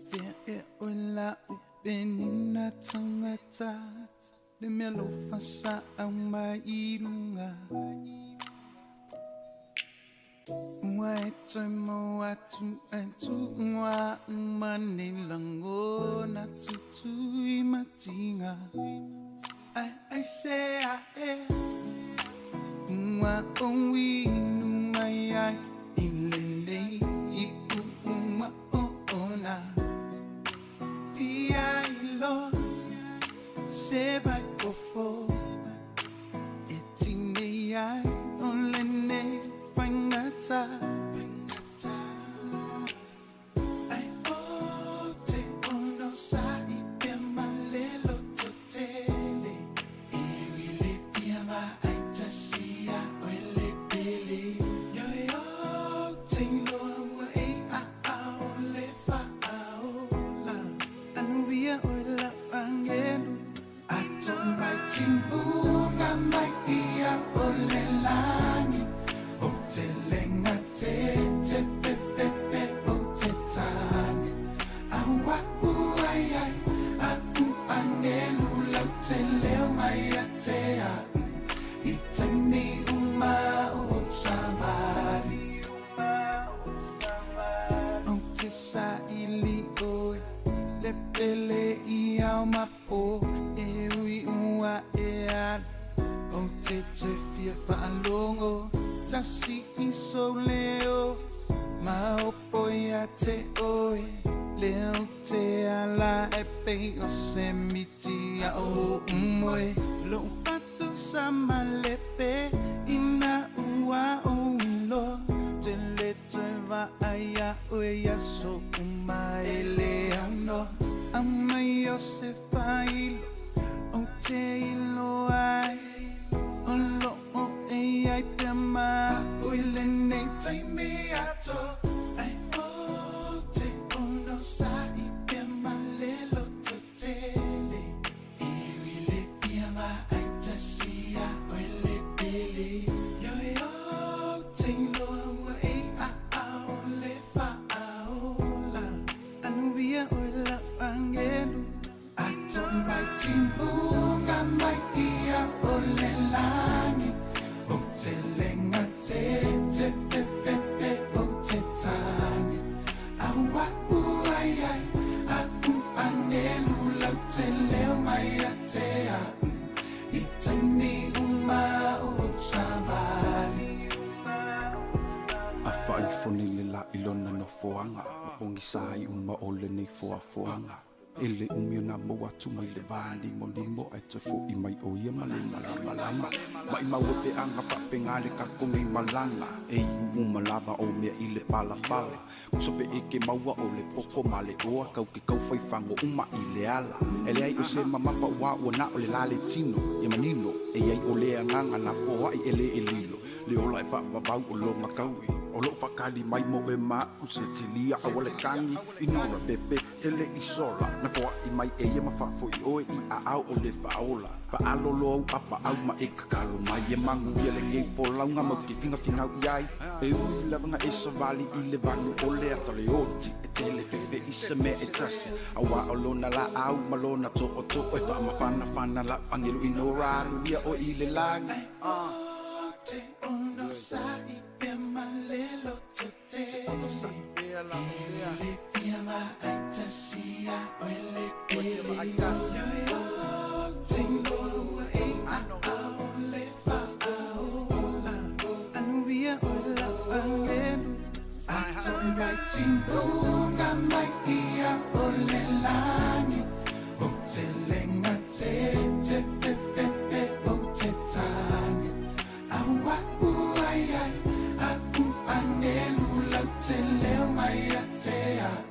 Fea e oe la o penina tangata le mea lofa sa au mai i lunga. Ua e toe mau atu ai tuua uma nei lagona tutui matiga. Ai ai se a e ua ou inu mai ai i lenei iʻu ua oona. Fia iloa se vaifofo e tinei ai o lenei faigata. Ai o te onosai pea ma le lototele. E ui le fia ma ai tasi a oe le pele. Ioe o te iloa ua e a ao le faaola. Anuia oe lau agelu. Ato mai timuga mai ia o le lagi. O te lenga te te fe fe pe o te tane. Aua ai ai a u angelu lau te leo mai a te au. I taimi uma o savali. O te saili oe le pele i ao ma po e ui ua e alu. O te te fia faalogo tasi i sou leo maopo ia te oe. Lea ou te ala e pei o se miti a o umoe. Lou fatu sa malepe ina ua ou iloa. Te le toe vaai iā oe i aso uma e le aunoa. Aumai o se failo ou te iloa ai o loo e i ai pea ma au i lenei taimi atoa. Ai o te onosai pea ma le lototele. E ui le fia ma ai tasi ia oe le pele. Ioe o te iloa ua e a ao le faaola. Anuia oe lau agelu. Ato mai timuga mai ia o le lagi. O te lenga te te fe fe pe o te tane. Aua ai ai a u agelu lau te leo mai ia te au. I taimi uma o savali. A faaifo nei le la i lona nofoaga, ma pogisa ai uma o lenei foafoaga. E le umi ona maua atu mai le vālimolimo, ae toe foʻi mai ʻo ia ma le malamalama. Maʻimau e peʻaga faapena le tatou nei malaga, e iu uma lava o mea i le palapala. Kusa pe eke maua o le poto ma le oa, kau ke kau faifago uma i le ala. E leai o se mamafa ua ua na o le la le tino, ia manino, e i ai o le agaga na foaʻi e le e lilo, le ola e faavavau o lona kaui. O loo faakali mai mo e ma u se tilia aua le tagi inora pepe tele i sola na foaʻi mai e ia ma faafoʻi oe i aao o le faaola. Faalolo au apaau ma e kakalo mai e manuia lenei folauga mau ke figafigau i ai. E ui lava na e savali i le vanu o le ata le oti e tele fefe i se mea e tasi. Auā o lona laau ma lona tootoo e faamafanafana lau agelu inora aluia oe i le lagi. O te onosai pea ma le lototele. E le fia ma ai tasi ia oe le pele. Ioe o te iloa ua e a ao le faaola. Anuia oe lau agelu. Ato mai timuga mai ia o le lagi. O te lenga te te fe fe pe o te tane. Aua ai ai a u agelu lau te leo mai ia te au.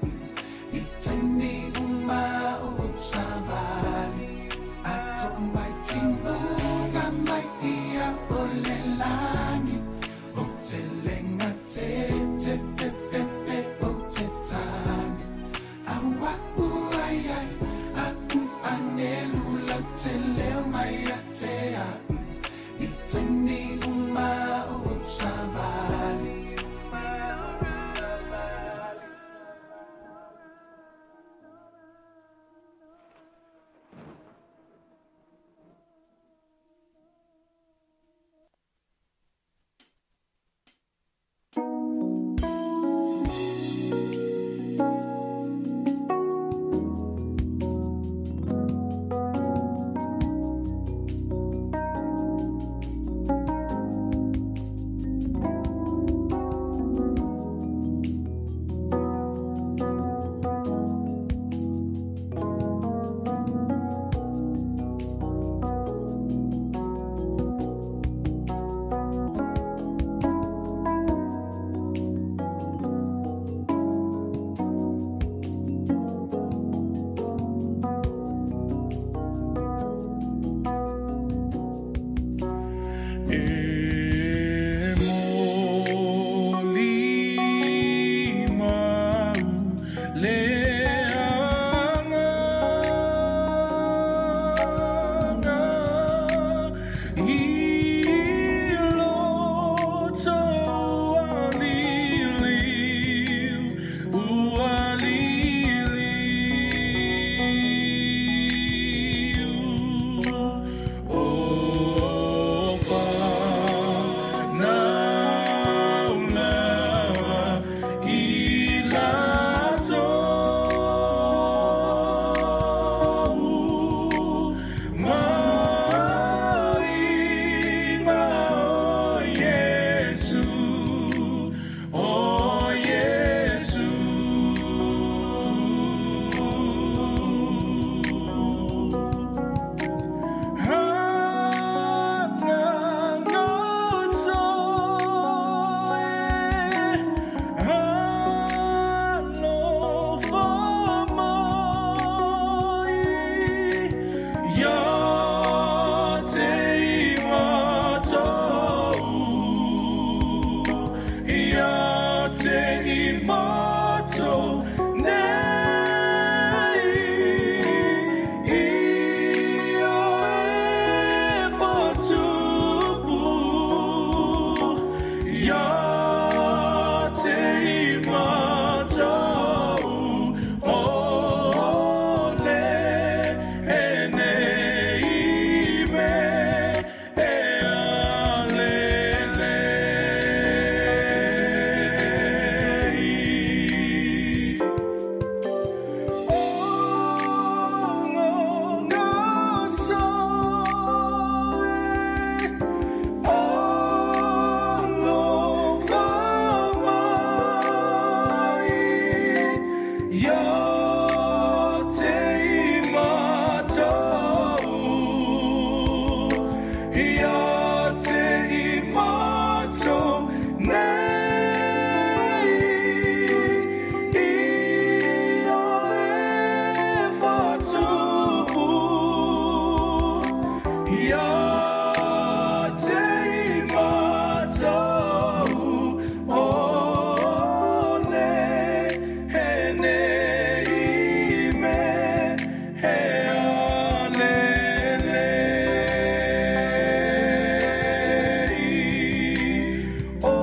I taimi uma o savali. Ato mai timuga mai ia o le lagi. O te lenga te te fe fe pe o te tane. Ia te i matou o le he nei me he alele O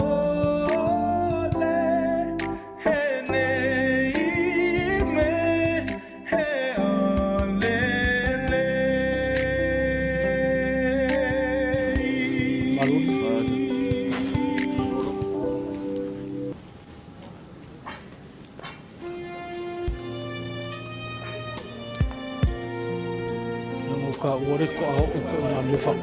le he nei me he alele. Ka ua le ko ao o ko ngā mea wha.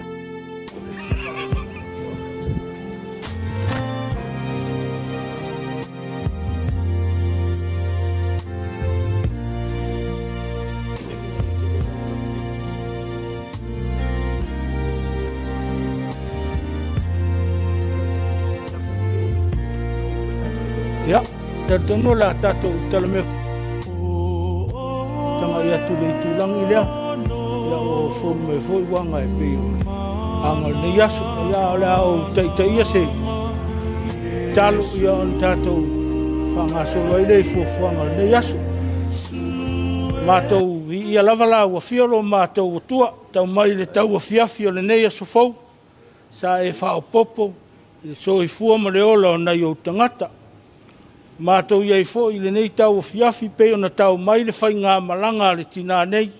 Ia, talitonu o le a tatou talamea tagai atu i le itulagi lea, ia ua folu mai foi uaga e pei o aga o lenei aso. Ia, o le a ou taitaia se talo ia ona tatou faagasolo ai lea i fuafuaga o lenei aso. Matou viia lava la ua fia lo matou Atua, tau mai le tauafiafi o lenei aso fou, sa e faaopoopo i le soifua ma le ola o nai ou tagata. Matou i ai foi i lenei tauafiafi pei ona tau mai le faigamalaga a le tinā nei,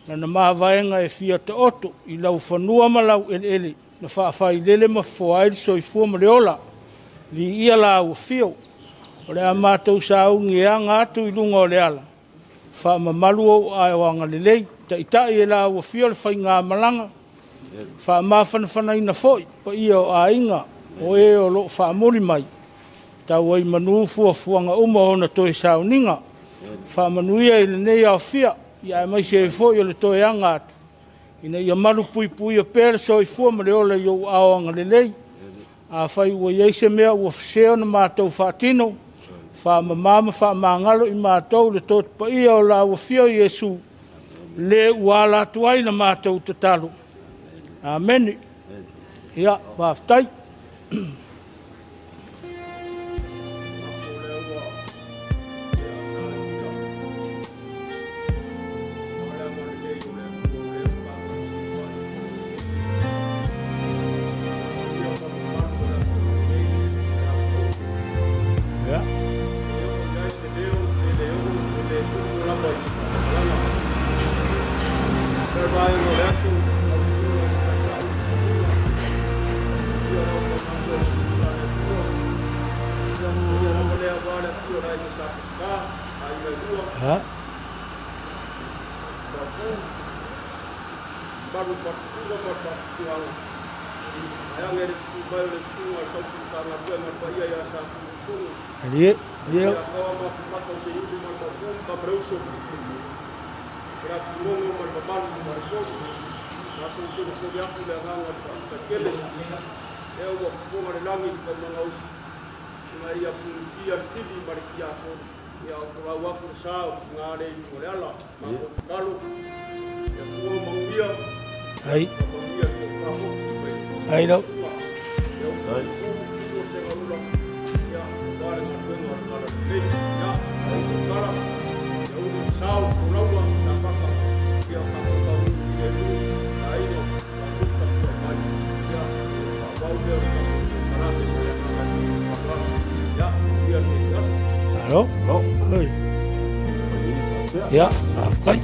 lana mavaega e fia taoto i lau fanua ma lau eleele na faafailele ma fofoa ai le soifua ma le ola. Viia la ua fio, o le a matou sauni e aga atu i luga o le ala, faamamalu ou aao agalelei, taitai e la ua fio le faigamalaga, faamafanafanaina foi paia o aiga o e o loo faamuli mai, tau ai manu fuafuaga uma o ona toe sauniga. Faamanuia i lenei aofia, ia aemaise ai foi o le toe aga atu, ina ia malu puipuia pea le soifua ma le ola i ou ao agalelei. Afai ua i ai se mea ua sese ona matou faatino, faamama ma faamagalo i matou le toto paia o la ua fia Iesu, le ua ala atu ai la matou tatalo. Amene. Ia, faafetai. Ia. Ia. Alie, alie. Ai. Ai lau. Alo. Oi. Ia, faafetai.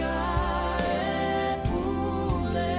Ia e pule.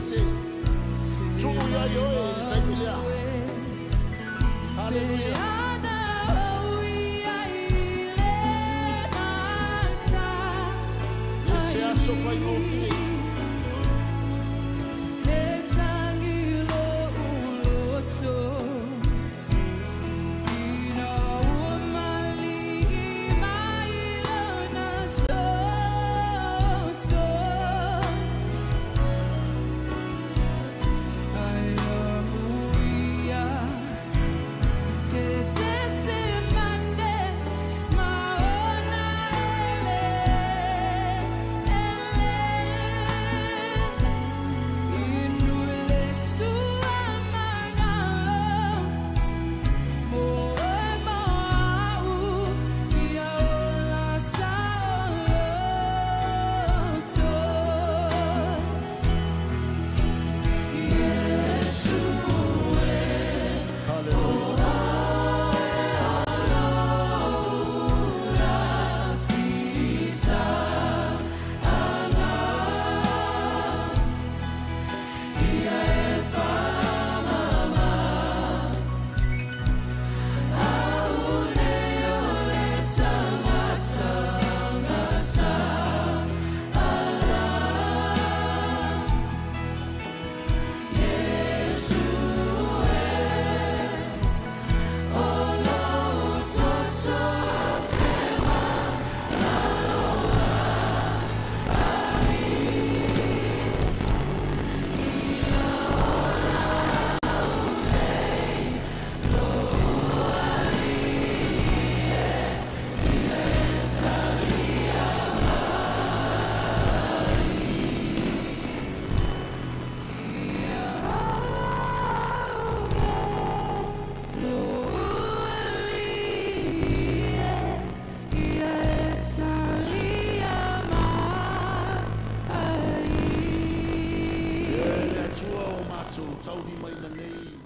se tuu ia i oe i le taimi lea. Haleluia. E se aso faigofie. Haleluia. E le Atua o matou taulimaina nei.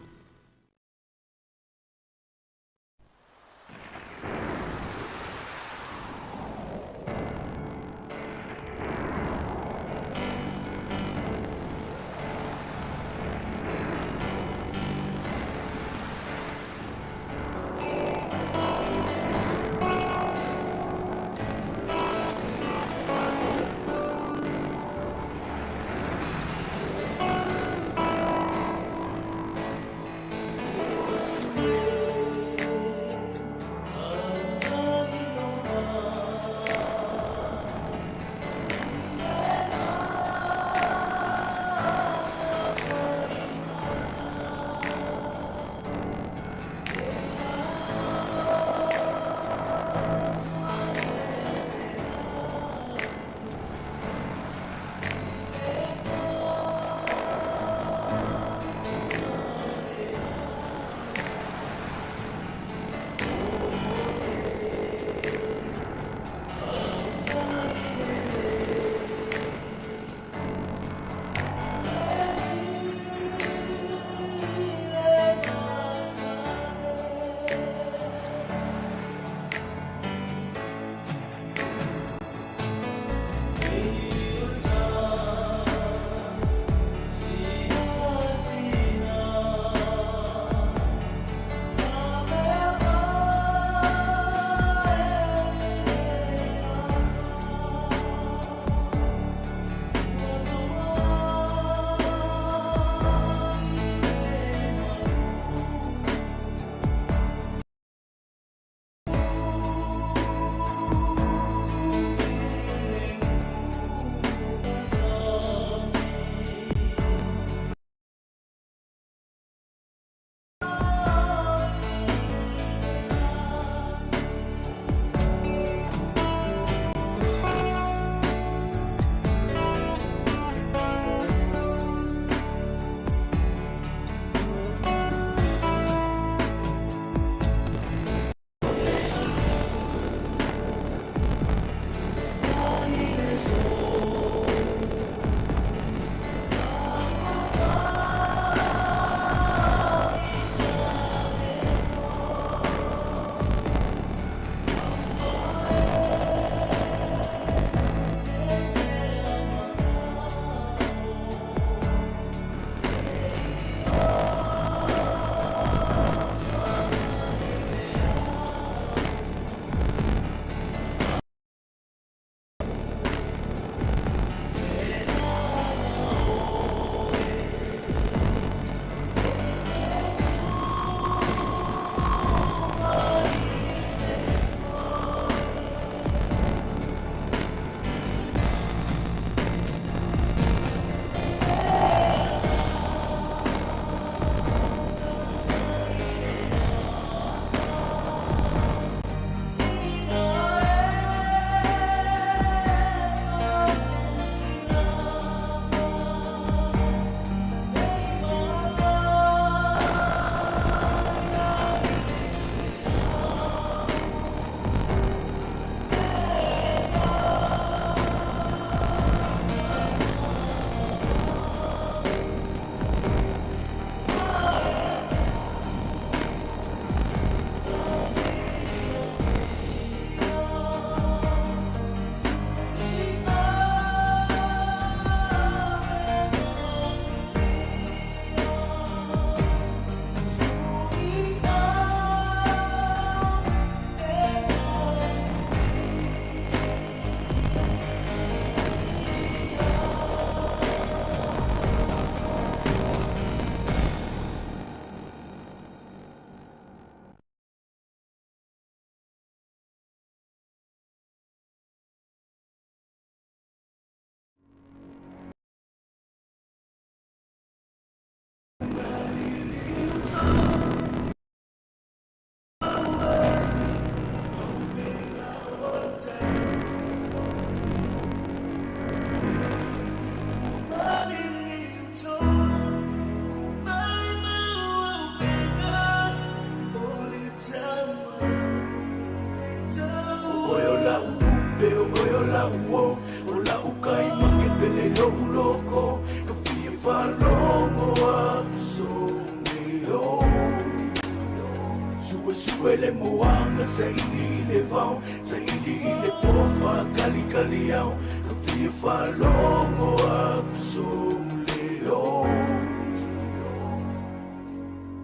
Suele moanga sa ili ile vao sa ili ile pofa kali kali au ka fia whalongo aku sole o.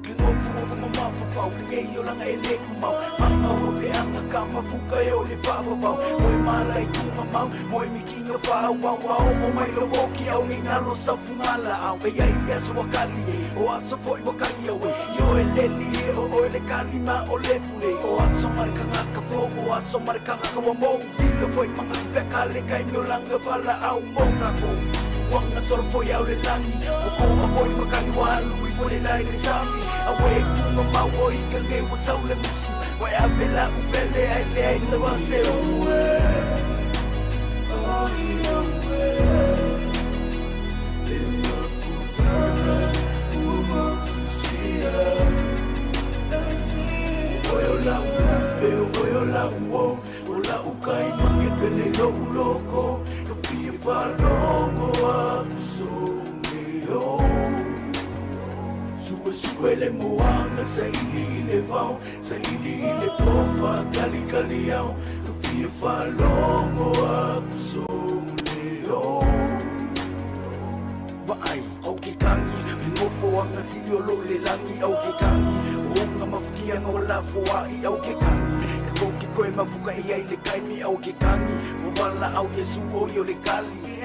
Ke ngofu ngofu mamafa pau le ngei o langa e le kumau mama o pe anga ka mafuka e o le whawawau moi mala i tunga mau moi mikinga whawau wao o mai lo woki au ngi ngalo sa fungala au e ia ia so wakali e o aso foi wakali au e yo e leli e o o le kalima o le pule o aso marikanga ka fo o aso marikanga ka wa mo lilo foi manga pe kale kai mi o langa wala au mo kako wanga soro foi au le langi o koa foi makani wa alu i foi le lai le sami awe kunga mau o i ka ngei wa sau le musu wa e avela upele ai le ai le wa se ue o i ue le mafutanga ua matusia Oe o la upe, oe o la uo o la ukai mange pele lo uloko ka fia whalongo aku sole o. Sue sue le moanga sa ili ile vao sa ili ile pofa kali kali au ka fia whalongo aku sole o. Vaai au ke kangi le ngopo anga sili o lo le langi au ke kangi o nga mafukia nga wala foai au ke kangi ka ko ke koe mafuka e ai le kaimi au ke kangi o wala au Yesu o i o le kali.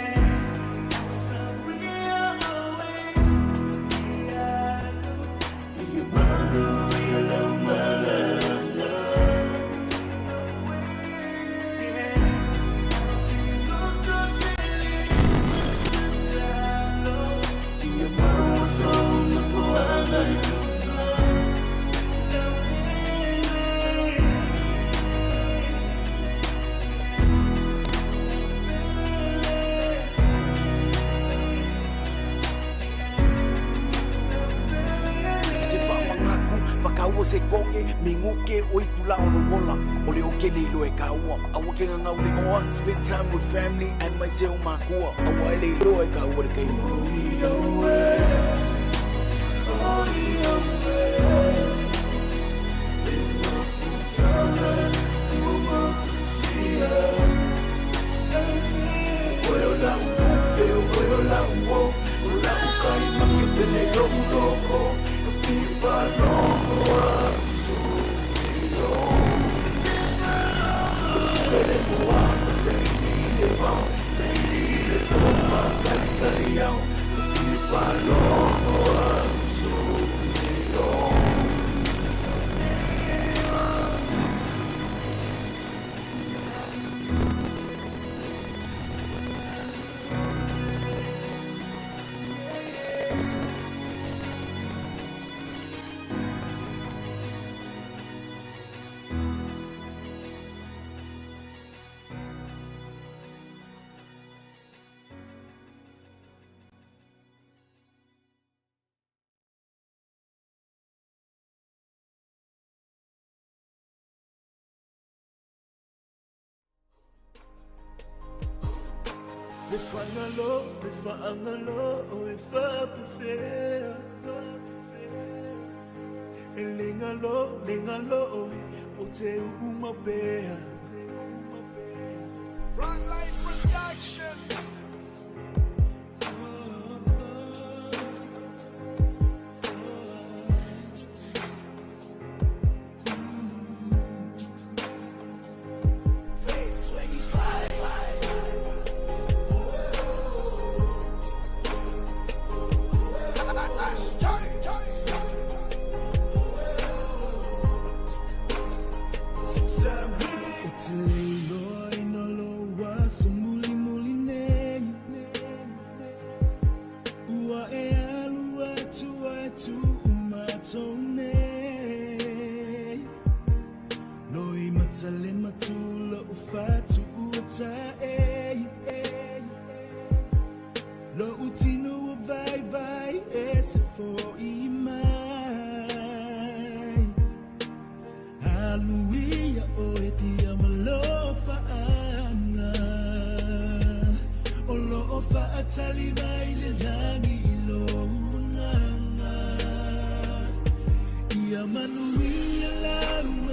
Se konge minguke o ikula o lola o le o ke le ilo e kaua aua ke ngangau le oa spend time with family and my se o makua aua e le ilo e kaua le kai. Oe o la upe, oe o la uo o la ukai mange pele lo uloko ka fia whalongo aku sole o. Suele moanga sa ili ile vao sa ili ile pofa kali kali au ka fia whalongo aku sole o. Le whaangalo, o e whapewhea. E lengalo, lengalo, o te uumapea. Frontline Production. Ia manuia lau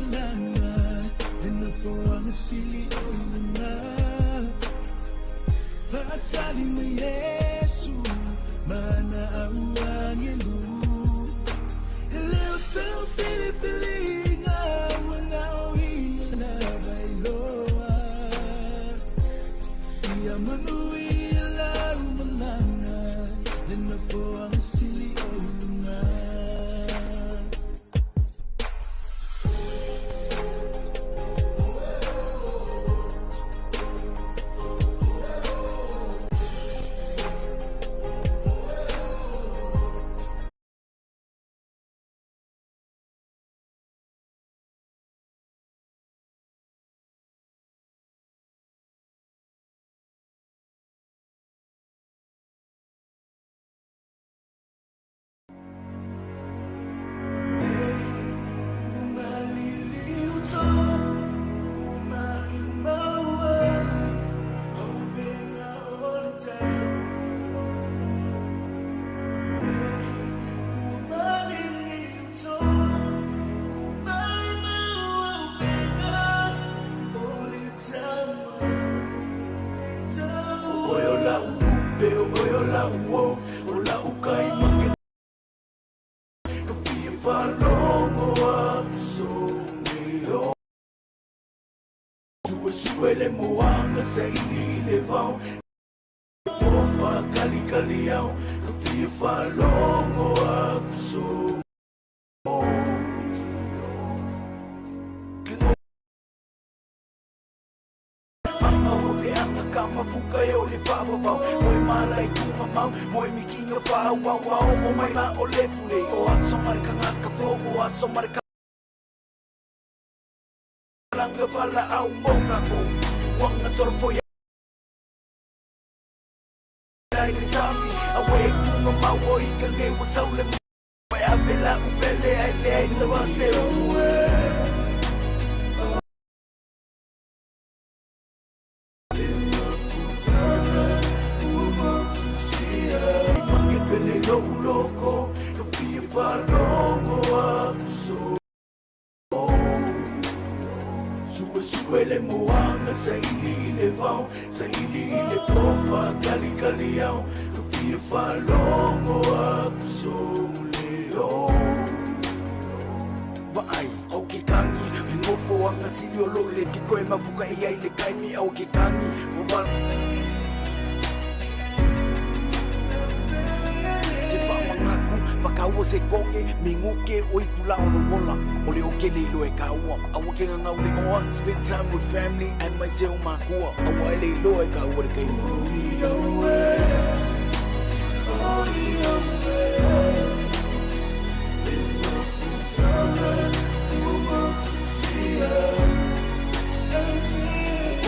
Suele moanga sa ili ile vao Ofa kali kali au Ka fia whalongo aku so Mama o pe anga ka mafuka e o le whawawau Moe mala i kuma mau, moe mikinga whau wau wau O mai ma o le pule, o aso marika ngaka fo O aso marika langa wala au moka ko Wanga soro fo ya Ai le sami, awe kunga mau o i kange wa saule Mai avela upele ai le ai le wase Mange pele lo uloko, ka fia whalongo aku so Sue sue le moanga sa ili ile vao Sa ili ile pofa kali kali au Ka fia whalongo aku so leo Vaai, au ke kangi Me ngopo anga sili o lo ile ke koe mafuka e ai le kaimi au ke kangi Wa Se whamangaku, whakaua se konge, me ngoke o i kula o no wola. O le o ke le ilo e kaua. Aua ke ngangau le oa, spend time with family and mai se o makua. Aua e le ilo e kaua le kai.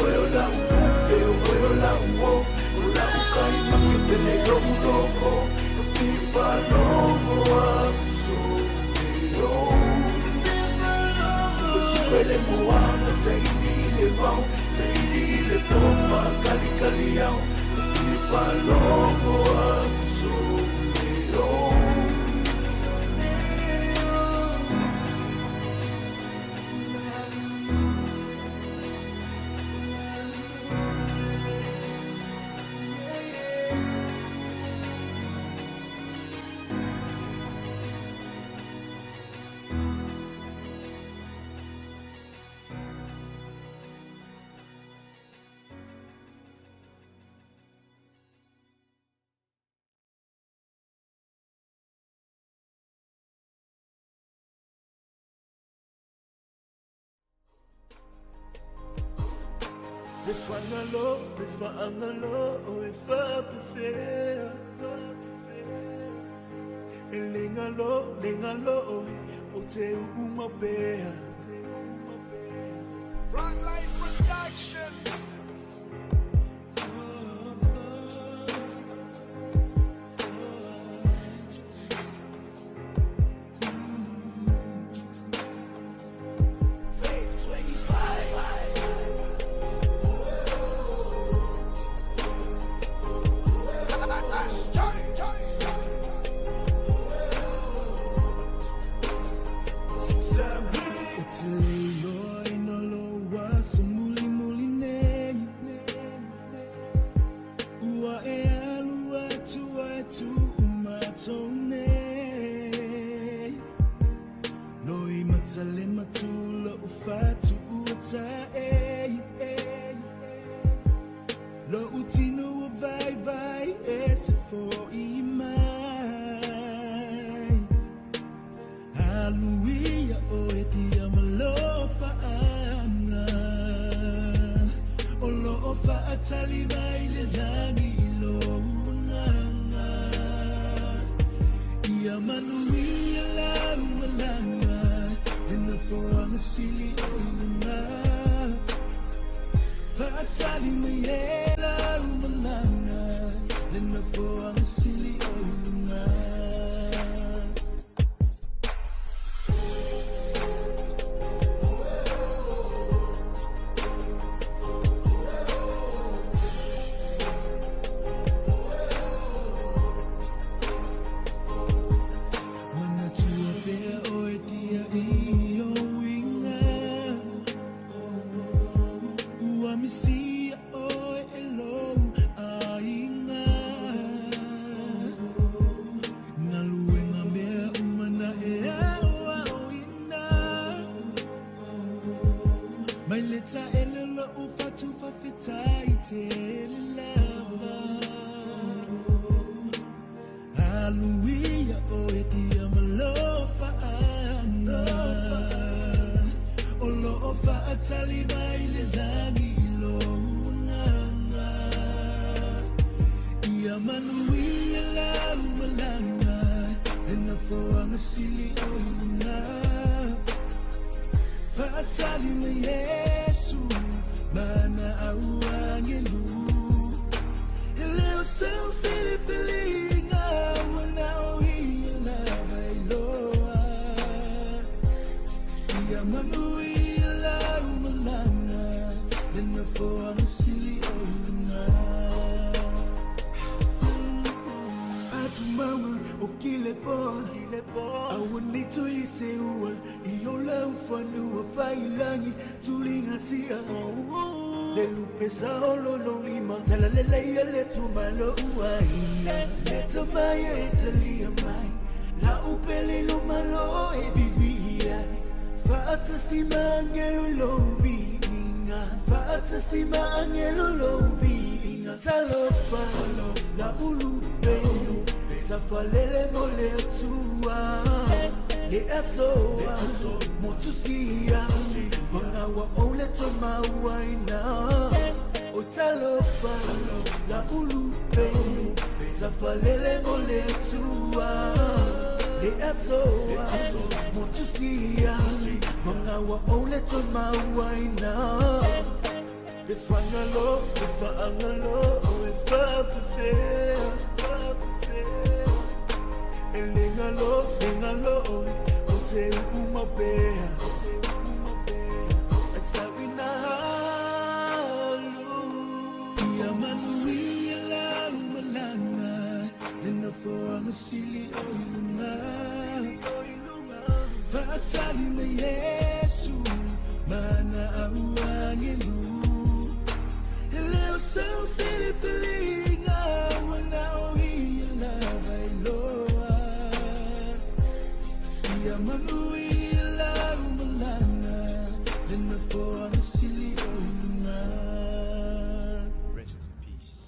Oe o la upe, oe o la uo, o la ukai mange pele lo uloko, ka fia whalongo aku so leo. Sue sue le moanga sa ili ile vao, sa ili ile pofa kali kali au, ka fia whalongo aku so leo. Le whangalo, le whaangalo, o e whapewhea. E le ngalo, o te uuma pea. Frontline Production. O te leiloi no lo waso Tale matula o fatu ua tae Lo utino o vai vai e se foi mai Aluia o e tia malofa anga O lo o faatali mai le langi i lo uanganga Ia manuia lau malanga Lena foanga sili o ilunga Faatali mai e lau malanga Lena foanga sili o ilunga. Manatua pea oe tia i o inga Ua misia oe e lou ainga Ngaluenga mea umana e ao ao ina Mai le taele lo u fatu fafetai te le lava Aluia oe tia malofa anga O lo o faatali mai le langi i lo uanganga Ia manuia lau malanga Lena foanga sili o ilunga Faatali mai Yesu mana au angelu E leo seu filifilinga Wana o ia lava iloa Ia manuia lau malanga Lena foanga sili o ilunga. Atumaua o kile po Aua ni tui se ua I o lau fanua failangi Tulinga sia Le lupe sa olo lo lima Tala le leia le tumalo uaina Le tamaya e talia mai La upele lo malo e vivia Faatasi maangelo lo viinga Faatasi maangelo lo viinga Talofa la ulupe Safalele mole atua Le asoa Motusia Mangawa ole to mauaina O talofa la ulupe Safalele mole atua Le asoa Motusia Mangawa ole to mauaina E whangalo, e whaangalo, e whapewhea E lengalo, lengalo, o te umapea E sawina halu Ia manuia lau malanga Lena foanga sili o ilunga Faatali mai Yesu mana au angelu E leo seu filifilinga Wana o ia lava iloa Ia manuia lau malanga Lena foanga sili o ilunga. Rest in peace.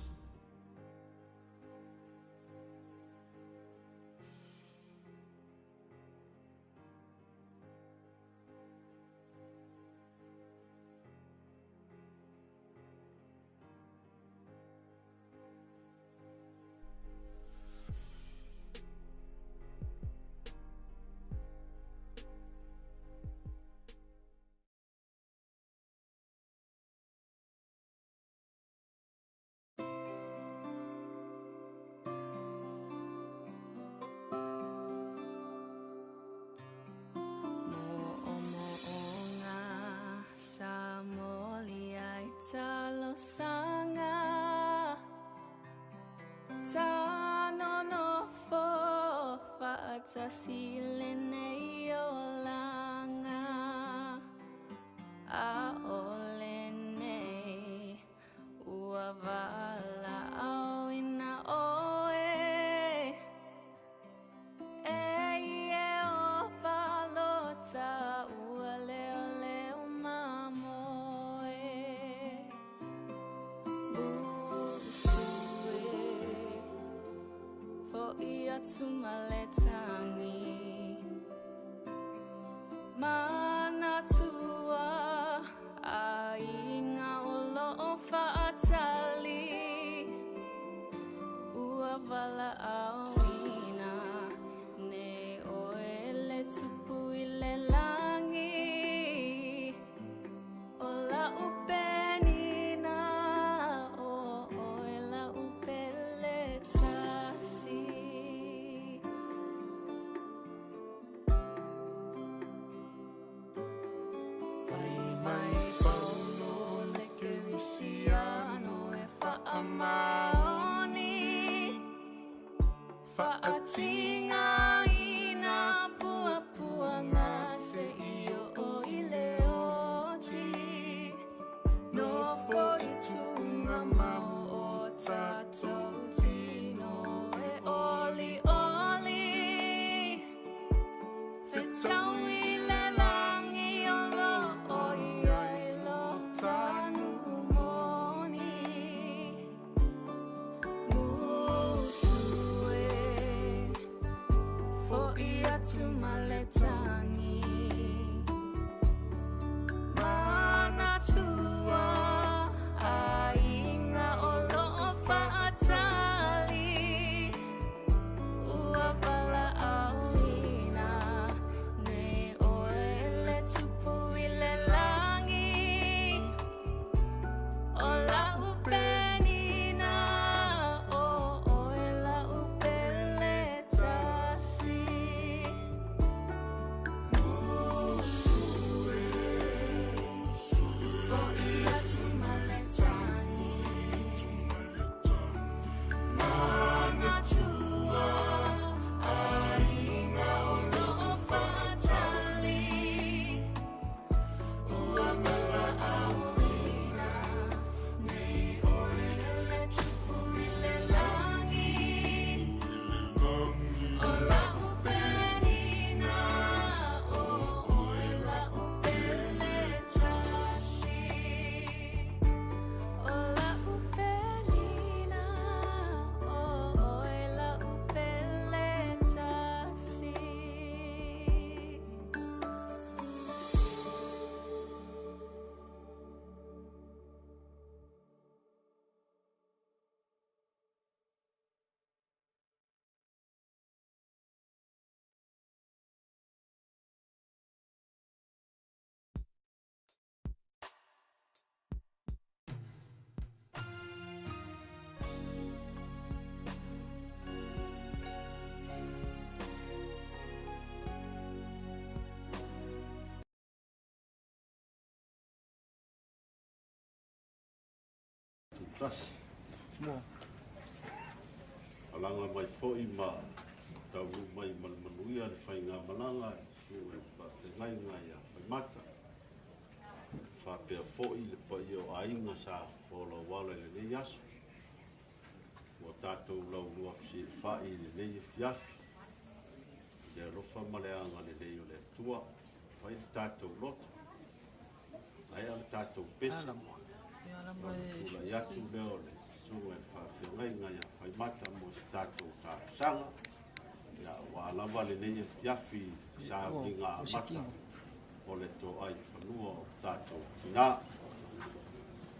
Talosanga Tanono fo faatasile nei olanga Aole nei ua vala au ina oe E ie o falota atu ma le tagi. Manatua aiga o loo faatali, ua valaauina nei oe le tupu i le lagi. O lau penina o oe lau pele tasi. Fai mai Paulo le Kerisiano e faamaoni, faatigāina puapuaga seia oo i le oti. Nofo i tuga mau o tatou tino e olioli. Fetaui le lagi o loo i ai lo tanuu moni. Musu e, fo'i atu ma le tagi. Manatua aiga o loo faatali, ua valaauina nei oe le tupu i le lagi. O lau penina o oe lau pele tasi. Musu e, fo'i atu ma le tagi. Manatua aiga o loo faatali, ua valaauina nei oe le tupu i le lagi. O lau penina o oe lau pele tasi. O lau penina o oe lau pele tasi. Tasi. Alaga mai foi ma taunuu mai ma le manuia le faigamalaga i susuga i le faafeagaiga ia Faimata. Faapea foi le paia o aiga sa folauala i lenei aso. Ua tatou laulua fesilafai i lenei afiafi. I le alofa ma le agalelei o le Atua, fai le tatou loto, aea le tatou pese. Ona tulai atu lea o le susuga i le faafeagaiga ia Faimata mo se tatou talosaga. Ia, ua lava lenei afiafi sauniga amata o le toai fanua o tatou tina.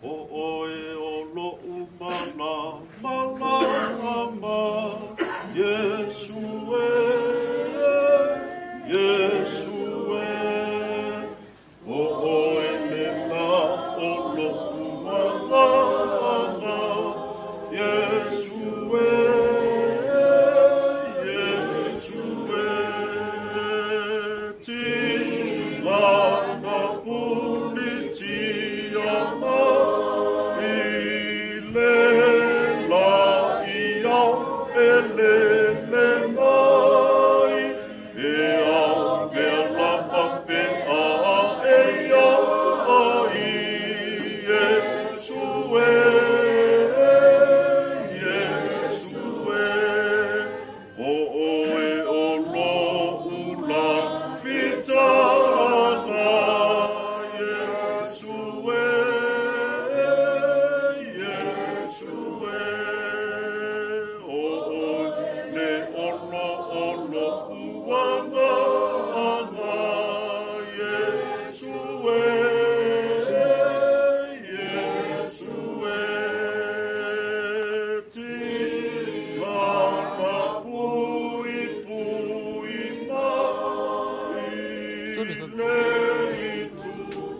O oe o lou mala, malama, Iesu e, Iesu e. O oe le la o lou malama, Iesu e, Iesu e. Ti lana pulitia ma i le la ia e le le agaga Iesu e, Iesu e, Tigata pui pui mai le itu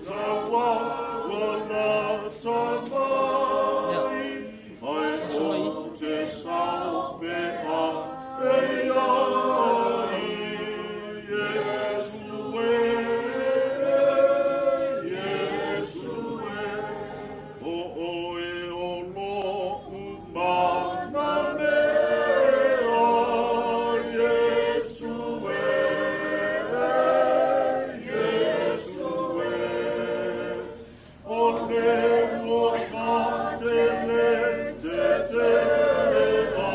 taua ua lata mai ai o te sao pe a e ai Iesu e, Iesu e, o oe o lo'u mana mea Iesu e, Iesu e, o le ua fatele te te a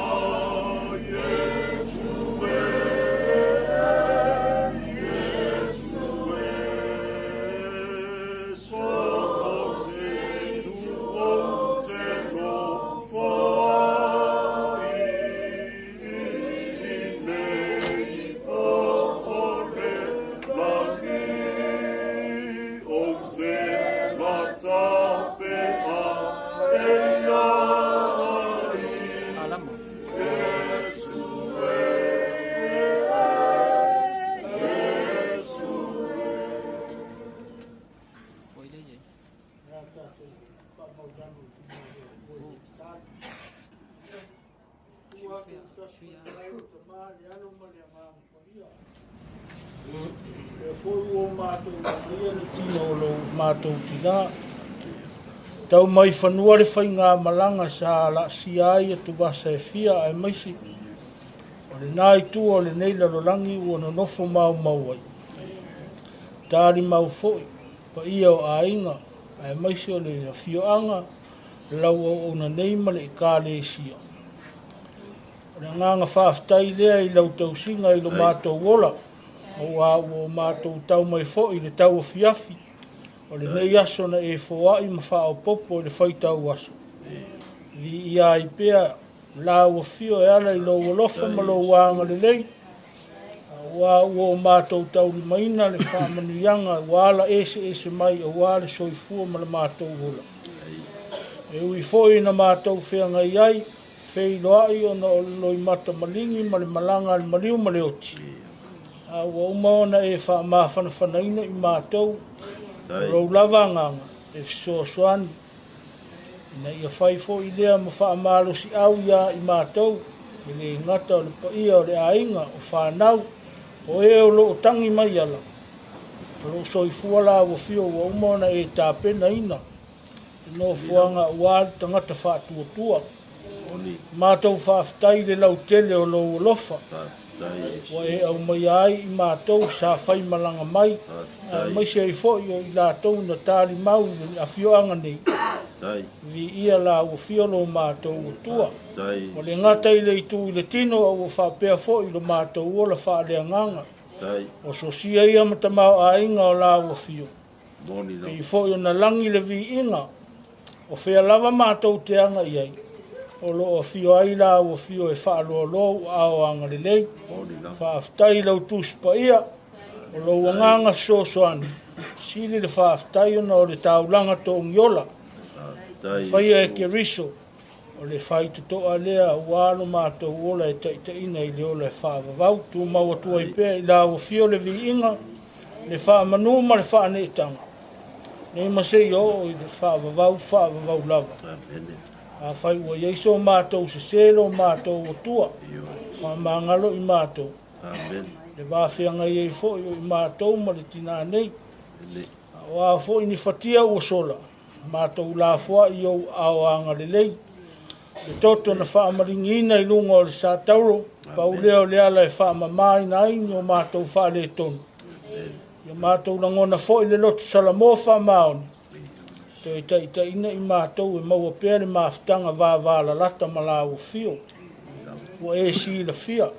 Iesu e, Iesu e, so o se tu o te nofo ai i nei po o le lagi o te lata pe a e ai Iesu e, Iesu E foi ua matou lagaia le tino o lo matou tina. Tau mai fanua le faigamalaga sa laasia ai atuvasa e fia aemaise o lena itu o lenei lalolagi ua nonofo maumau ai. Talimau foi paia o aiga aemaise o le afioaga lau auauna nei ma le ekalesia. O le agaga faafetai lea i lau tausiga i lo matou ola, aua ua o matou tau mai foi i le tauafiafi o lenei aso na e foai ma faaopoopo i le faitau aso. Viia ai pea lau afio e ala i lou alofa ma lou agalelei, aua ua o matou taulimaina le faamanuiaga ua ala eseese mai aua le soifua ma le matou ola. E ui foi ina matou feagai ai, feiloai ona o le loimata maligi ma le malaga a le maliu ma le oti. A ua uma ona e faamafanafanaina i matou, o lou lava agaga e fesoasoani, ina ia fai foi lea ma faamalosiau ia i matou, e le gata o le paia o le aiga, o fanau, o e o loo tagi mai ala, o loo soifua lau afio ua uma ona e tapenaina le nofoaga aua le tagata faatuatua. Matou faafetai i le lautele o lou alofa ua e aumaia ai i matou sa faimalaga mai, aemaise ai foi o i latou na talimau i le afioaga nei. Viia lau afio lo matou Atua. Ua le gata i le itu i le tino, a ua faapea foi i lo matou ola faaleagaga. O sosia ia ma tamaoaiga o lau afio. Pei foi ona lagi le viiga, o fea lava matou te agai ai, o loo afio ai lau afio e faaloaloa ou aao agalelei. Faafetai i lau Tusi Paia, o lou agaga fesoasoani, sili le faafetai ona o le taulaga togiola na faia e Keriso, o le faitotoa lea aua lo matou ola e taitaiina i le ola e faavavau. Tumau atu ai pea i lau afio le viiga, le faamanu ma le faaneetaga, nei ma seia oo i le faavavau faavavau lava. Afai ua i ai so matou sese lo matou Atua, faamagalo i matou. Le va feagai ai foi o i matou ma le tinā nei. A o a foi ni fatia ua sola, matou lafoai i ou aao agalelei. Le toto na faamaligiina i luga o le satauro, pau lea o le ala e faamamaina ai ni o matou faaletonu. Ia matou lagona foi le loto Salamo faamaoni, toe taitaiina i matou e maua pea le mafutaga vavalalata ma lau afio. Ua e silafia,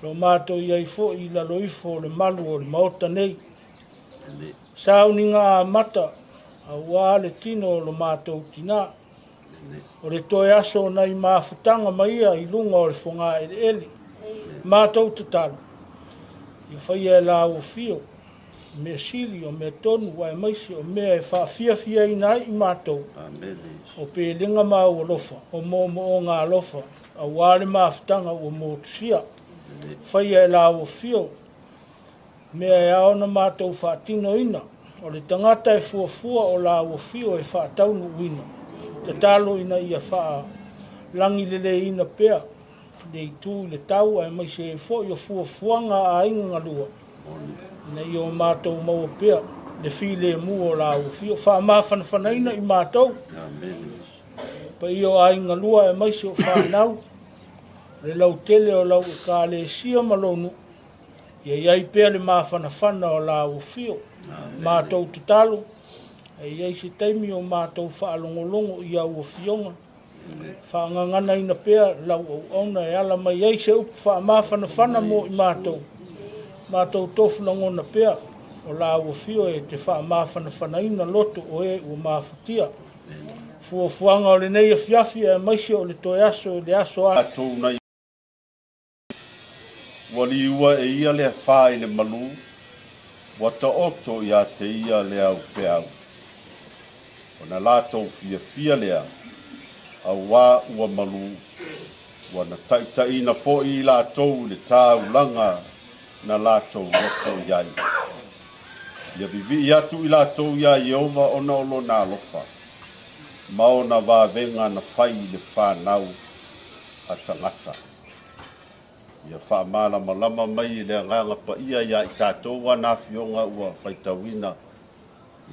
lo matou i ai foi i lalo ifo o le malu o le Maota nei. Sauniga amata, aua le tino o lo matou tinā. O le toe aso o nai mafutaga ma ia i luga o le fogaeleele. Matou tatalo. Ia faia e lau afio mea sili o mea tonu aemaise o mea e faafiafiaina ai i matou. O pelega ma au alofa, o moomooga alofa, aua le mafutaga ua motusia. Faia e lau afio mea e ao ona matou faatinoina. O le tagata e fuafua o lau afio e faataunuuina. Tatalo ina ia faalagileleina pea le itu i le tau aemaise ai foi o fuafuaga a aiga galua, ina ia o matou maua pea le filemu o lau afio. Faamafanafanaina i matou, paia o aiga galua aemaise o fanau, le lautele o lau ekalesia ma lou nuu, ia iai pea le mafanafana o lau afio. Matou tatalo, e iai se taimi o matou faalogologo i au afioga, faagaganaina pea lau auauna e ala mai ai se upu faamafanafana mo i matou. Matou tofu lagona pea o lau afio e te faamafanafanaina loto o e ua mafatia. Fuafuaga o lenei afiafi aemaise o le toe aso i le aso a. Ua liua e ia le afā i le malū, ua taoto ia te ia le aupeau. Ona latou fiafia lea, auā ua malū, ua na taitaiina foi i latou i le taulaga na latou loto i ai. Ia vivii atu i latou iā Ieova ona o lona alofa, ma ona vavega na fai i le fanau a tagata. Ia faamalamalama mai e le Agaga Paia iā i tatou ana afioga ua faitauina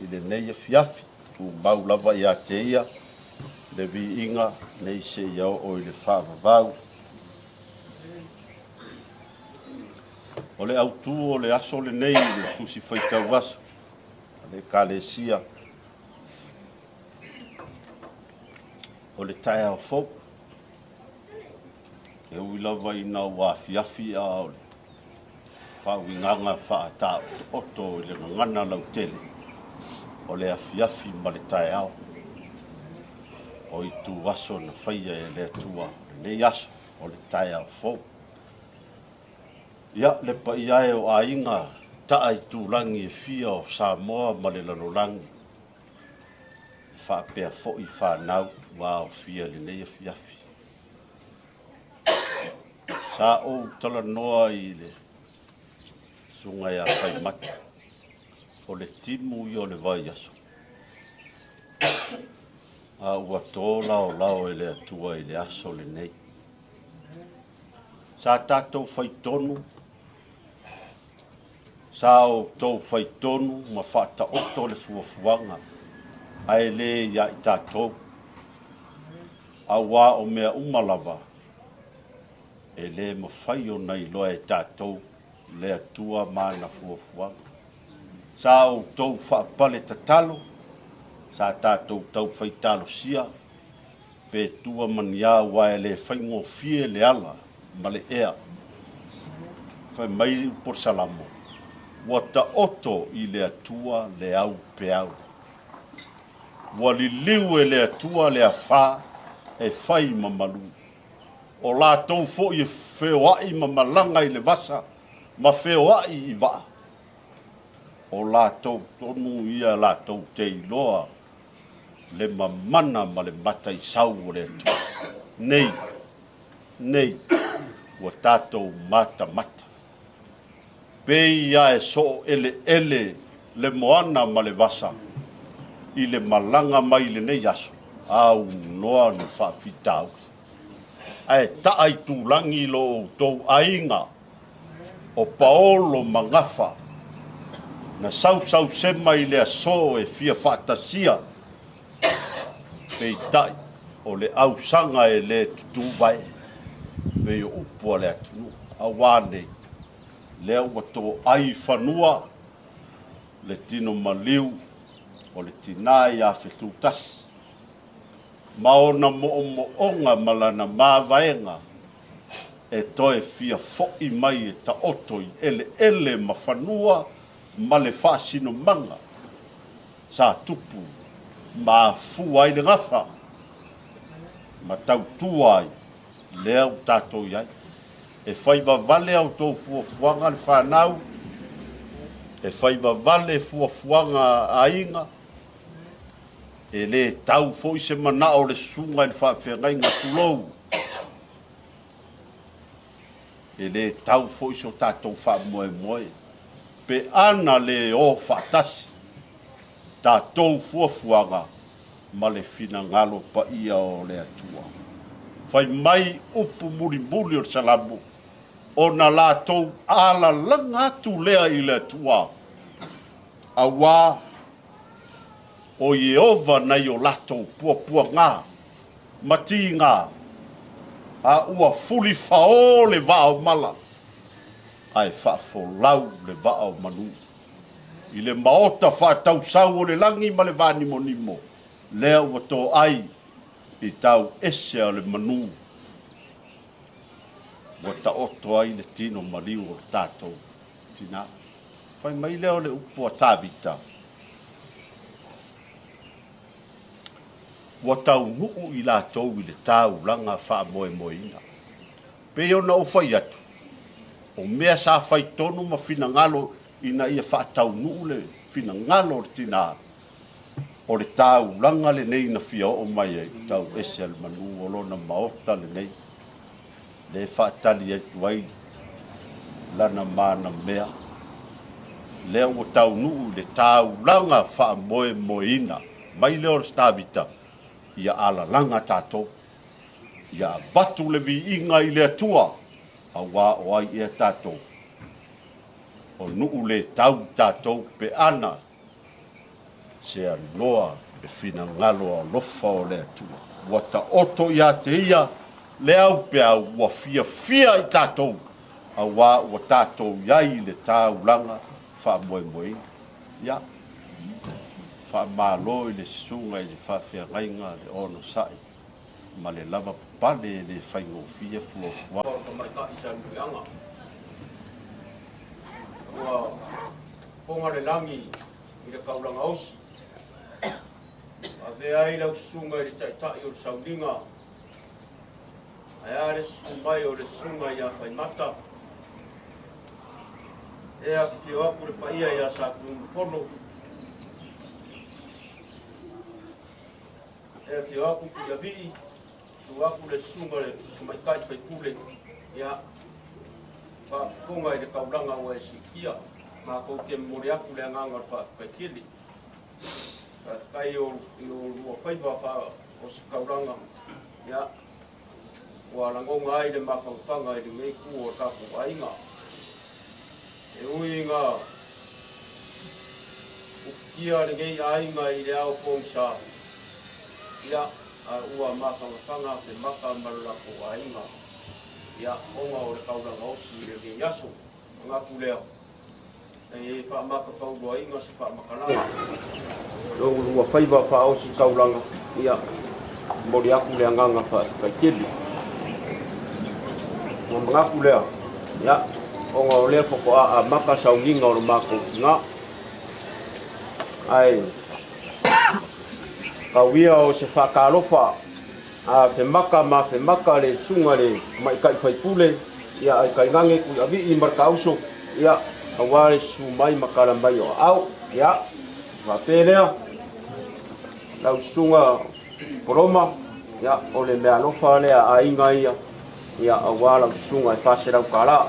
i lenei afiafi. Tumau lava ia te ia le viiga nei seia oo i le faavavau. O le autū o le aso lenei i le Tusi Faitau Aso a le Ekalesia, o le taeao fou. E ui lava ina ua afiafi a o le faauigaga faataotooto i le gagana lautele, o le afiafi ma le taeao, o ituaso na faia e le Atua. O lenei aso o le taeao fou. Ia, le paia e o aiga taa i tulagi e fia o Samoa ma le lalolagi, e faapea foi fanau ua aofia i lenei afiafi. Sa ou talanoa i le susuga ia Faimata, o le timu ia o le vaiaso, a ua to laolao e le Atua i le aso lenei. Sa tatou faitonu, sa outou faitonu ma faataoto le fuafuaga, ae le ia i tatou, auā o mea uma lava e le mafai ona iloa e tatou le Atua ma ana fuafuaga. Sa outou faapale tatalo, sa tatou taufai talosia, pe tua ma ni a, aua e le faigofie le ala ma le ea. Fai mai le upu o le Salamo, ua taoto i le Atua le aupeau. Ua liliu e le Atua le afā e fai ma malū. O latou foi e feoai ma malaga i le vasa ma feoai i vaa, o latou tonu ia latou te iloa le mamana ma le mataisau o le Atua. Nei, nei, ua tatou matamata. Pei ia e soo eleele le moana ma le vasa i le malaga mai i lenei aso, aunoa ni faafitauli. Ae taa i tulagi lo outou aiga o Paolo ma Gafa, na sausausema i le aso e fia faatasia, peitai o le ausaga e le tutuvae, pei o upu a le atunuu, auā nei, lea ua toai i fanua le tino maliu o le tinā ia Fetutasi, ma ona moomooga ma lana mavaega e toe fia foi mai e taoto i eleele ma fanua ma le faasinomaga sa tupu ma afua ai le gafa ma tautua ai lea ua tatou i ai. E fai vavale a outou fuafuaga le fanau, e fai vavale fuafuaga a aiga, e lē tau foi se manao o le susuga i le faafeagaiga, tulou, e lē tau foi so tatou faamoemoe pe ana lē o faatasi tatou fuafuaga ma le finagalo paia o le Atua. Fai mai upu mulimuli o le Salamo, ona latou alalaga atu lea i le Atua, auā o Ieova nai o latou puapuagā ma tigā, a ua fulifaō le vaa o mala, ae faafolau le vaa o manū. I le maota faatausau o le lagi ma le vānimonimo, lea ua toai i tau ese o le manū, ua taoto ai le tino maliu o le tatou tinā. Fai mai lea o le upu a Tavita, ua taunuu i latou i le taulaga faamoemoeina. Pei ona ou fai atu, o mea sa fai tonu ma finagalo ina ia faataunuu le finagalo o le tinā, o le taulaga lenei na fia oo mai ai, tau ese a le manū o lona maota lenei, le faatali atu ai lana manamea, lea ua taunuu i le taulaga faamoemoeina. Mai lea o le Tavita, ia alalaga tatou, ia avatu le viiga i le Atua, auā o ai ea tatou, o nuu le tau tatou pe ana se anoa le finagalo alofa o le Atua. Ua taoto ia te ia le aupeau ua fiafia i tatou, auā ua tatou i ai i le taulaga faamoemoeina. Ia, faamalo i le susuga i le faafeagaiga le onosai ma le lava papale e le faigofie fuafuaga. O tamaitai Salemuliaga ua fofoga le lagi i le kaulaga osi, avea ai lau susuga i le taitai o le sauniga, ae a le susu mai o le susuga ia Faimata, e afifio atu le paia ia Satunumafono, e afio atu Tuiavii, susu atu le susuga le tamaitai faipule, ia faafofoga i le taulaga ua e siitia, matou te momoli atu le agaga o le faafetai tele. Faafetai i o lua faiva o se taulaga, ia ua lagona ai le mafanafana i lenei itu o tatou aiga. E ui ina ufitia lenei aiga i le ao pogisa, ia a ua mafanafana femaka ma le latou aiga, ia ona o le taulaga osi i lenei aso. Manatu lea e faamatafauloaina se faamatalaga. Lou lua faiva faaosi taulaga, ia momoli atu le agaga faafetai tele. Ua manatu lea, ia ona o lea faatoa amata sauniga o le matou tina, ae tau ia o se faatalofa a femaka ma femaka le susuga le tamaitai faipule, ia ae tainane Tuiavii ma le Taauso, ia auā le susu mai ma tala mai o aao. Ia faapea lea lau susuga Poloma, ia o le meaalofa lea a aiga ia, ia auā lau susuga e $400.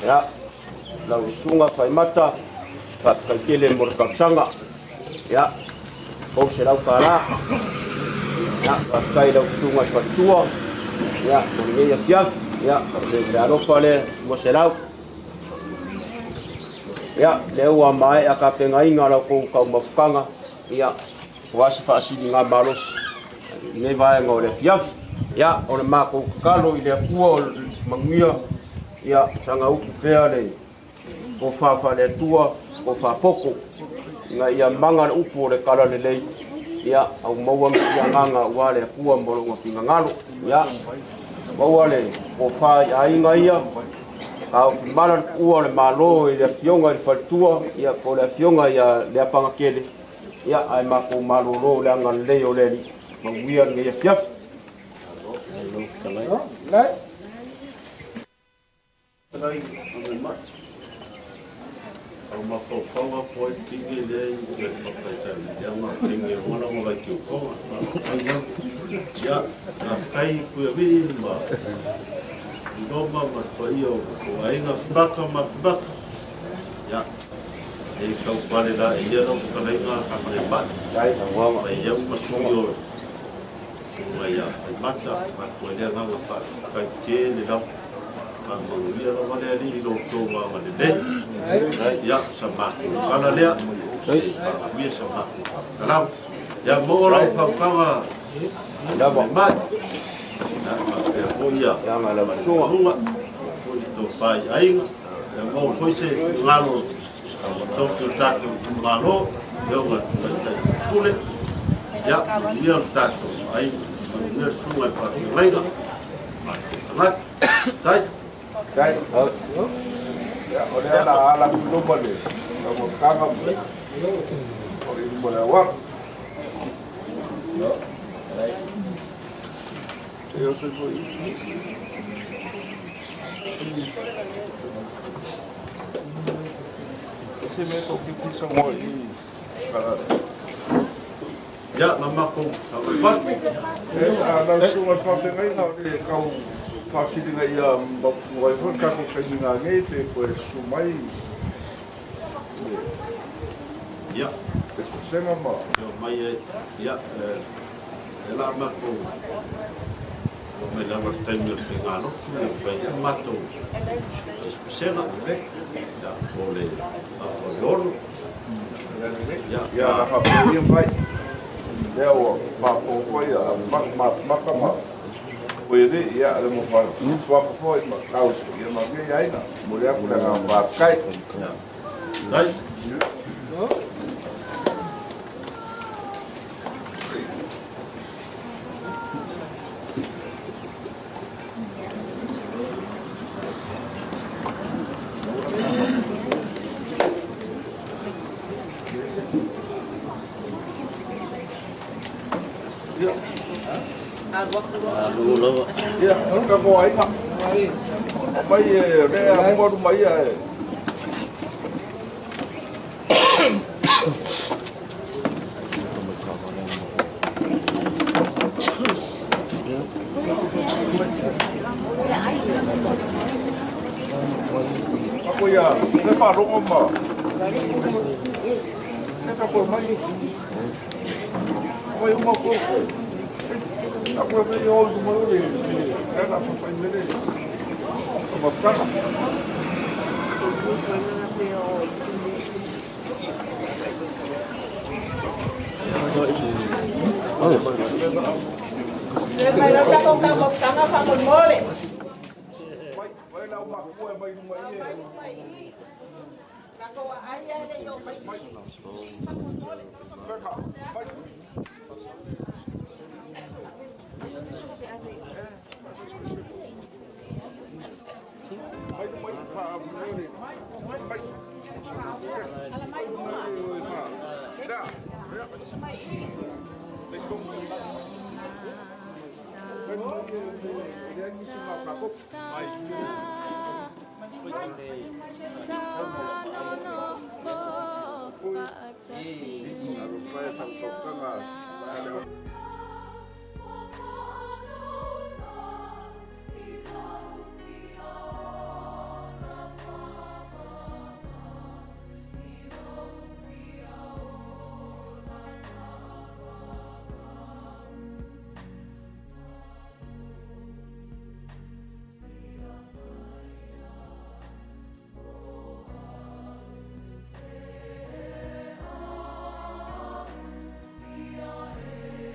Ia lau susuga Faimata, faafetai tele mo le talosaga, ia $300. Ia faafetai lau susuga i faletua, ia mo lenei afiafi, ia o le meaalofa lea $200. Ia lea ua maea tapenaina lau tou taumafutaga, ia ua se faasiliga malosi i lenei vaega o le afiafi. Ia o le matou tatalo i le Atua o le manuia, ia saga upu pea le tofa faale-Atua, tofa poto, ina ia maga le upu o le tala lelei, ia au maua ni agaga aua le Atua mo lona finagalo. Ia maua le tofa i aiga ia, taofimala le tuua o le Malo i le afioga i le faletua, ia po o le afioga ia Leapagatele, ia ae matou malolo le agalelei o le Alii. Manuia lenei afiafi. Lai, ame mai. Au mafaufau a po ai kingi lea i le pataitai ia ma kingi o ngana ma vai kiu konga. Ia, faafetai i kuia ma i loma ma paia o aiga fimaka ma fimaka. Ia, e kau pale la e ia lau whakalaiga whakalai mai. Mai iau ma sui o ngai ia whaimata, ma koe lea nganga whakai tele lau. Manuia lava le alii i lo outou agalelei. Ia, sa matou kala lea, faamanuia sa matou faapatalau. Ia, mo lau faukaga le mai. Ia, faapea foi ia luga, foi le tofā i aiga. Ia, mo foi se finagalo tofi o tatou itumalo, ioga taitai pule. Ia, manuia le tatou aiga, manuia le susuga i faafeagaiga, matou tagata. Tai. Tai. Ia, o lea la ala ku luma le taumafaga o i luma le auala. E oso i foi. Se me ko ki pisa mo i kala. Ia, na makou whakapatu. E a lau susuga i le faafeagaiga o le kau faafiliga ia mai foi le tatou taimi gagē pe koe susu mai le Ia. pesepesega ma Ia mai e, ia, e la makou o mai lava le taimi o le faigalotu ia fai ai matou pesepesega. Ia, o le afa o le 6. Ia, ia la faapea ia mai lea ua faafofoa ia maka ma koe le ia le mo fa faafofoa ma kau ia ma nge ai na mo le aku le ngā faafetai. Tai. Ia, ka ko aiga. Mai e rea moru mai e. Ako ia, le wharongo ma. Le whako mai. Mai uma ko. Ako e mei o tu mai le. Le na whawhai mele. O mafutanga. Mai lau tatou taumafataga faamolemole. Mai lau makua e mai luma i e. Tatou aai ai le i o mai. Faamolemole. Mai mai wha mele. Mai. Mai luma. Da. Mai i. Le kongo. Yeah.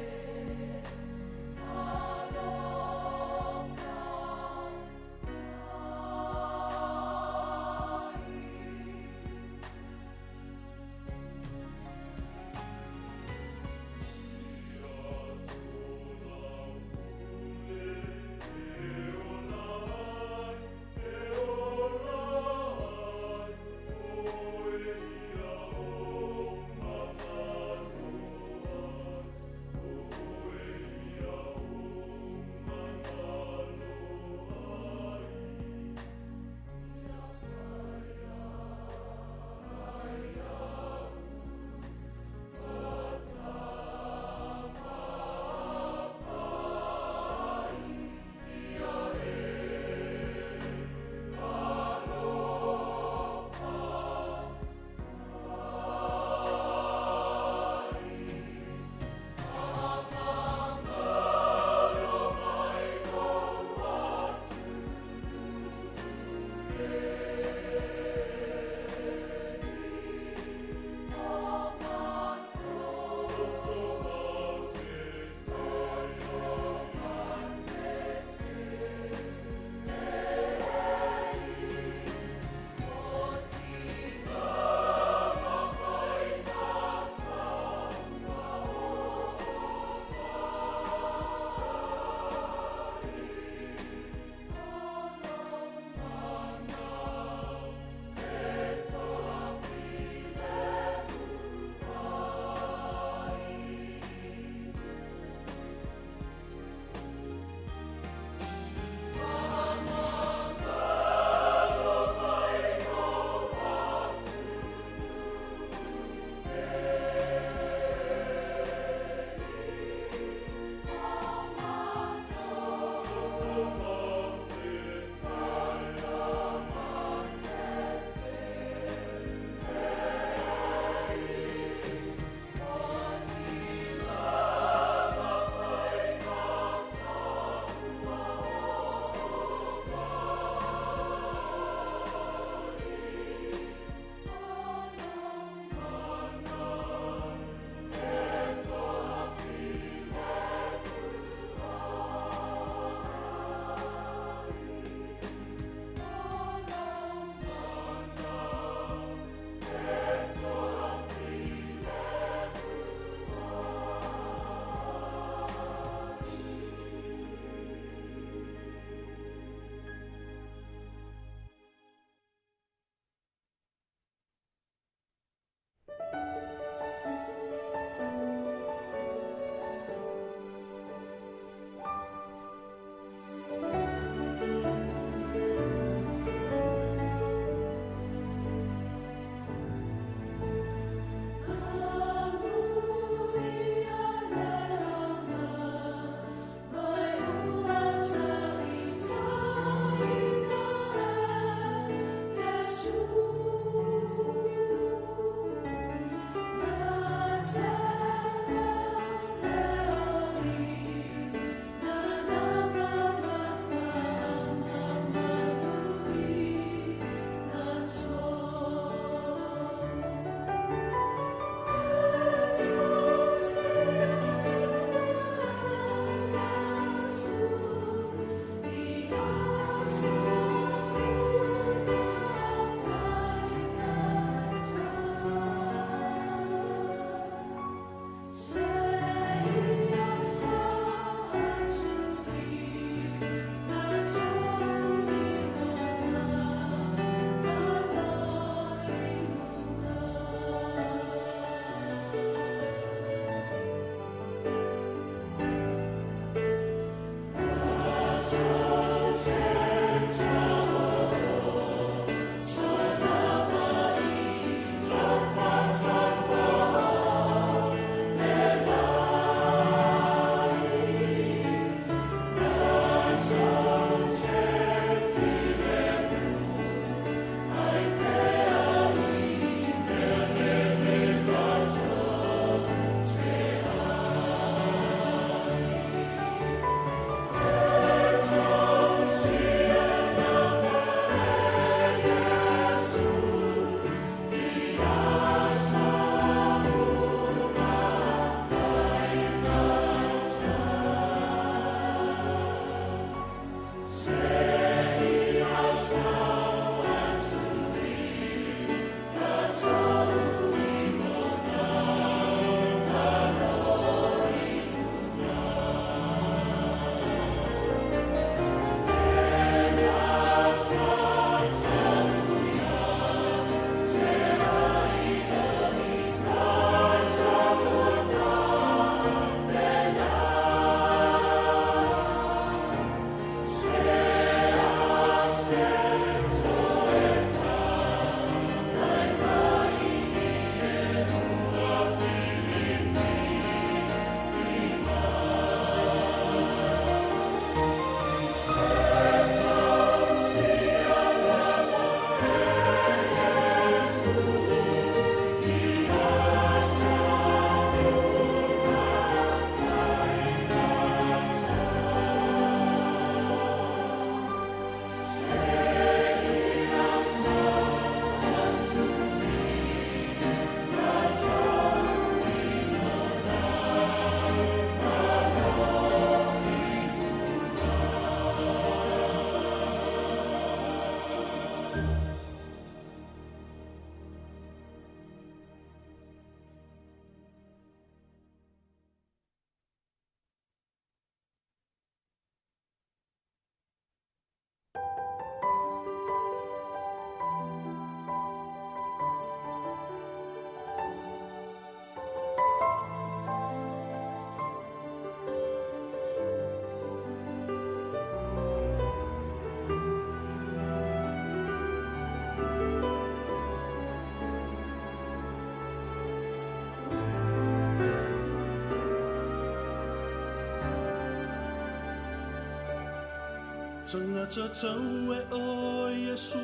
Tangata tau e o Yesu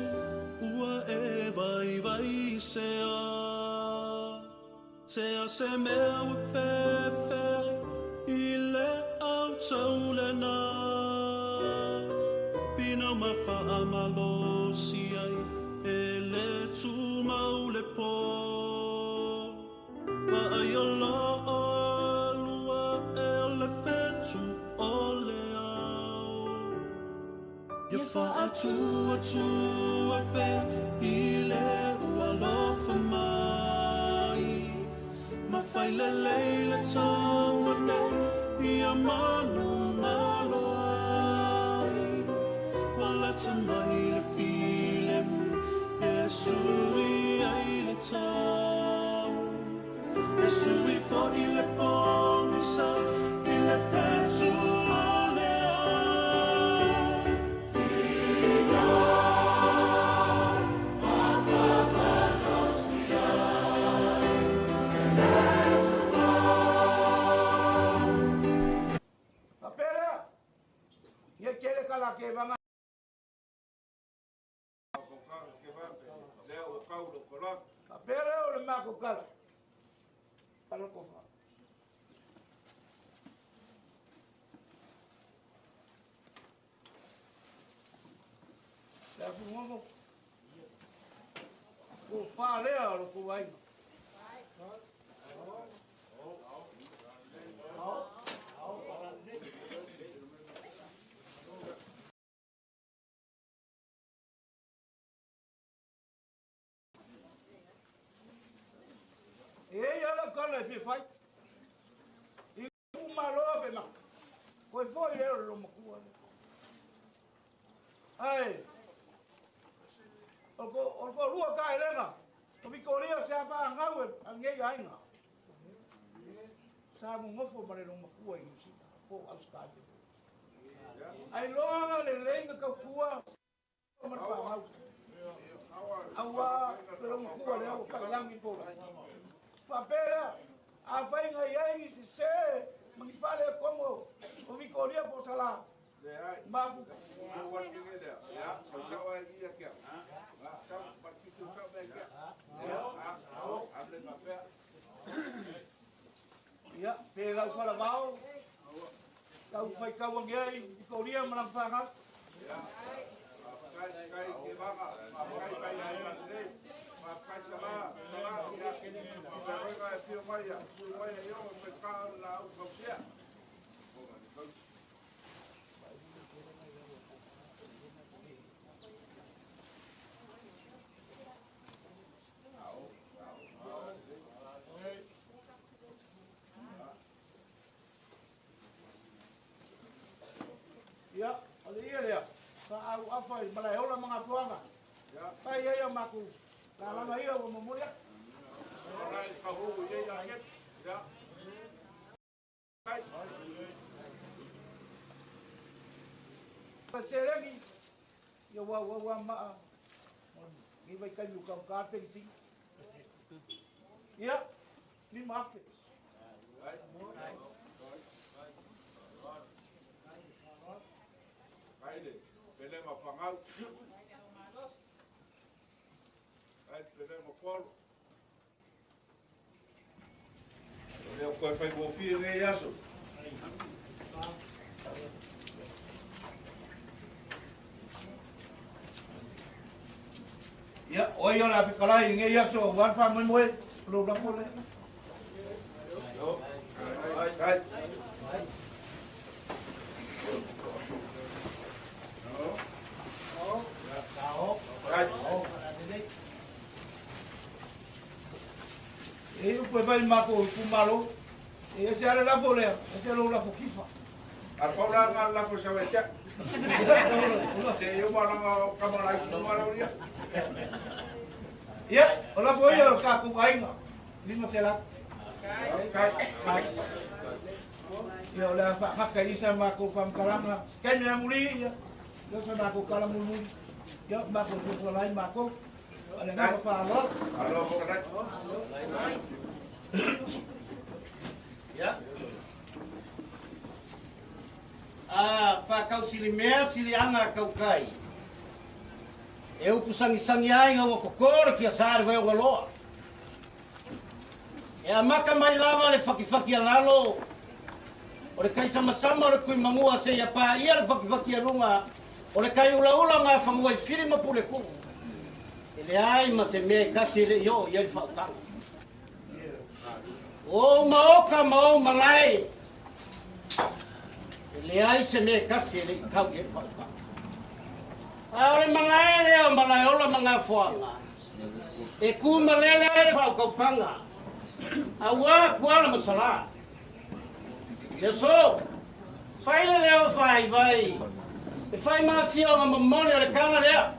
ua e vai vai se a Se a se mea ua fefe i le au tau le nā Whina ma whaamalo si ai e le tūmau le pō Pa ai o lo o lua e o le whetu o le au Ia whaatua tua pe i le ua lofa mai Ma whai le leile taua nei ia manu malo ai Wala te mai le file mu e sui ai le tau E sui fo i le pongisa i le whetu o le au Papera, ia kele kala ke vanga. Papera o le mako kala. Kala kofa. Le afu ngongo. Ko wha lea o lo ko wainga. E ei ala kala e fia fai. I ku maloa fe maka. Koe foi leo le makua le. Ai. O ko lua ka elenga. O Vikoria se apa angau e angei ainga. Sa mo ngofo ma le lo makua i Nusita. Po Australia. Ai loanga le leinga kau kua. Ma le whaangau. Aua le lo makua le au whakalangi po. Whapera, a whainga i aingi se se, mangi whale e kongo, o Vikoria po sala. Mafu. Ia, pe lau whala wao, lau whai kauangi ai, Vikoria malang whangau. Ia, o le ia lea, sa au afa i malae ola mga fuanga. Pai ia maku, la langa ia o momoria. Serengi, ia wa wa wa ma. Ni vai kai lu kau ka pensi. Ia, ni mafe. Kaile, pele ma whangau. Kaile, pele ma kolo. Leo koe whai mōwhia ngei aso. Ia, oi o la fikalai ngei aso, wan wha moe moe, lo rafo le. Kai. E upe vai mako i kumalo, e ese ale lafo lea, ese lo lafo kifa. A paula ngā lafo sa wetia. Se eu maranga o kamara i kumalo ria. Ia, o lafo ia o ka kuainga. Lima se la. Kai. Ia o lea wha isa mako whamkaranga. Kenya muri ia. Ia sa mako kala mulmuli. Ia mako fusolai mako. Ale ngā wha alo. Alo whakarai. Ia. A faakausilimea siliaga a kaukai e upusagisagi ai ga ua koko le kiasā le vaeogaloa. E amaka mai lava le fakifaki a lalo o le kaisamasama o le kuimagua seia paia le fakifaki a luga o le kaiulaula gafagua i fili ma pulekuu. E leai ma se mea e kasi e le'i oo i ai le faautaga. O ou maoka ma ou malae, e leai se mea e kasi e le'i tau i ai le faautaga. A o le malae lea o Malaeola ma Gafoaga, e ku malele ai le faaukaukaga, auā Kuala ma Salā. Le aso, fai le leo faaivai, e fai ma afioga momoli o le tala lea,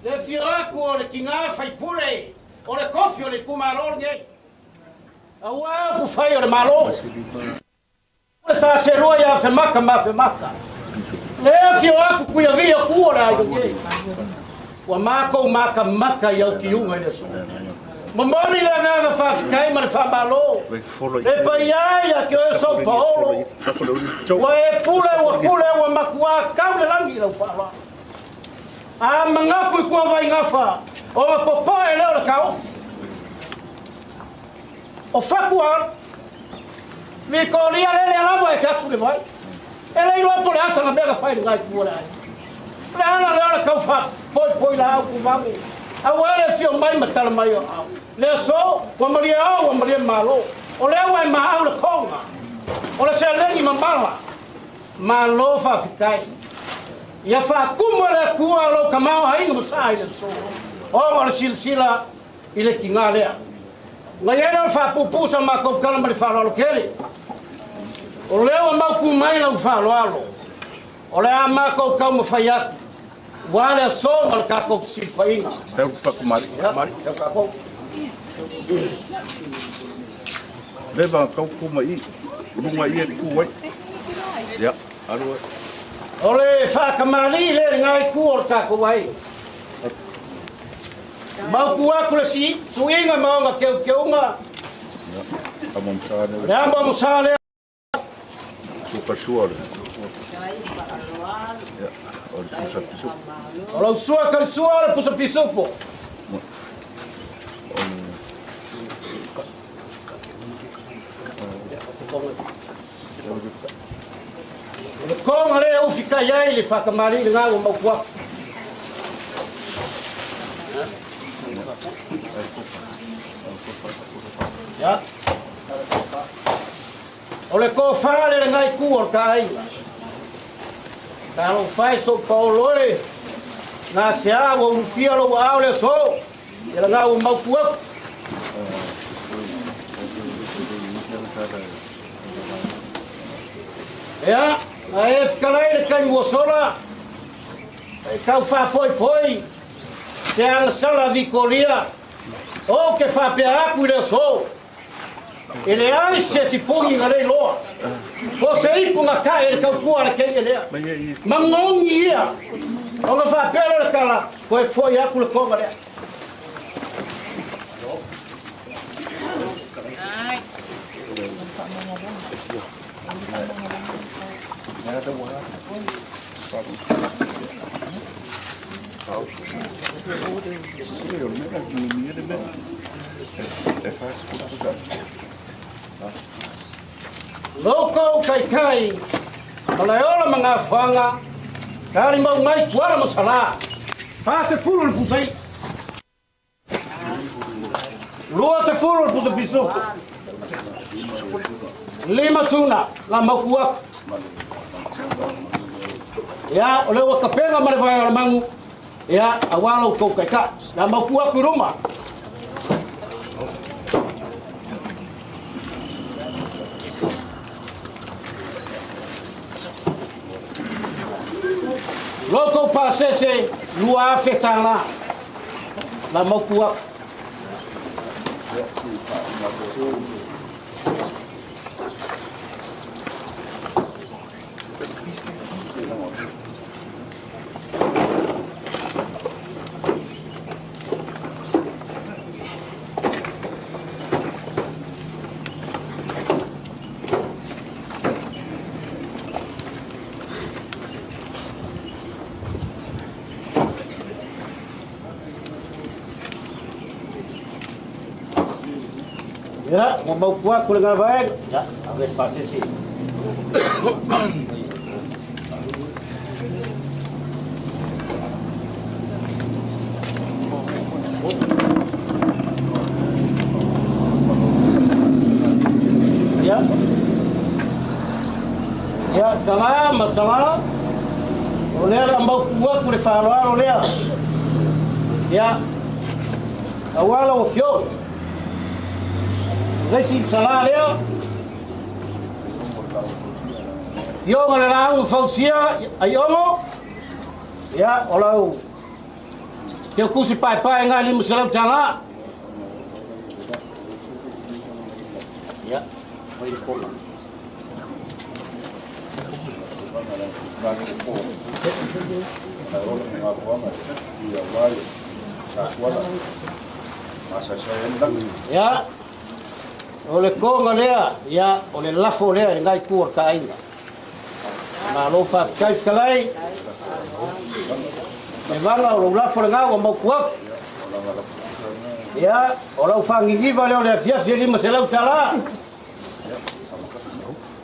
le afio atu o le tigā faipule o le tofi o le itumalo lenei, auā upufai o le Malo. Le sa selua ia Afemaka ma Afemaka. Le afio atu Tuiavia o tu o le aiga nei. Ua matou makamaka i au tiuga i le aso. Momoli le agaga faafetai ma le faamalo le paia ai ia te oe Sou Paolo. Ua e pule ua pule ua matua kau le lagi i lau faaaloalo. A manatu i kua vaigafa ona popoe lea o le taofi. O Fakua, Vikolia lele lava e te atu le vai. E le iloa po o le a sana mea na fai i lena itu o le aiga. O le ala lea o le tau faapoipoi laau tuvagu, aua le afio mai ma tala mai o au. Le aso, ua malie ao, ua malie malo. O lea ua e maau le koga o le seleni mamala. Malo faafetai. Ia faatumu e le Atua lou tamaoaiga ma sa i le aso, ona o le silasila i le tiga lea. Na i ai lea o le faapuupuu sa matou tala ma le faaaloalo tele. O lea ua mautu mai lau faaaloalo, o le a matou taumafai atu, ua le aso ma le tatou fesilafaiga. Ia, sau tatou. Leva tau ku mai i lunga ia ku ai. Ia, alu ai. O le faatamalii lea i lena itu o le tatou aiga. Mautu atu le suiga ma ona teuteuga. O le amoamosa lea. O lau sua talisua o le pusa pisupo. O le koga lea e ufi kai ai le faatamalii lena ua mautu atu. Ia. O le tofa le lena itu o le ta aiga. Talofa e sou paolo e, gasea ua ulufia lou aao le aso, ia lena ua mautu atu. Ia, na e fetalai le taimi ua sola, e tau faapoipoi te agasala Vikolia, ou te faapea atu i le aso, e leai se isi puni na le iloa, po o se ipu na tae e le tautua a le teine lea. Magogi ia, ona faapea lea o le tala, toe foi atu le toga lea. Loko Kaikai, Malaeola ma Gafoaga, Talimau mai Tuala ma Salā, 40 le pusa i'a, 20 le pusa pisupo, 5 tuna la mautu atu. Ia, o lea ua tapena ma le vae o le magu, ia, auā lo outou taitai. La mautu atu i luma. Lo outou pasese, 2000 tālā. La mautu atu. Ia, ua mautu atu lena vaega. Ia, ave le pasese. Ia. Ia, Salā ma Salā, o lea o le a mautu atu le faaaloalo lea. Ia, auā lau Afioga. O le isi Salā lea, Afioga le Laau Fausia Aiono, ia, o lau teutusi paepae ga $500. Ia, fai le koga. Ia, o le koga lea, ia, o le lafo lea i lenei itu o le taaiga. Malo faafetai fetalai. Le vaga o lou lafo lena ua mautu atu. Ia, o lau fagigiva lea o le afiafi e $500.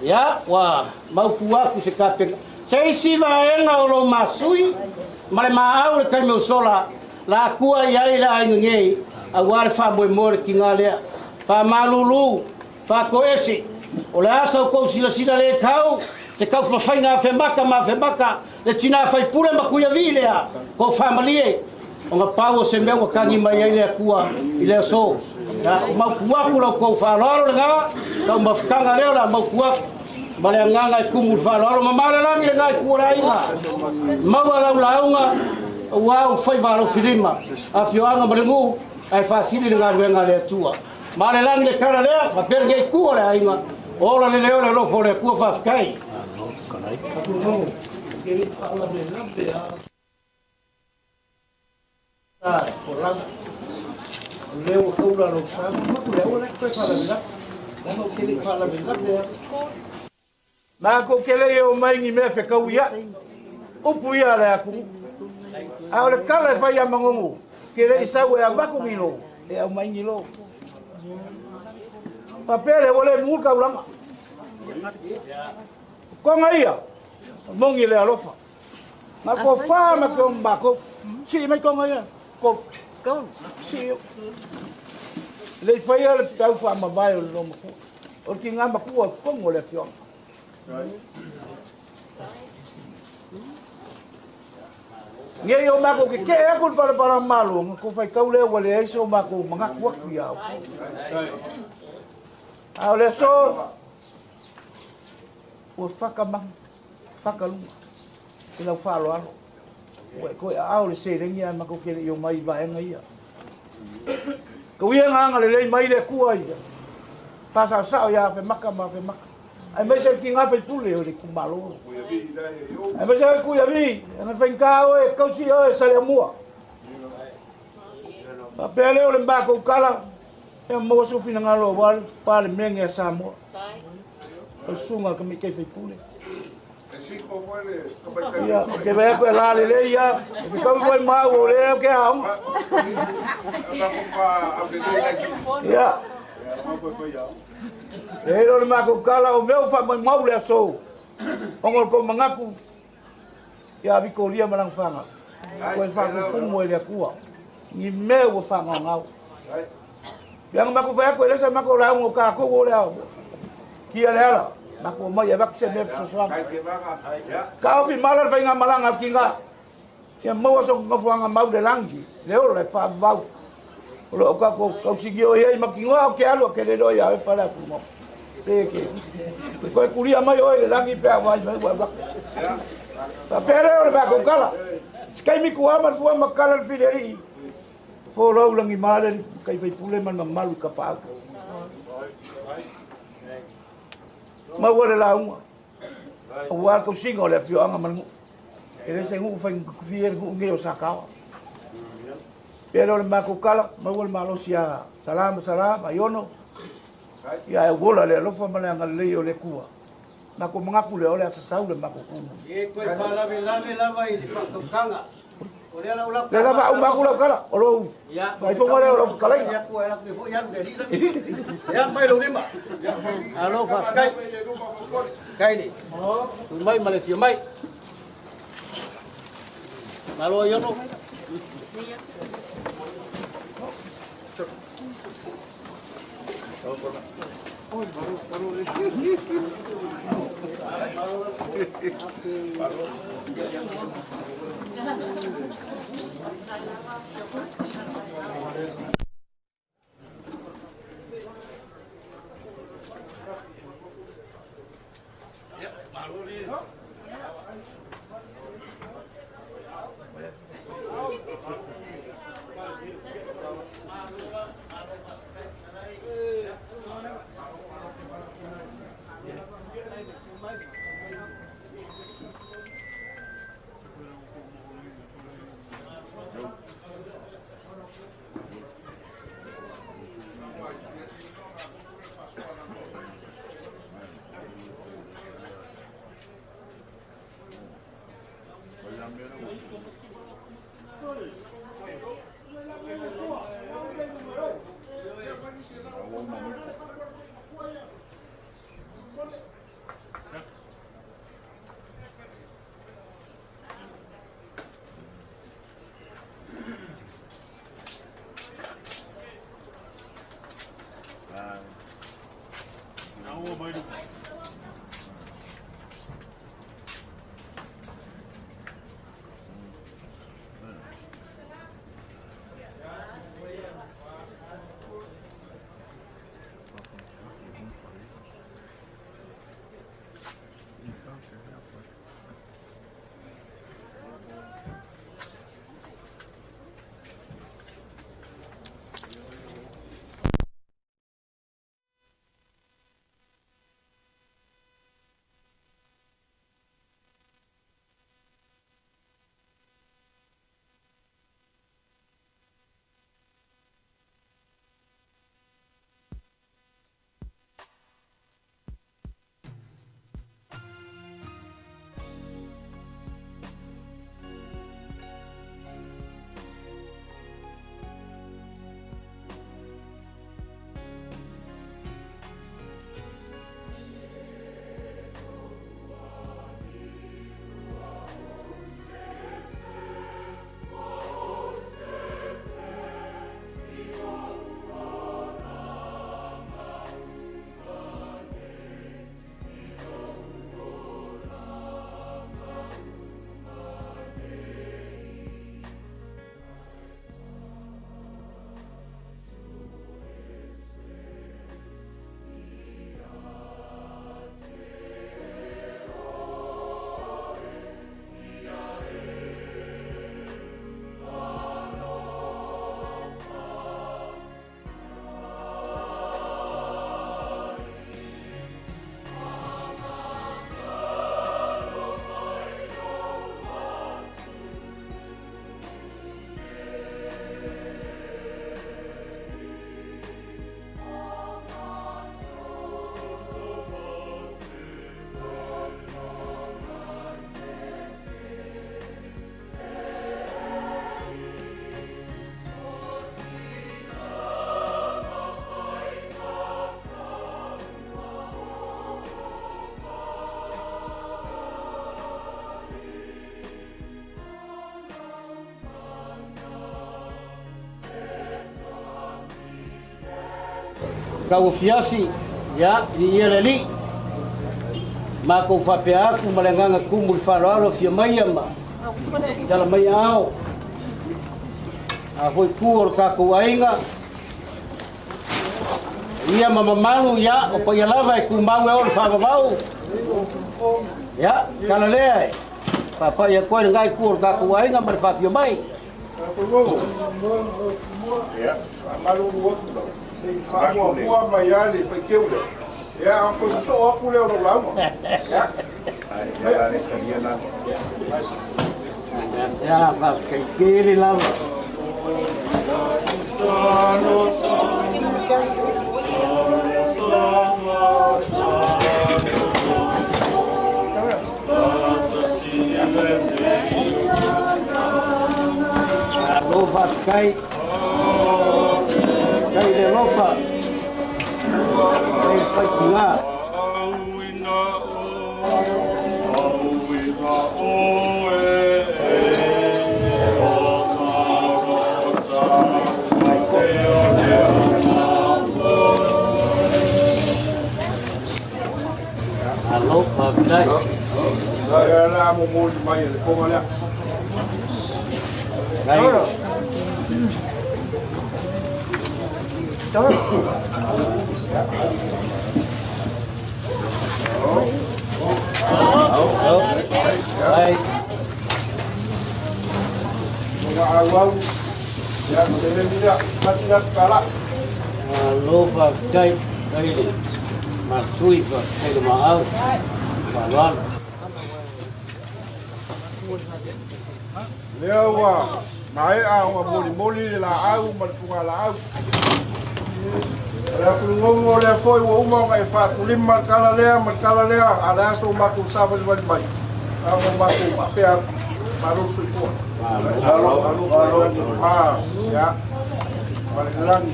Ia, ua mautu atu se kapena. Se isi vaega o lou masui ma le maau le taimi o sola, la atua i ai le aiga nei, auā le faamoemoe le tiga lea. Faamalulu, faatoese, o le asa o tou silasila le tau, se taufafaiga afemaka ma afemaka, le tinā faipule ma tuiavii lea, tou faamalie, ona pau o se mea ua tagi mai ai le Atua i le aso. Ia, o mautu atu lau tou faaaloalo lena, taumafataga lea o le a mautu atu, ma le agaga e tumu i le faaaloalo, mamao le lagi lena i tua o le aiga. Maua lau lauga, auā ua faiva alofilima, afioaga ma le nuu, ae faasili le galuega a le Atua. Ma le lagi le tala lea, faapea lenei itu o le aiga, ola le leo le alofa o le Atua, faafetai. Makou ke le i oo mai ni mea fekauiaʻi, upu ia a le atunuu. A o le tala e fai ia Manono, ke le i sau e avatu ni lo, e aumai ni lo. Faapea lea ua le mumu le taulaga. O koga ia, o moni le alofa. Na ko fa ma ke o makou. Sii mai koga ia. Ko. Sii. Le i faia le peau faamavae o le loomatua. O le tiga matua o totonu o le afioaga. Nei o makou kekeʻe atu i le palapala malo, ona kou faitau lea ua leai so makou manatu atu iā outou. A o le aso, ua faka manu, faka luga i lau faaaloalo. Ua e toe aao le seleni ae matou te le i omai i vaega ia. Tau ia ina agalelei mai le Atua ia faasaosao ia Afemaka ma Afemaka, aemaise le tiga faipule o le itumalo. Aemaise oe Tuiavi, ana faigata oe, tausi oe Saleamua. Faapea lea o le matou tala, ia maua sou finagalo aua le Palemene a Samoa. O le susuga a le tamaitai faipule. Ia, ou te vaai atu e la lelei ia, e fetaui foi ma au o lea ou te aoga. Ia, e ai o le matou tala o mea ua faamaumau le aso, ona o le tou manatu ia Vitoria ma lana fanau, toe faatutumu e le Atua ni mea ua faagaogao. Pei ona matou fai atu, e le sa matou lauga o tatou o le ao. Kia le ala, matou omai e avatu se mea fesoasoani. Taofi mala le faigamalaga a le tiga, ia maua sona nofoaga mau i le lagi, le ola e faavavau. O lo o tatou tausigioi ai ma tinoa o ke alu a ke le iloa ia oe Faleafuga. Pe ke toe kulia mai oe i le lagi pe a vaai mai ua e lake. Faapea lea o le matou tala. Se taimi tua ma le fua ma tala le filialii. Folau lagima le kai faipule ma le mamalu i Kapaau. Maua le lauga, aua le tausiga o le afioaga ma le nuu. E le se nuu faigofie le nuu nei o Sakaoa. Pea lea o le matou tala, maua le malosi ia Sala ma Sala ma Iono, ia ae uola le alofa ma le agalelei o le Atua. Matou manatu lea o le a sasau le matou tumu. E toe faalavelave lava i le faatautaga. Lea la faauma atu lau tala, o lou faifoga lea o lau fetalaiga. Ia mai lou lima. Alo faafetai. Kai le. Tu mai ma le fia mai. Malo Iono. Tauafiafi, ia, viia le Alii. Matou faapea atu ma le agaga tumu i le faaaloalo afio mai ma tala mai aao. A foi tu o le tatou aiga, ia ma mamalu, ia, o paia lava e tumau e o le faavavau. Ia, tala lea e faapai atu ai lengai tu o le tatou aiga ma le faafio mai. Ia, faamalulu atu lau. Faamuamua mai lava le faiteu lea. Ia, a toe sosoo atu lea o lau lauga. Ia. Ia, faafetai tele lava. Faafetai. Faafetai i le alofa. Faafetai i le faitiga. Malo, faafetai. Ia la momoli mai e le poga lea. Ai. Mga awau. Ia, le le masina kala. Malo, faafetai. Faafetai le masui, faafetai le maau. Faaloalo. Lea ua maea ona molimoli le laau ma le fugalaau. O le afulugogo lea foi ua uma ona e faatulima le tala lea ma le tala lea, a le aso o matou savalivali mai. A o matou faapea atu, malo le soifua. Malo, malo lagi ma, ia, ma le lagi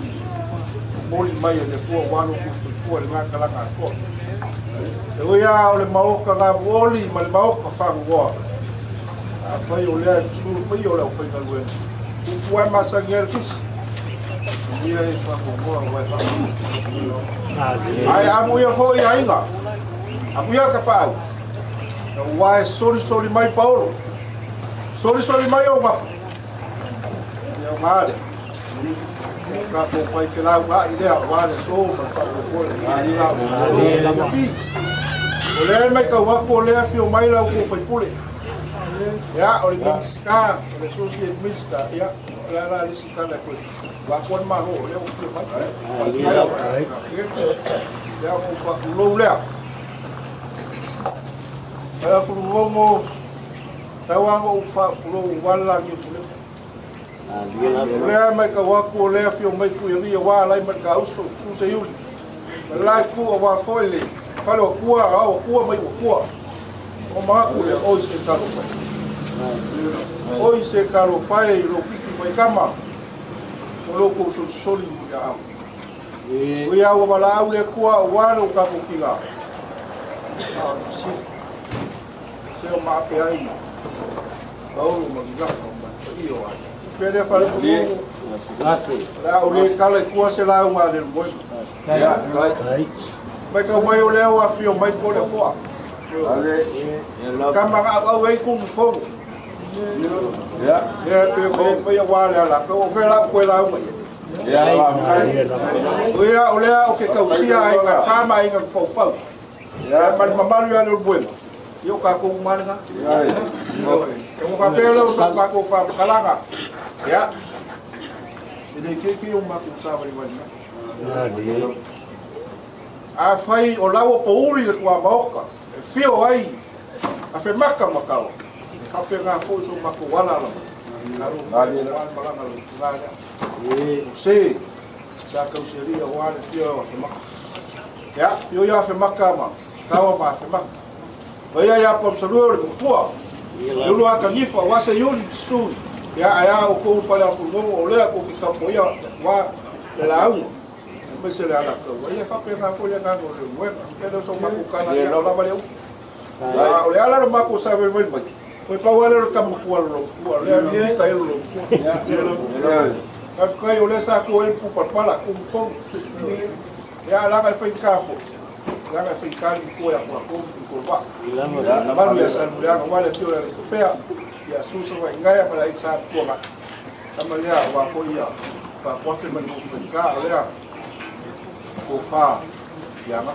moli mai e le Atua ua alo tou soifua i le gagalaga atoa. E ui lava o le maoka gamuoli ma le maoka fagugoa, afai o lea e susulu faia o le aufaigaluega, upu ae masani ai le tusi, ia e fagugoa ua e fagugoa. Ae amuia foi aiga, amuia ka paau, ua e solisoli mai Paolo, solisoli mai o gafa, ia o ngā lea. Ka tō whai te lau ngā i lea, wā le sō, ma le whakukoe, o lea mai kau aku o lea fio mai lau kō whaipule. Ia, o le Minista, o le Associate Minister, ia, o le ala lisi tala koe. Wā koe malo, o lea o fio mai. Ia, o whakulou lea. Aia fulungongo, tauanga o whakulou wala ngi pule. O lea mai kau aku o lea fio mai ku i ria wā lai mai ka uso, su se iuli. Ma lai ku a wā foi le, whale o kua, a o kua mai o kua. O maku le oi se kalo whai. Oi se kalo whai lo piki whai kama. O lo kou solisoli mu ia au. O ia ua wala au le kua o wā o kako ki ngā. Si. Se o maape ai. Paolo ma ngaka ma i o ai. Pele fale ku. La o le kala kua se la unga le moe. Mai ka mai o le o afio mai ko le foa. Ka manga au ei ku fo. Ya. Ya pe ko pe wa le la ko fe la ko la unga. Ya. O ia o le o ke kausia ai ka fama ai ka fau fau. Ya ma mamalu ya le moe. Yo ka ko malenga. Ya. Ka mo papel o so ka ko fa kalanga. Ya. E le ke o ma ku sa wali wali. A fai o lau o pouri le kua maoka. E fio ai. A fe maka makao. Ka fe ngā fo so mako wala la. Ka ro wala malanga le ngā. O se sa ka useria o ale fio a fe maka. Ya, yo ya fe maka ma. Kawa ma fe maka. Ia ia pa salu le kua. Yulu aka nifa wa se yuli su. Ya aya o ko fale ko no o le ko ki ka po ia wa le la u. Me se le ala ko. Ia fa pe na ko le na no le we. Ke do so ma ku kana ya la vale u. O le ala ma ku sa ve ve mai. Ko pa wa le ka mo ku lo ku le ni ka lo ku. Ka ka o le sa ko el pu pa pa la ku ko. Ya la ka fa ka fo. La ka fa ka ni ko ya ko ko ko ba. Malu ya sa lu ya wa le fio le fea. Ya susa wa ingaia para isa kuanga. Tamalia wa ko ia. Pa ko fe mani ko ka o lea. Ko fa ya ma.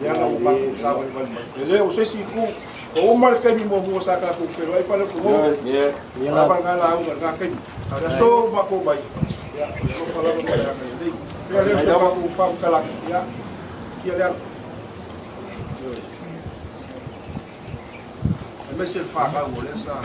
Ya la u pa ku sa wa ni. Ele o se si ku o mal ke mi mo mo sa ka ku pero ai pa le ku. Yeah. Ya pa nga la u nga ke. Ara so ma ko bai. Ya ko pa la ko ya ni. Ya le so ma ku fa ka la ya. Kia le. Monsieur le Pharaon, o le sa.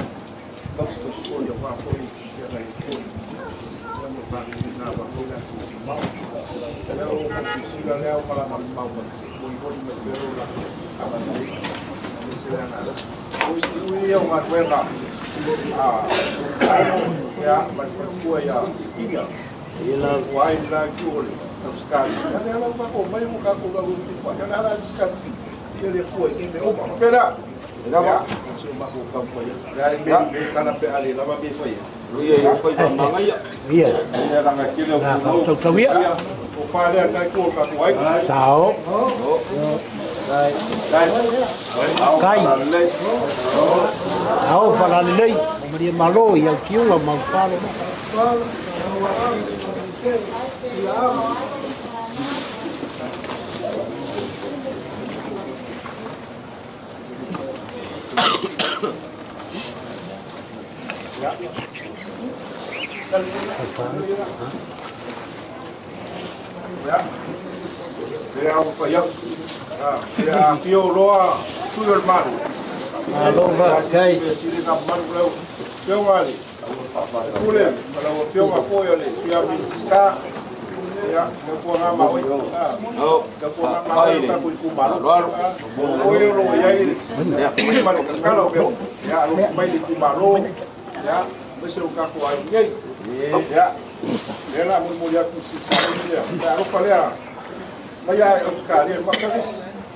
Ia ma le faletua ia Kinia. Ua ai le la itu o le tausikali. Ia lea la ua tatou omai ua tatou laulua ia le ala le sikali. Ia le Atua i nei mea uma. Faapea lea. Ia, se o matou taumafai atu. Le a le mea i mea tala pe a le lava mea e fai ai. Ia. Ia langa tele o Na tautau ia. O pa lea tai tu o tatou aiga. Sao. Kai. Ao whalalelei. O Maria Malo i au kiunga mau whalo. Ia. Ia au pa iau. Ia afio loa tui o le malu. Malo faafetai. Sili na malu leu. Afioga le Pule, ma lau afioga foi o le Sui Minisita. Ia, le puanga ma oi. Le puanga ma oi ka kui kumalo. O e o lo iai le ui ma le kakala o meo. Ia, alo mai le kumalo. Ia, mese o kako ai nei. Ia, lea la molimoli atu si sa lea. Ia, alofa lea. Mai ai Australia, whakare.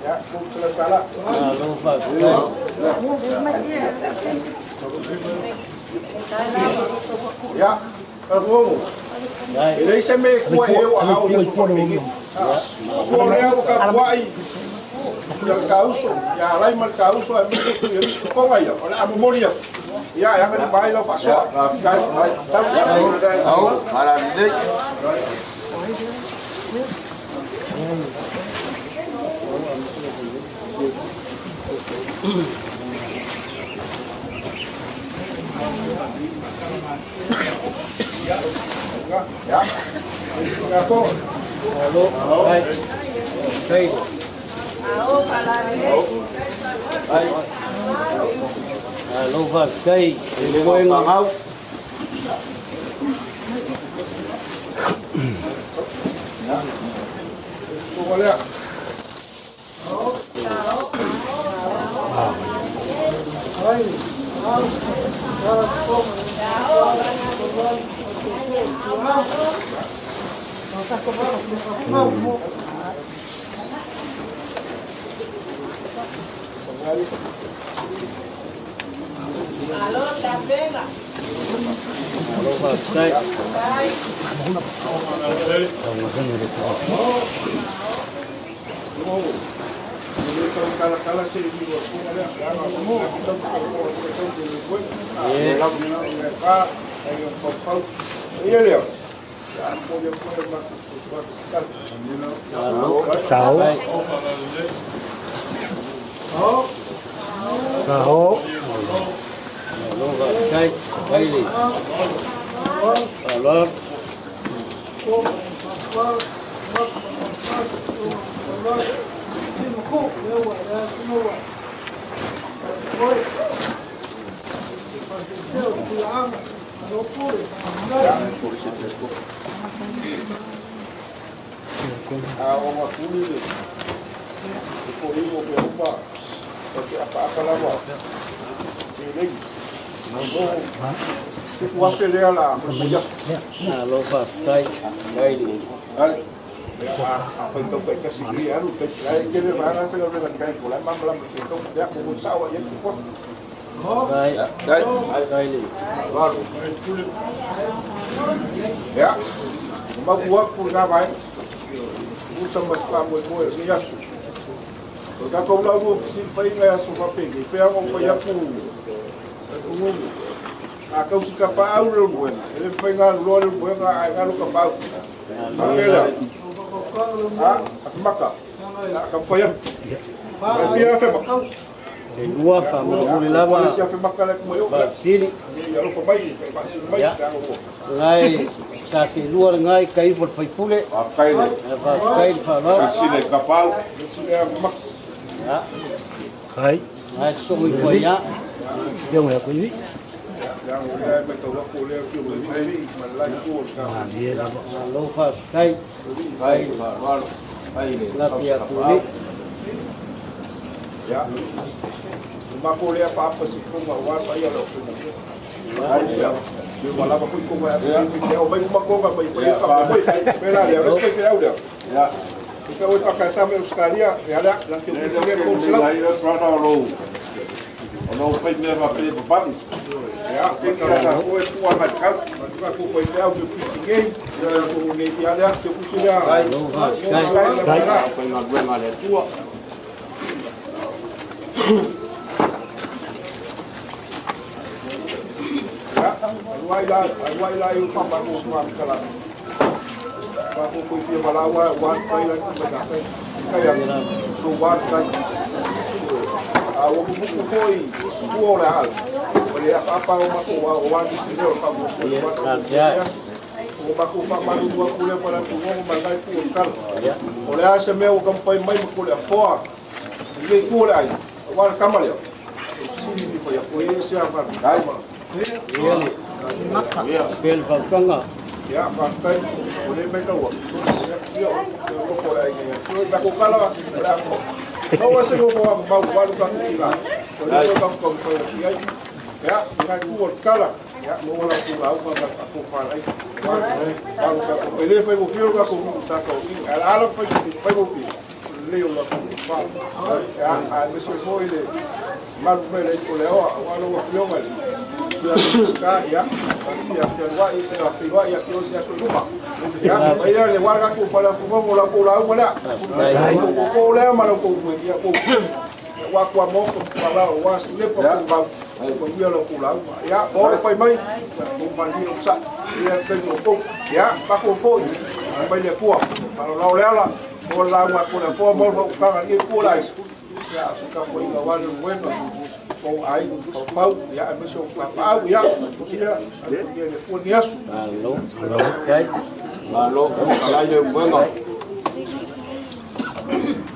Ia, mo tala tala. Malo faafetai. Ia, Karuogo. E leai se mea e kua e o a au i aso faapeni. Kua lea o ka kuai ia le kauso, ia alai ma le kauso a mea tu ia konga ia, o le a momoli atu. Ia, e anga ni mai lau faasoa. Au, alalelei. Ia, ia ko. Malo. Kai. Kai. Malo faafetai. Le moenga gau. Konga lea. Malo tapena. Malo faafetai. Le tau kala kala se i o konga lea. Ia nga mo ki tau ka ko ko tau te le koe. Ia lau ni o ka ai o pau pau. Ia lea. Ia mo ia ko ma ko ko ka. Malo. Sao. Sao. Malo faafetai. Kai le. Malo. A o ma kuli le. Te ko ingo pe opa. O te apa apa lava. Te lei. No. Te kuafe lea la mo ia. Malo faafetai. Kai le. Ai. A fai tau kai kasi i alu kai ai ke le vanga fai o le kai ko la mam lam te tau ya ko sa wa ye ko. Kai. Kai. Kai le. Valu. Ya. Ma ku ku na vai. Usa mas pa mo mo e yasu. O ka ko la mo si fai ngai aso fa pe ke pe o fa ya ku. A kau si ka pa au le mo. Ele fai ngai lo le mo ngai ai lo ka pa. Pela. A maka. Ka pa ya. Fia fe ma. E lua faamalamuli lava. Si fe maka le mo yo. Faafesili. Ia lo fa mai, fa si mai ta o. Ngai sa se lua le ngai kai fo le faipule. Faafetai le. Faafetai le faaaloalo. Sile ka pau. Sile ma. Ia. Kai. Ngai sogo i fo ia. Ia mo ko i. Ia o le me tau ko le ki o le ma la ko ka. Malo faafetai. Kai le faaaloalo. Kai le. La pia kuli. Ia. Mako lea paapa si konga wa sa ia lo konga. Ai ia. Yo wala ba foi konga ya fi o mai uma konga mai foi ka foi. Pera lea, le foi au lea. Ya. Ka oi fa ka sa me Australia, ya la la ke ku se ko sla. Ai o trana o lo. O lo foi me va pe pa. Ya, ke ka ka ko e ku ma ka. Ka ku foi pe au ke ku si ge. Ya ko ne ya lea ke ku si lea. Ai. Ai. Foi na buena le tua. Ai la eu fa pa ko ma kala. Pa ko ko fi ma la wa wa kai la ku ma kai. Kai ya so wa kai. A o ku ku foi ku o la al. O le a pa o ma ko wa wa ni si le pa ko ko wa. O ma ko fa ma lu wa ku le pa la ku o ma kai ku o kala. O le a se me o ka pai mai ko le foa. Ni ku le ai. Wa ka ma le. Si ni ko ya ko e se a fa. Kai. Ia, pel fautanga. Ia, fatai, o le meka ua. Ia, o ko la ia. Ko ba ko kala la ko. No wa se ko wa ma wa lu ka ku la. O le ko ka ko ko ia. Ia, ia ku o kala. Ia, mo la ku la u ka ko fa lai. Wa lu ka ko ele foi mo fio ka ko sa ko. Ala ala foi foi mo fio. Le o la ku fa. Ia, a me so foi le ma lu le ko le o wa lo wa fio ma. Ya, ya, ya, ya, ya, le warga ku pala ku ngo la ku la la. Ku ko le ma lo ku ya ku. Wa ku mo ku pala wa le ko ku ba. Ku ya lo ku la ya, o fai mai. Ku ma ni lo sa. Ya te lo ku. Ya, pa ku fo. Mai le ku. Pa lo le la. O la wa ku le fo mo ka ka ku la. Ya, ka ku la wa le bueno. O ai o pau ya me so pau ya ya le foniasu alo okay malo kala le buenga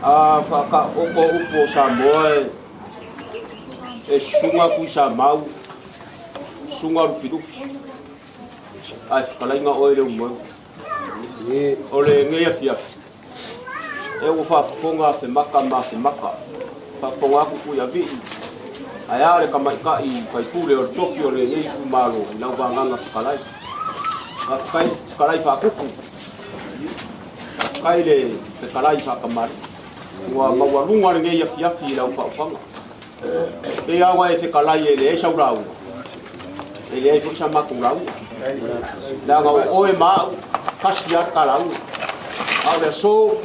a fa ka o ko upo sa moe e sunga ku sa mau sunga rufi rufi ai kala inga o le mo ni o le ngia fia e o fa fonga fe maka ma fe maka fa fonga ku ya vi Aia le kamaikai kai pule o Tokyo le nei ku malo i lau vanganga kalai. Kai kalai fa kuku. Kai le te kalai fa kamari. Ua maualunga le nei afiafi i lau faufanga. Pe awa e te kalai e le e sau lau. E le e foi sa maku lau. Nanga o oe maau kasi a kalau. Au le so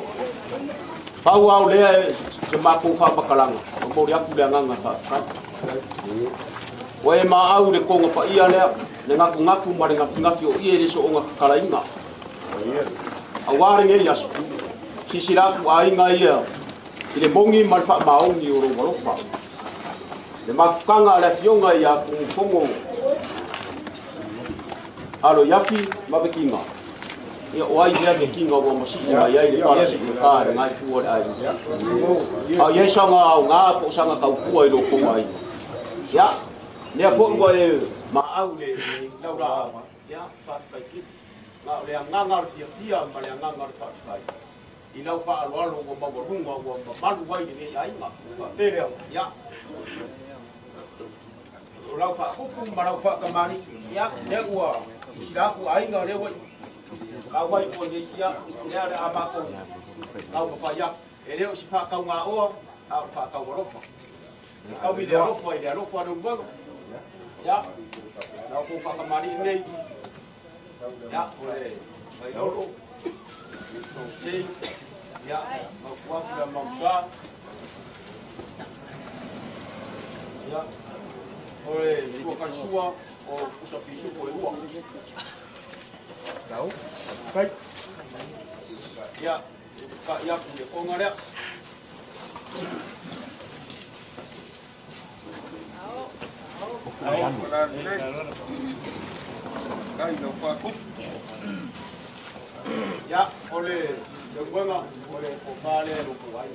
pau au lea e se maku fa makalanga. O mori aku le anganga fa kai. O e maau le konga pa ia lea, le ngaku ngaku ma le ngafi ngafi o ie le so o ngaka kalainga. A ware ngei asu, sisira ku ainga ia, i le mongi ma le wha maongi o ro walofa. Le makukanga le fionga ia kungufongo alo yafi ma bekinga. Ia o ai lea bekinga ua masii mai ai le pala si ka le ngai fua le ai. Au iai sanga au ngā po sanga kaupua i loko ai. Ia, nea fo'u ua e maau le laura ia, whaatai ki. Ngā o le anganga o le fiafia ma le anganga o le whaatai. I lau whaaloalo ua maualunga ua mamalu ai le nei ainga. Ua pere au, ia. O lau whaakupu ma lau whaakamani. Ia, nea ua isiraku ainga o le wai. Kau mai ko nei ia, lea le a mākou. Kau mawhai aku. E leo si whaakau ngā oa, a o whaakau alofa. Kau i le alofa, i le alofa le umuanga. Ia, lau kou whakamari nei. Ia, o le vailolo. Sei, ia, maukuaku le mausa. Ia, o le suakasua o kusapisupo e ua. Lau, kai. Ia, ka ia ku le konga lea. Ia, o le uenga, o le kofa le loko ai.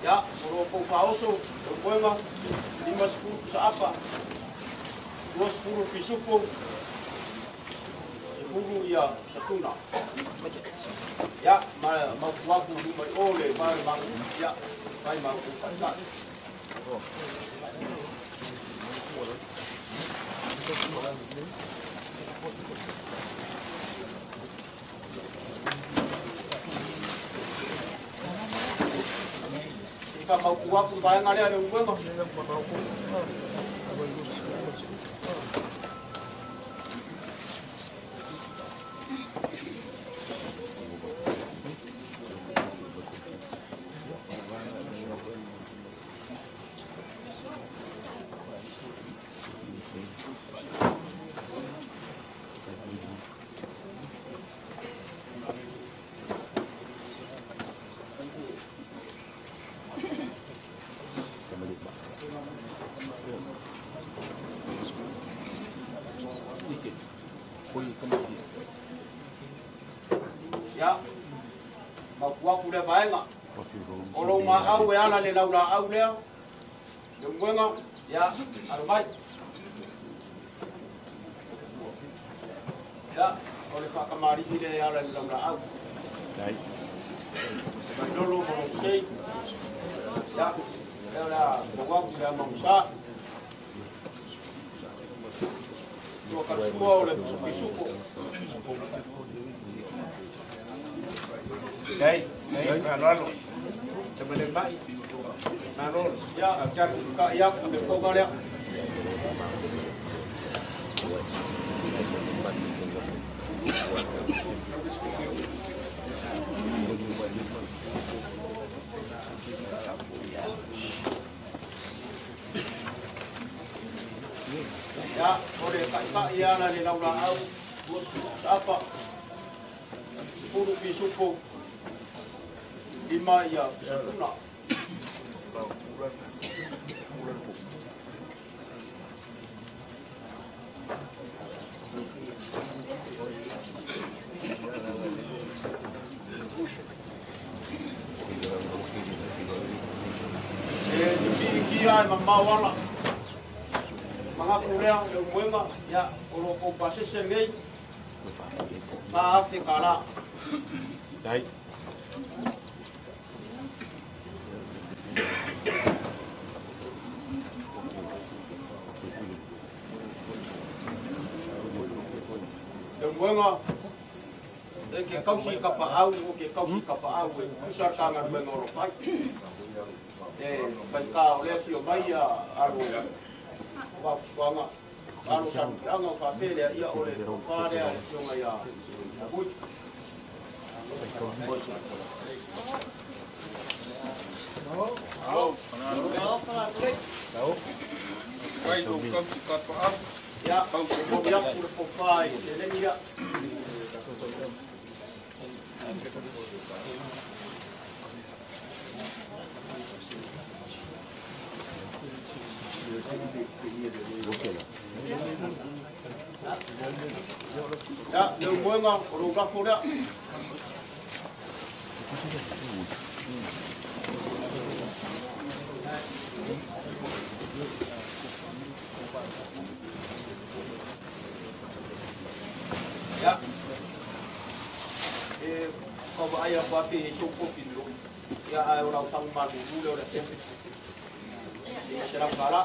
Ia, o O kou faaoso le umoega 50 pusaapa 20 pisupo 10 ia pusatuna. Ia ma maupuaku luma i o le ma le magu ia fai ma kou fa'itai. Ka maupuaku vaega lea le umoega. Ia maupuaku lea vaega. O lou maau e ala le laulaau lea le umoega ia alo mai. Ia o le faakamali'i lea e ala le laulaau. Vailolo ma lou sei. Ia lea o le a mauaku le amagusā. Tua kalasua o le pisupo. Dai, dai, faaaloalo. Tamalemai. Malo. Ia, ka ia ku le koga lea. Ia, o le ta'itai ala le laulaau 20 pusaapa 10 pisupo 5 ia pusatuna. E pi'ikia e mamao ala magaku lea le umoega ia o lo kou pasese nei 4,000 kalā. Dai. Le umoega e ke kausi i kapa'au o ke kausi i kapa'au e pusa le tagaluega o lo fai. E faigā o lea fio mai ia alo vafusuaga alo salupeaga o faapea lea ia o le tofā lea le afioga ia Ui. Wai lou kausi kapa'au. Ia momoli aku le pofā i seleni ia. Ia le umoega o lou lafo lea. Ia e kau vaaia kuape e soukofi loi. Ia ae o lau tagumalulu lea o le afiafi. 500 kalā.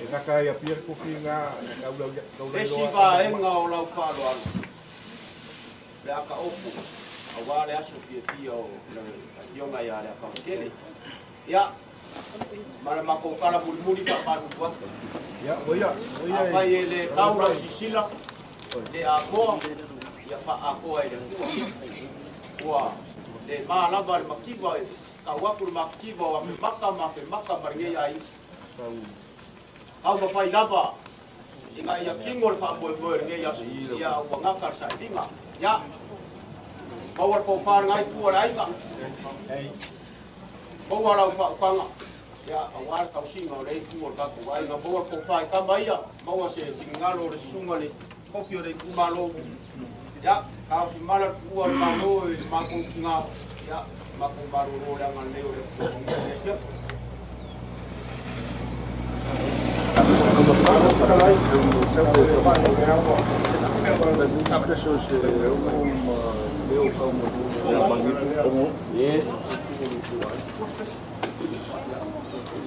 E saka ia pia kofi ngā kaulau kaulau Esi vaega o lau faaaloalo le akaopo auā le aso fiafia o le afioga iā le Akamatele. Ia ma le makou kala mulimuli faamalulu atu. Ia, oia, oia. Afai e le tau lau sisila le akoa ia faakoa e le Atua. Ua le ma lava le makiva e tau aku le makiva o afemaka ma afemaka ma legei aiga. Kau mafai lava ina ia kingo le faamoemoe legei aso ia ua gaka le sailiga. Ia maua le pofā legai pua le aiga. Maua lau faaukaga ia auā le tausiga o le itu o le tatou aiga. Maua le pofā i kama ia maua se finagalo o le susuga le kofi o le itumālō. Ia kaofimala le puua le mālō i le makou tigā. Ia Makou malolo le agalelei o le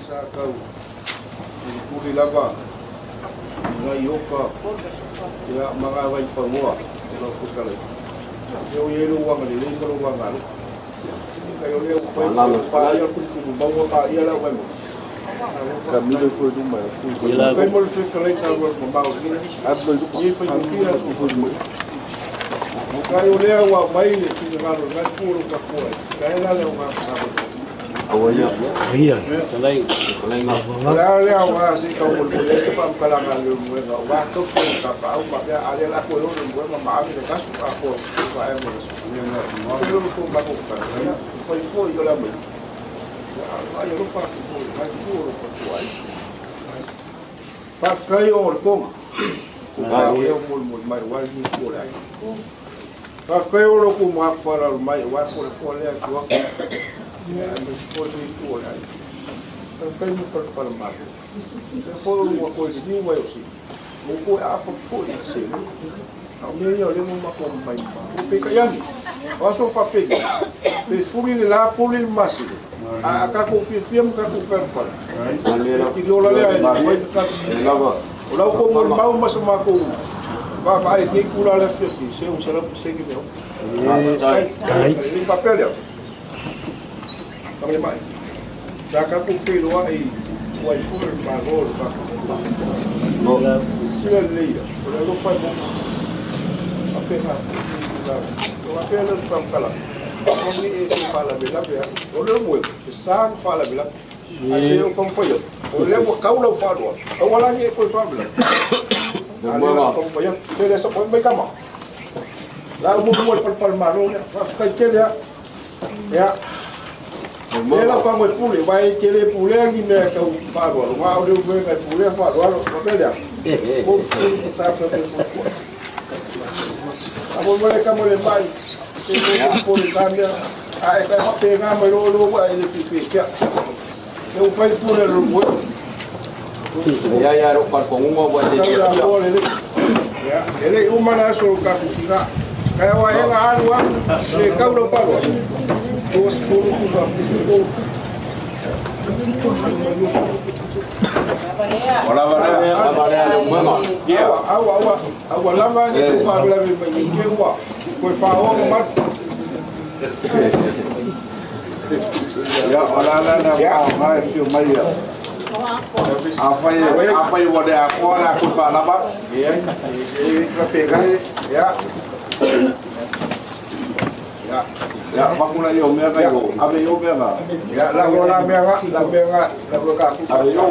Atua. Tuli lava ngai oka ia manga vai pangoa e lau pukalai. Ia ia lu wanga le lei lo wanga lo. Kai o le o pai pa ia ku ku maua pa ia la mai mo. Ka milo foi do mai. Kai mo le kalai ka mo mau ni. Ablo Ni fai ku ia ku ku mo. Kai o le wa mai le ti ngalo ngai ku ro ka ku. Kai la le o ma ka. Ia. Ia. Talai, talai ngā. La le wa se ka mo le ke pa kala nga le mo ga wa to ko ka pa u ma ya ale la ko lo mo ma ma le ka su a ko pa e mo su ni na mo lo ko ma ko ka ya foi foi yo la mo ya a yo lo pa ko ma ko lo ko ko ai pa kai o ko ka o yo mo mo ma wa ni ko la pa kai o lo ko ma pa la mai wa ko ko le ko ya me ko ni ko la kai mo pa pa ma e foi uma coisa de um eu sim o ko a po po se a me yo le mo ma ko mai ma o pe ka yani o so fa pe pe furi le la poli masi a ka ko fi fi ka ko fer fa ki lo la le ai ka o la ko mo ma ma so ma ko va va e ki kula le fi fi se o se la se ki me ai ai papel ya ka me mai da ka ko fi lo ai o ai fur ma lo pa sila leia o le lo fai mo a pe ha o a pe le pa kala o ni e fa la bela be o le mo e sa fa la bela a se o kom foi o le mo ka o fa lo o wala ni ko fa bela a le ko foi te le so ko me kama la mo mo pa pa ma lo fa ka te le ya Ela pa mo pule vai te le pule ni me ka o pa lo wa o le o me pule fa lo lo pe le o sa pa pe a mo le ka mo le mai te ko le cambia a e ka pe nga mo lo lo wa ele pi pi kia e o fai pule lo mo Ya ya ro pa ko ngo wa te ya ele o mana so ka ku ka ka wa ela alu se ka lo pa lo Dos por Hola, vale. Awa, awa, lava ni tu fa la me ni ke wa. Ko fa o ma. Ya, hola la la ma fi mai ya. A fai wa de a ko la ku fa la ba. Ya, e ka pega. Ya. Ya. Ya, makuna yo mea ka yo. Ave yo mea ka. Ya, la la mea ka, la mea ka, la ka ku. Ave yo.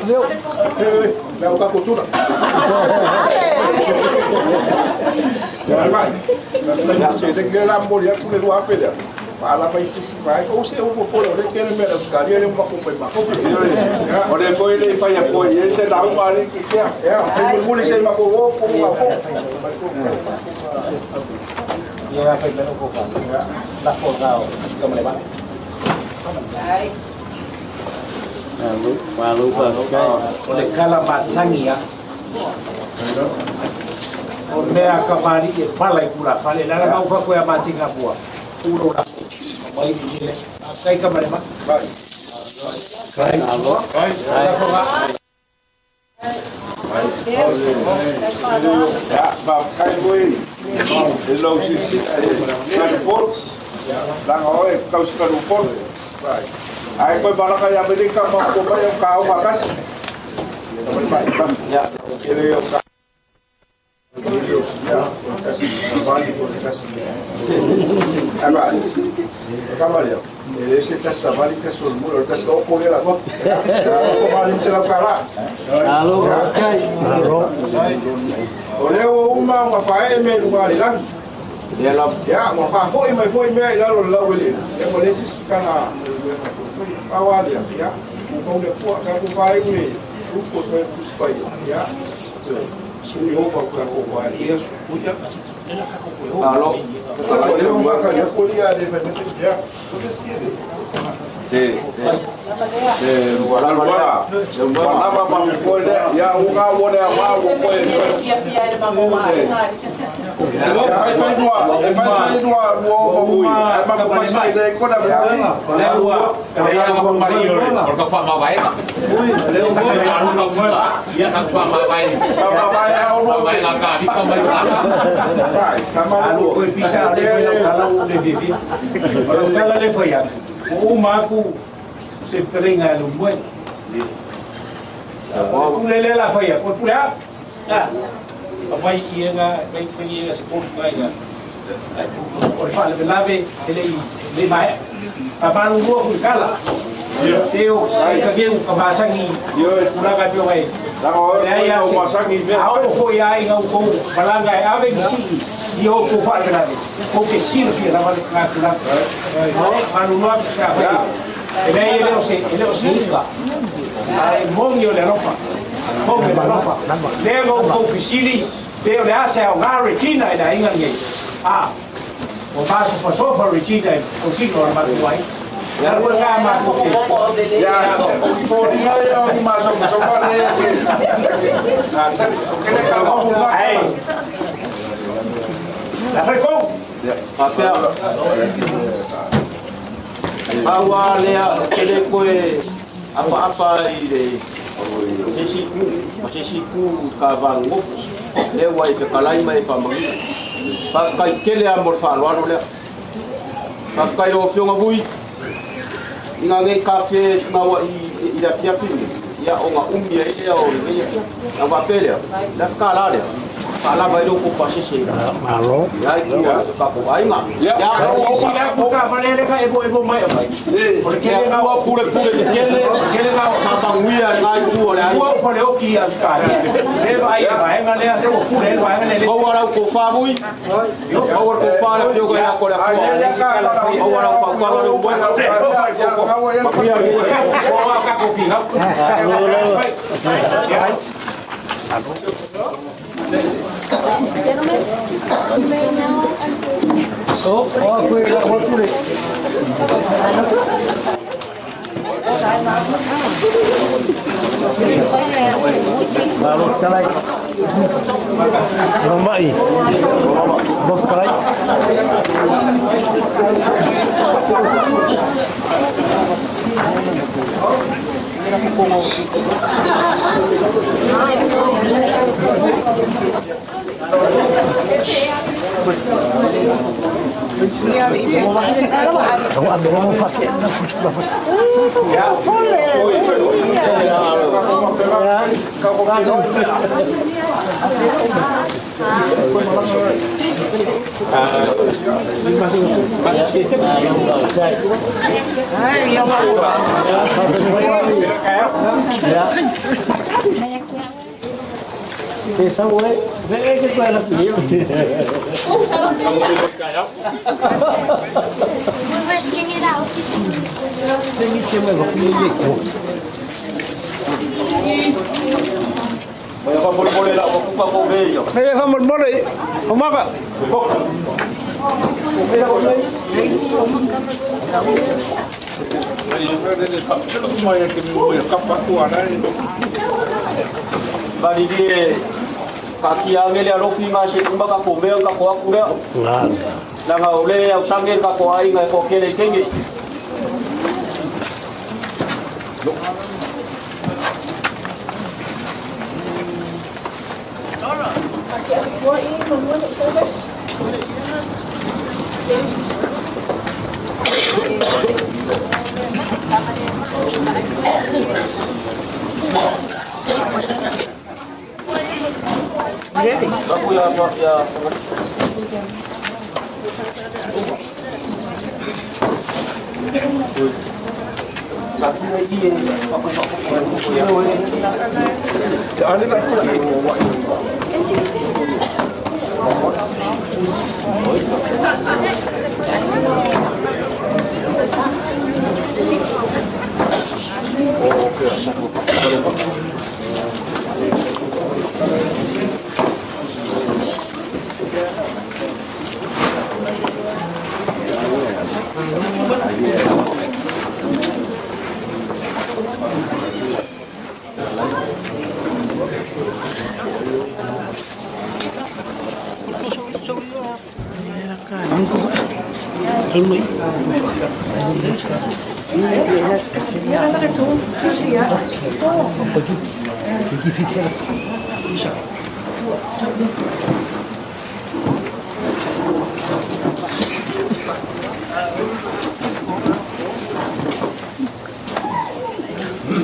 Yo. La ka ku tuna. Ya, vai. La se te que la moria ku le lo apele. Pa la vai se vai ou se o po le ke le mea ka le ma ko pa ma ko. O le ko ile fa ya ko ye se la u ari ki kia. Ya, mo le se ma ko ko ma ko. Ya fai meno ko ka. La forgao ka male ba. Malu, malu pa. O le kala masangi ya. O mea ka mari e pala i kura fale la la mau fa ko ya masinga pua. Ulo la. Mai ni le. Kai ka male ma. Vai. Kai. Kai. Ya, va kai voi. E lo si si ka port. La ngoi ka si ka port. Ai ko baraka ya Amerika ma ko ba ya ka o makas. Ya. Ele yo ka. Ya, kasi bali ko kasi. Aba. Kamalia. Ele se ta sabali ka sul muro ka so ko le la ko. Ko mali se la kala. Alo, kai. Alo. O le o uma uma fa e me lugar la. Ya la. Ya, uma fa foi mai foi me la lo la wele. Ya mo le si kana awalia ya. Ko le ko ka ko fa e me. Ko ko ko pai ya. Si yo pa ka ko wa ya su ya. Malo. Se perenga lo mue. Pule la faya, pule a. Mai ienga, mai ienga se polu kai. O fa le lave ele le mai. Pa lu ro ku kala. Teo ai ka ge ka masangi. Pula ka pio ai. La o masangi me. A o fo ia ai ngau ko balanga e ave ni siti. I o ko fa le lave. Ko ke silo ki la va ka la. Ma lu no ka fa. Ele o se iva. Ai mongio le ropa. Mongio le ropa. Lego ko fisili, leo le ase au ga Regina ina inga ngi. Ah. O paso paso for Regina o sino ma tuai. Ya ro ka ma ko ke. Ya, o ni ya o ma so so pa le. Ah, ke le ka mo ba. Ai. La fre ko. Ya. Awa lea kele koe apa apa i le se siku ka vango le wai fe kalai mai fa mangi pa kai kele a mo fa lo lea pa kai ro fionga vui inga ngai kafe ngawa i la fia pini ia o nga umbi e ia o le ia a va pele la ka la le pa la vai lo ko pa se se malo ia ki ka ko ai nga ya si la ko ka va le ka e bo mai mai o le kele nga o pule pule kele kele nga ma pa nguia ngai ku o le ai o fa le o ki a ska le vai vai nga le le o pule vai nga le o wa ko fa vui o wa ko fa le pio ga ko le ko o wa ko ka lo bo o wa ka ko fi ha Gentlemen, you may now enter. We're risking it out.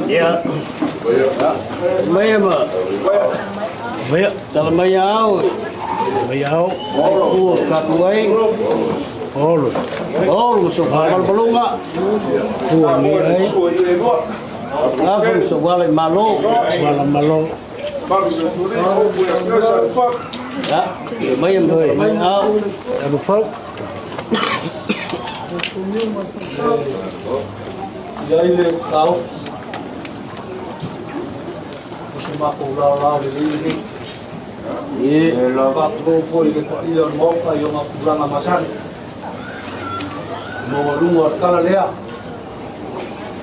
Ia. Mai ma. Mai tala mai au. Mai au. Olo ka kuai. Olo. Olo so faamalmalunga. Ua ni ai. Lafu so wale malo. Wala malo. Ya, mai mai au. Alu fau. Ia ile kau. Mako lao lao le le. Ye la va ko i le ko i o moka i o mapulanga masani. Mo lunga kala lea.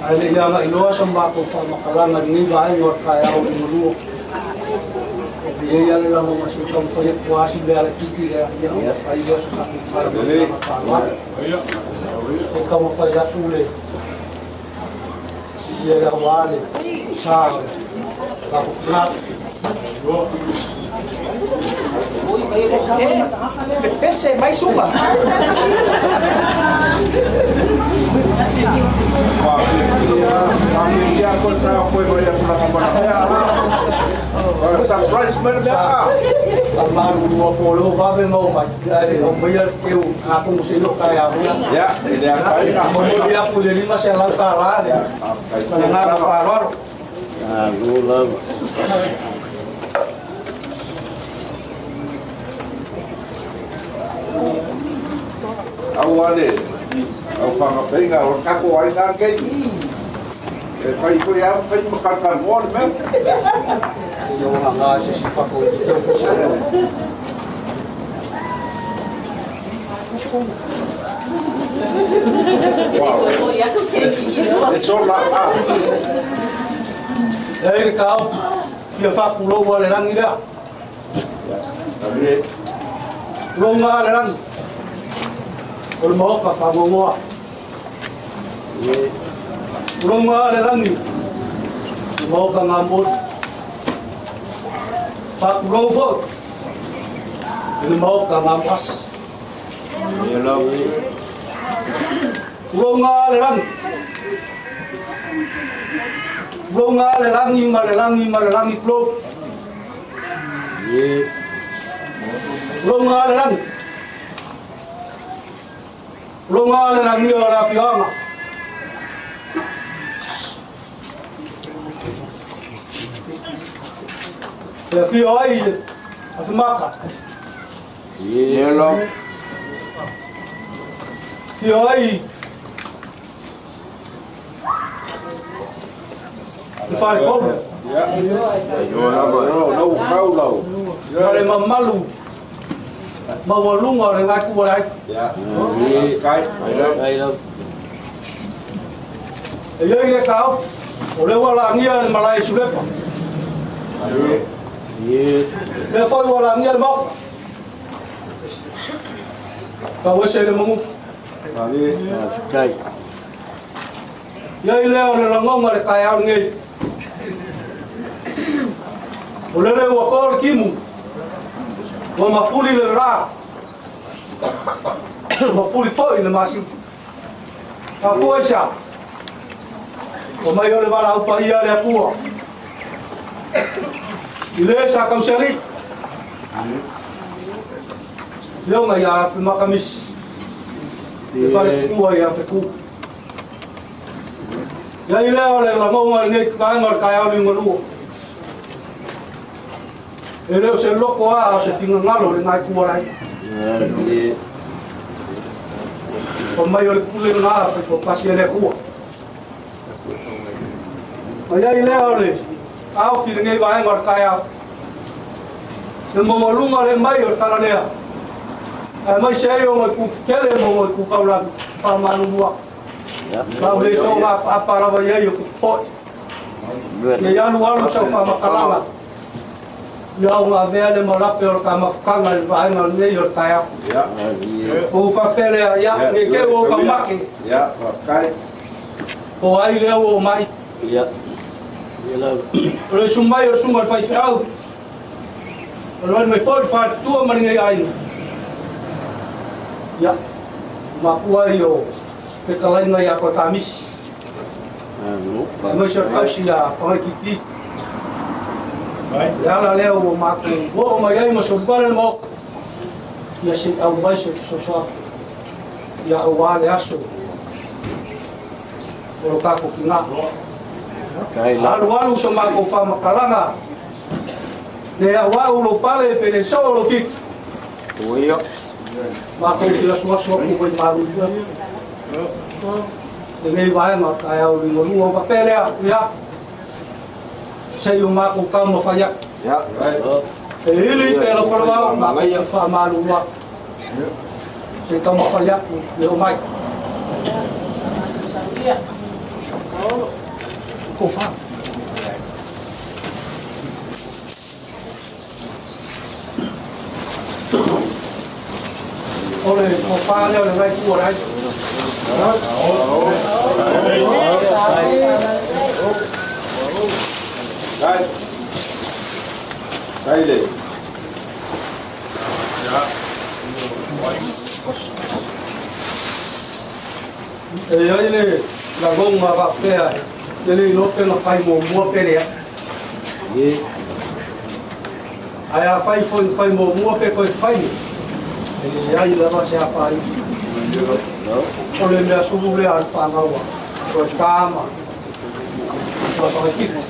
Ai le ia ngai loa sa mako pa makalanga ni va ai o ka au ni lu. E ia le la mo masu kom ko ye kwasi le ala kiki le ia ai yo sa ka sa le. E ka mo fa ya tu le. Ia la wale sa Pese, mais uma. Au ale, au whangapenga, o kako ai ngā kei. E whai koe au, whai makarkar moa le mea. E so la a. E le kao, ia whakuloua le rangi lea. Longa le rangi. O le maoka whangongoa. Longa le rangi. Le maoka ngā motu. Whakulou fo. Le maoka ngā mwasi. Longa le rangi. Longa le rangi ma le rangi ma le rangi plo. Longa le rangi. Longa le rangi o la pioanga. Le fio ai a fumaka. Yelo. Fio ai. Le fare come? No, no, no. Fare mamalu. Ma walunga le ngai ku lai. Ya. Kai. Ai lo. E ye kau. O le wala ngia le malai sulepa. Ye. Le foi wala ngia le mau. Ka wese le mangu. Kai. Ia ile o le langonga le kai au ngai. O le le ua kō le kimu. Ua mafuli le rā. Mafuli foi le masiu. Ka fua isa. O mai o le wala upa ia le apua. I le sa kauseli. Leonga ia makamisi. Le whare kua ia wheku. Ia i leo le langonga le nei kainga o le kai au linga lua. E leo se loko a o se tingangalo le ngai kua lai. O mai o le pule ngā o pasi e le kua. Ma ia i leo le au fi le ngei vaenga o le kai au. Le mamalunga le mai o le tala lea. Ai mai se ai o ngoi kukele mo ngoi kukaulagi whamanu mua. Mau le so ngā pāparawa iai o kupoi. Ia alu alu sau whamakalanga. Ia o ngā mea le malape o le ka mafukanga le vaenga nei o le taeao. Ia. O whapele a ia, ne ke o ka make. Ia, whakai. O ai lea o mai. Ia. O le sumai o le sunga le whaiwhiau. O le mai foi whātua ma ngai aina. Ia. Mapua i o te kalainga ia ko tamisi. Mai se kausi ia whakakiki. Le ala lea ua matou oo mai ai ma solipale le maoka ia se'i aumai se fesoasoani ia auā le aso o lo tatou tigā alualu so matou faamatalaga le aua'u lou pale pe le soo lou titi matou te asuasu atu mai malulua lenei vaega taeao ligalua faapea lea ia sei o makou taumafai atu e ili pe lau falavao makou faamalulu atu sei taumafai atu le oo mai kofa o le kofa lea o le vai tua lai. Kai. Kai le. E ai le lagonga faapea e le iloa pe na fai muamua pe lea. Ae a fai foi fai muamua pe koe fai e leai lava se afaina. O le mea sulu lea a le fanau a toe tama toe fagakiko.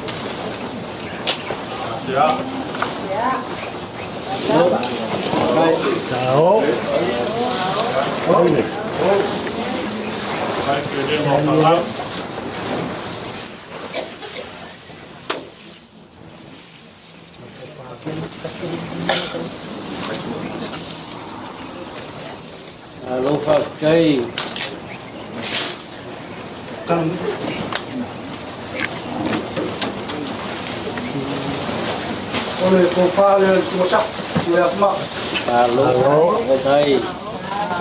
Alo faafetai. O le tofa lea le suasaʻu le afuma. Alo faafetai.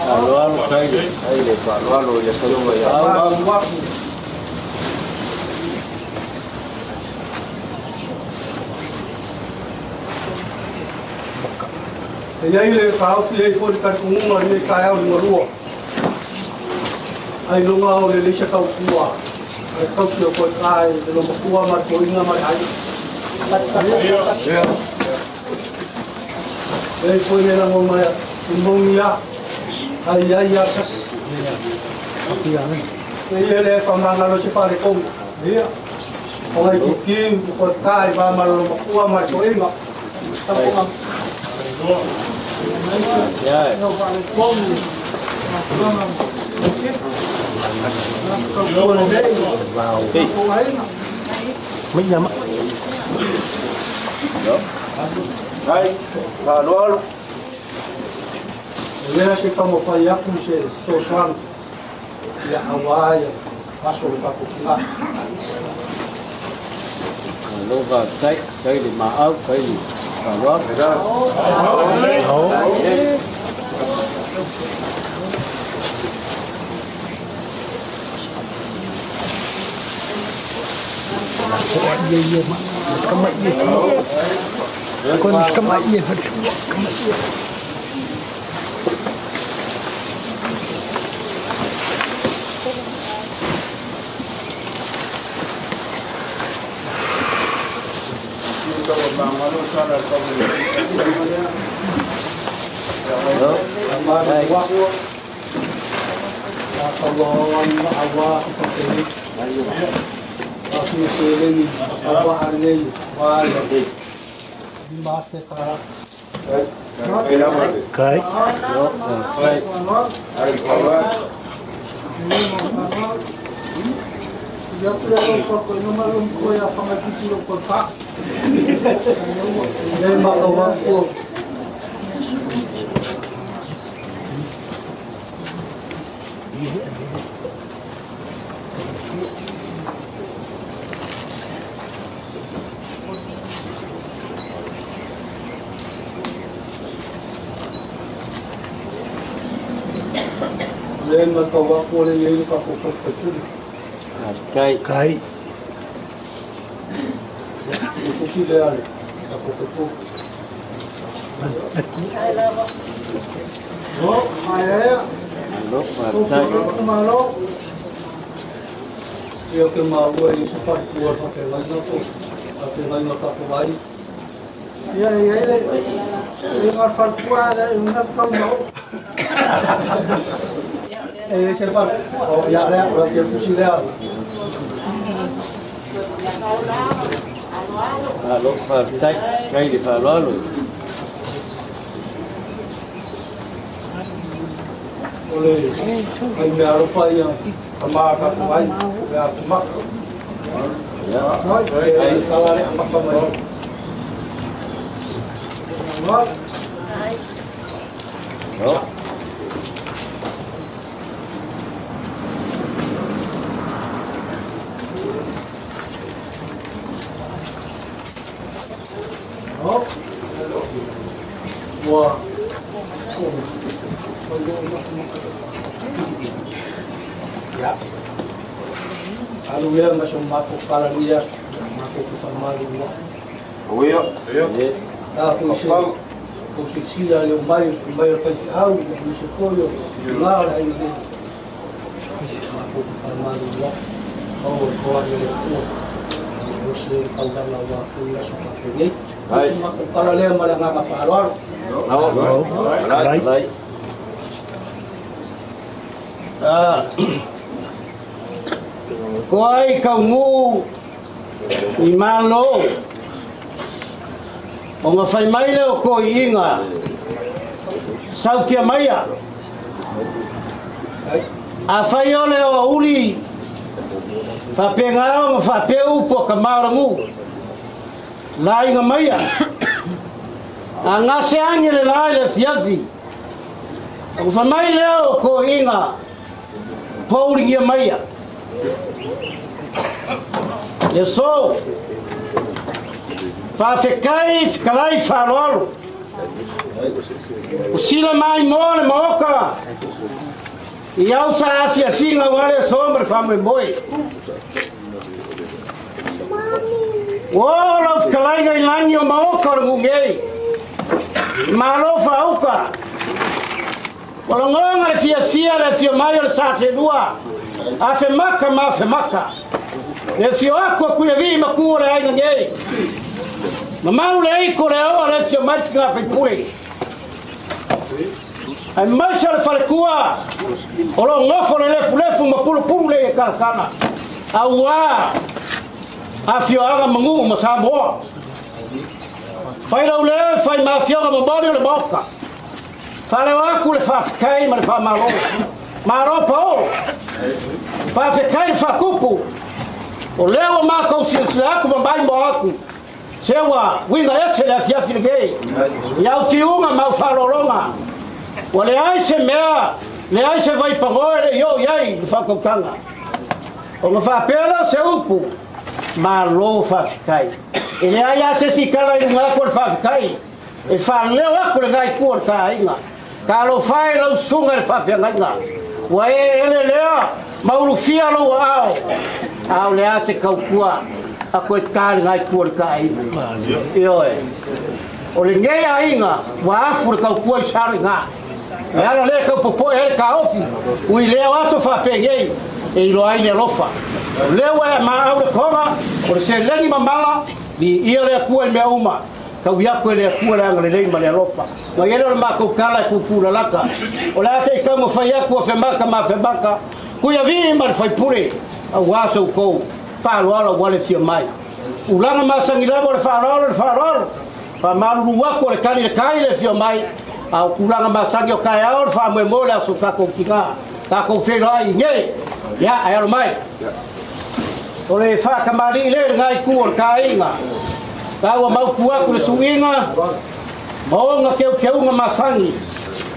Alo alo kai le. Kai le faaaloalo i le afioga ia. Alo atu. E iai le taofi ai foi le talitonuga i lenei taeao ligalua ai luga o le leisa tautua a le tausi o koe ka e le lomatua ma le toeaina ma le aiga. E ai foi le lagona i moni a ai ai a sasi. E ia le whamangalo se wharekonga. O ngai kiki o koe ka e vā ma le lomatua ma le toeaina. Taponga. Kai, faaaloalo. O lea se taumafai atu se fesoasoani ia auā ia aso o le tatou tigā. Alo faafetai, kai le maau, kai le faaaloalo. Kai. Lea matau atu o lea e i ai le tatou faipule. Kai. Kai. Le tusi lea a le tatou faipule. Malo, maea. Malo, faafetai. Malo. Ia ke maua i se faipua faafeagaiga po faafeagaiga tatou ai. Ia ia le ia ngal falpua le una kau mau. E se faipua. O ia lea, o ke tusi lea. Malo, faafetai. Kai le faaaloalo. O le ai mea alofa ia ka maa tatou ai le atumaka. Ai sala le amaka mai. Malo. No. Ua. Ya. Alu lea ma so matou pala ni aso, matou ku whamalu ua. Uia, ia. A ko se ko se sila le mai o mai o whai au, ni se koyo, ngā le ai le. Matou ku whamalu ua. Au o koa le kua. O se kaulana ua ku i aso whapengei. Ai. Matou pala lea ma le ngaka whaaloalo. Malo. Lai. Ah. Ko ai kaungu i malo. O ngā whai mai leo ko i inga. Saukia maia. A whai ole o uri. Whapenga ao ngā whapeu po ka maorangu. La inga maia. A ngā se ange le lai le fiafi. O whai mai leo ko i inga. Pouringia maia. Le so. Whawhekai, whakalai, whaaloalo. O sila mai moa le maoka. I au sa afiafinga wale so ma le whamoemoe. O lau whakalaiga i langi o maoka o le ngungei. Malo whaauka. O la ngonga le fiafia le afio mai o le sa te lua. A whemaka ma whemaka. Le fio ako kuia vi maku o le ainga ngei. Mamau le eiko le aoa le fio mai ki ngā whaipure. Ai maisa le whalekua. O lo ngofo le lefu lefu ma pulu pulu le e kalakana. Au a fio anga mangu ma Samoa. Whai lau le, whai mafioga mamori o le maoka. Whaleo aku le whawhikai ma le whamalo. Maro paoro. Whawhikai le whakupu. O leo mākou silasila aku ma mai mo aku. Sewa, winga ese le afiafi le gei. I au tiunga mau whalolonga. Ua le ai se mea, le ai se vaipangoe le ioi ai le whakautanga. O ngā whapela se upu, malo whawhikai. E le ai a se sikala i lunga aku o le whawhikai. E whaleo aku le ngai kua le kāinga. Ka alo whae lau sunga le whawhiangainga. Ua e ele lea, maulufia lau ao. Ao le a se kaukua, a koe tā le ngai kua le kāinga. Ioe. O le ngei ainga, ua afu le kaukua i saro i ngā. E ala le kaupopoe hele ka ofi, ui leo aso whapengei, e ilo ai le alofa. O leo e maa au le konga, o le seleni mamala, ni ia le akua i mea uma. Kau iaku e le akua le anga le lei ma le alofa. Ngai ele o le mākou kala e kukula laka. O le ase i kau mawhai aku o whemaka ma whemaka. Kuia vii ma le whaipure, au aso kou, whaaloalo wale fia mai. Ulanga masangi lava o le whaaloalo le whaaloalo. Whamalulu aku o le kani le kai le fia mai. Au kulanga masangi o kai ao le whamoemoe le aso kākou ki ngā. Kākou whenua ai nge. Ia, ai alo mai. O le whakamari le ngai ku o le kāinga. Kāua mauku aku le suinga. Maonga keu keunga masangi.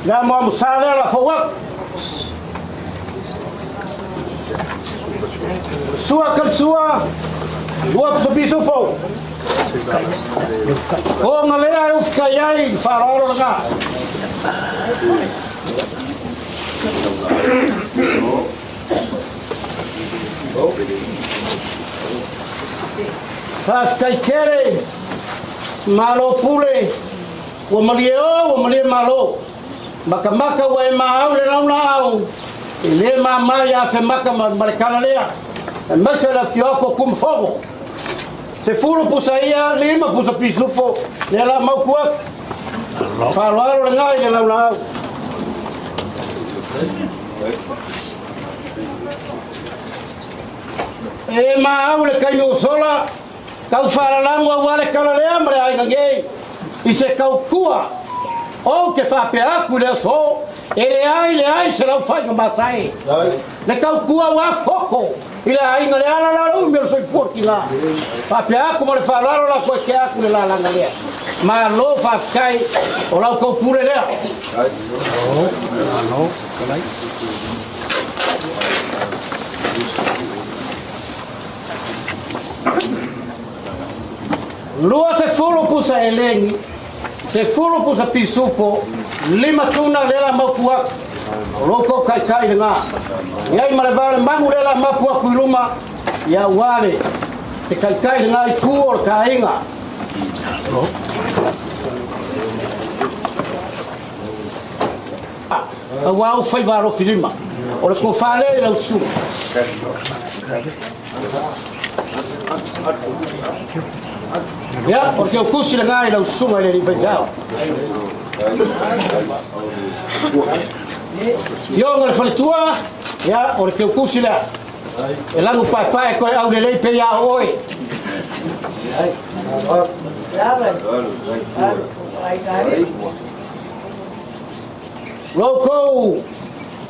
Ngā moa musale la fau aku. Sua ka sua. Lua piso pau. O ngā lea e ufika iai wharoaro ngā. Faafetai tele malo pule ua malie o ua malie malo makamaka ua e maau le laulaau e lē mamā iā femaka ma le kala lea aemaise le afioako kumafogo 10 pusa ia 5 pusa pisupo lea la mauku atu faaloalo legā i le laulaau. E maau le kaimi o sola tau faalalago auā le kala lea ma le aiga nei i se kaukua ou te faapea atu i le aso e leai leai se laufaiga masae le kaukua ua foko i le aiga le ala la umi o le soifua tigā faapea atu ma le faaaloalo la koe ke atu le lalaga lea malo faafetai o lau kaupule lea. 20 pusa elegi, 10 pusa pisupo, 5 tuna lela maupu atu. O lou kaikai lena. Iai ma le vale magu lela mapu atu i luma, ia uale te kaikai lena i ku o le kaiga. Auā ou faiva alofi lima. O le kofale i lau susuga. Ia, o le teukusi lena i lau susuga i le alii faifeao. Fioga le faletua, ia, o le teukusi lea. E lagu paepae koe au lelei pe ia o oe. Loukou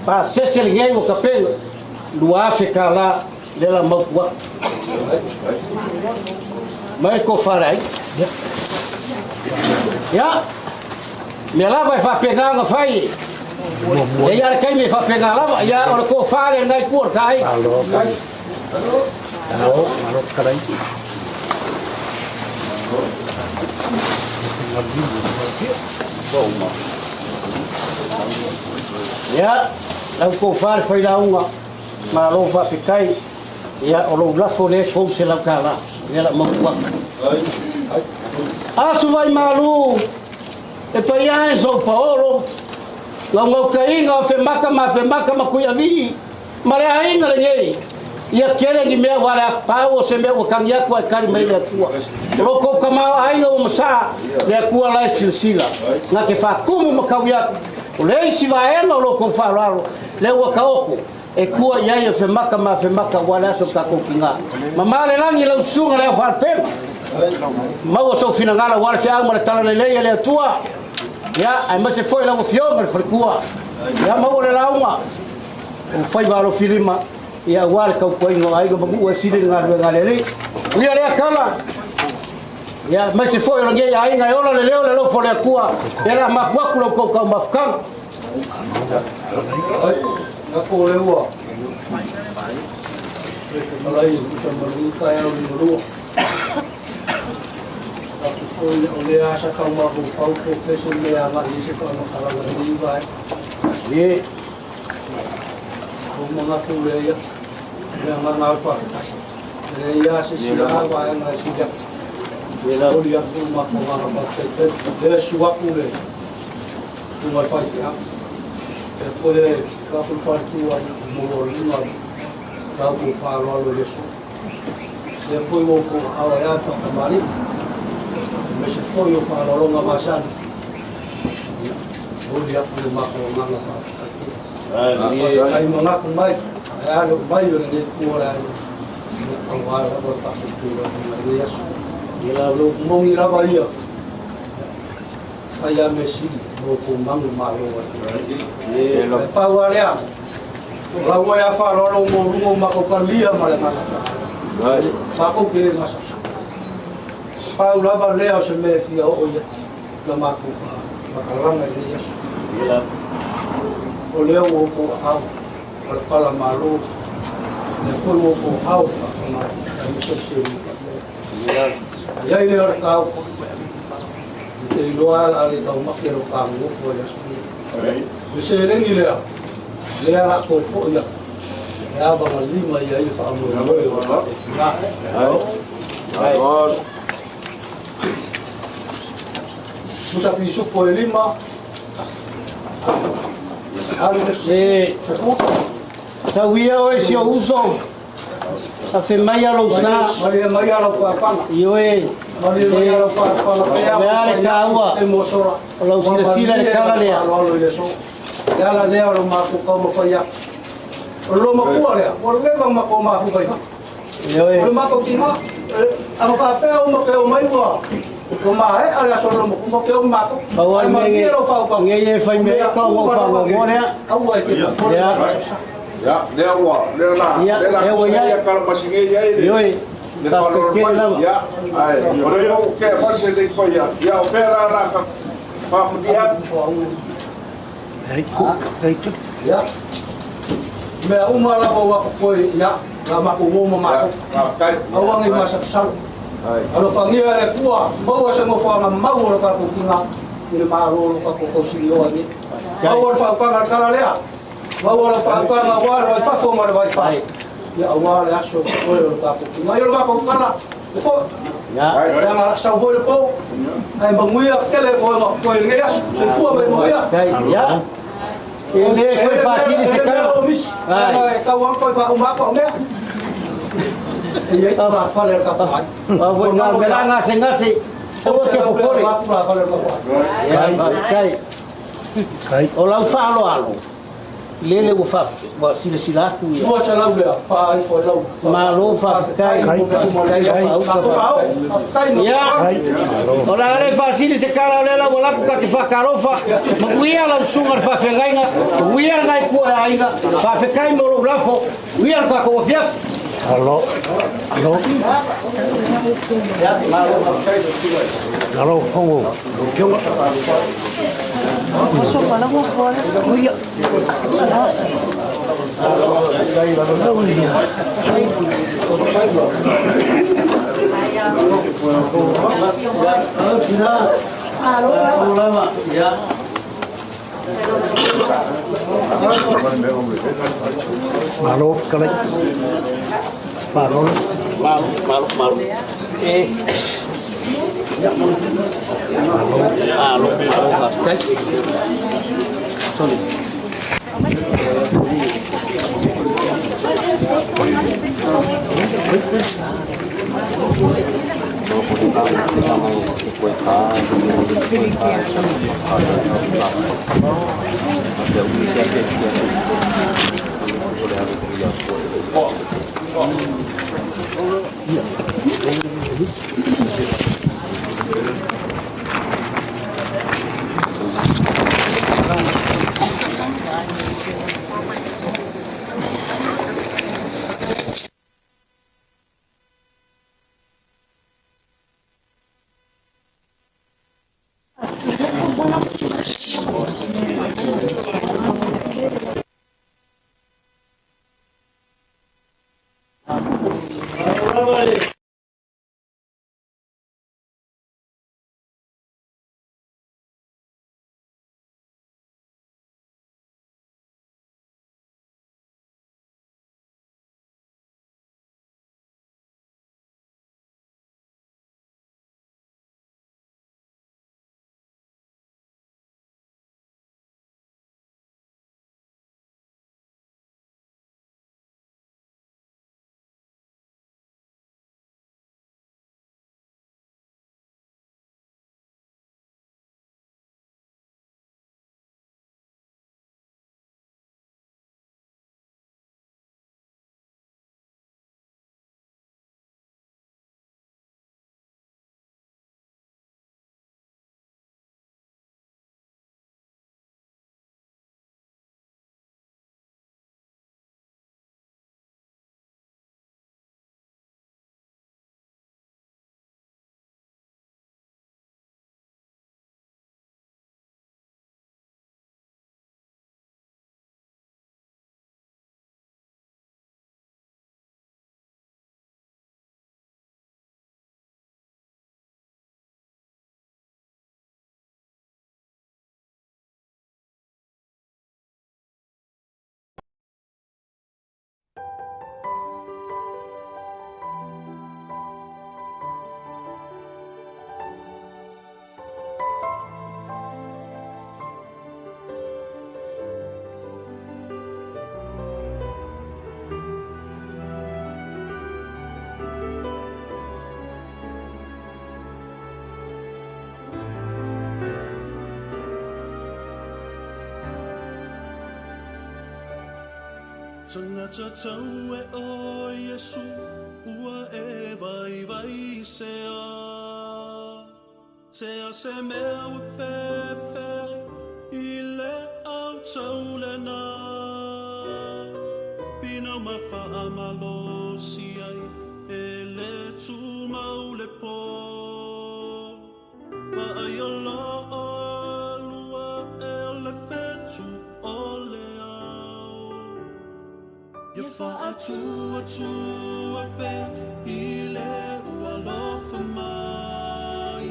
pasese lenei ua kapena 2,000 kālā lela mautu atu. Mai ko wharai. Ia, mea lava e whapena nga whai. E ia le kaimi e whapena lava, ia o le ko whare ngai kua ka ai. Alo, alo, karai. Ia, lau ko whare whai launga, ma lou whawhikai, ia o lou lafo le kou se lau kālā. Ia la mautu atu. Asu vai malu, e paia e sou paolo, lau ngaukaiga o femaka ma femaka ma kui avii, ma le aiga lenei, ia kele ni mea ua le afapau o se mea ua kagi atu ai kali mai le Atua. O lou kou kamao aiga ua masā, le Atua lae silasila. Na te faakumu ma kaui atu, o le isi vaega o lou kou faaaloalo, le ua kaoko, e kua iai o femaka ma femaka ua le aso tatou tigā. Mamā le lagi lau susuga le au faalupega. Maua sou finagalo ua le feau ma le tala lelei a le Atua. Ia, aemaise foi lau afioga le falekua. Ia, maua le lauga. O faiva alofi lima, ia auā le taupuaiga o aiga ma nuu e sili le galuega a le Alii. Uia lea kala, ia, aemaise foi o lenei aiga e ola le leo le alofa o le Atua, ia le a mapu atu lau kou taumafukaga. Na ko le ua. Malai usa malu ka au ni lua. Aku foi o le asa ka ma ko pau ko peso me a ma ni se ko no kala ni vai. Ye. Ko mo na ko le ia. Le ma na pa. Le ia se si la vai na si ja. Le la oli aku ma ko ma pa te te. Le su aku le. Tu ma pa te a. E poi ka ku pa tu a mo lo linga. Ka ku pa lo lo le su. Se poi o ko awa ya pa ka mari. Me se foi o pa lo longa masan. O dia ku ma ko ma na pa. Ai mo na ku mai. Ai lo mai lo ne ku ora. Ko wa la ko pa ku lo ma le su. Ni la lo mo ni la ba ia. Ai a me si mo ko mangu ma lo. E pa wa le a. La wa ya fa lo lo mo lu ma ko pa lia ma le ma. Pa ko ke ma sa. Pa u la va le o se me fi o ia. La ma ko ma ka langa le ia. O le o ko au. O le pala ma lo. Le ko o ko au pa ma ka mi se se. Ia ile o ka au. Te iloa a le tau make ro ka ngo fo ia su. Le se lengi lea. Lea la ko fo ia. Ya ba lima ia i fa mo mo na. Ai. Musa pisu po lima. E tauia oe si o uso. Afe mai alo sa. Maria mai alo pāpanga. I oe. Maria mai alo pāpanga. Lea le kāua. E mosola. O lau silasila le kala lea. Alo le so. Lea la lea o maku kau ma ia. O lo makua lea. O le vang mako mahu kai. Ioe. O le mako ki ma. A ma pāpea o ma ke o mai ua. O ma e ala so lo maku ma ke o mako. Pau ai Ai ma me ki lo pau pau. nge ye fai me ka o fa o mo lea. Au ai ke. Lea. Ya, lea ua, lea la, Ia, lea la, lea ua iai. ia kala masinge ia i le. Ioe. Le whaloro Ka mai, lava. ia, ai, o le o ke whase le pa ia, ia o pera rā ka whamutia. Ya. Mea uma lava ua koe ya. La mako wo ma mako. Au angi masa salu. Alo pangia le kua, maua se ngofa nga mau o ka ku kinga. I le maro lo ka ku ko si o ani. Mau o fa fa kala lea. Mau o fa fa nga wa ro fa fo ma ro fa. Ya awa le aso ko o ka ku kinga. Yo ma ko kala. Ko Ya. Ya nga sa ho le po. Ai manguia kele ko ma ko le aso. Se fua mai manguia. Ya. E le koe whasiri se kala. Ai. Kau ang koe wha umako mea. E ei wha whale ka pai. Au foi ngā mera ngase ngase. Aua ke popore. Ya, kai. Kai. O lau whaalo alo. Lele ua wha ua sila sila aku ia. Mua se lau lea, wha ai koe lau. Malo whawhikai. Kai whauka. Ya. O la ale whasiri se kala o lela ua laku ka te whakarofa. Makuia lau sunga le whawhengainga. Uia le ngai kua e aiga. Whawhekai mo lou lafo. Uia le kako o fiafi. Alo. Alo. Ya, malo. Alo fongo. Pionga. Malo lava. Ya. Malo kalai. Malo. Malo, malo, malo. E. Malo, malo, whawhekai. Sorry. Tagata tau e o Iesu ua e vaivai sea. Sea se mea ua fefe i le au tau lena. Finau ma faamalosi ai e le tumau le po. Vaai o loo lua e o le fetu o le ao. Ia faatuatua pea i le ua alofa mai.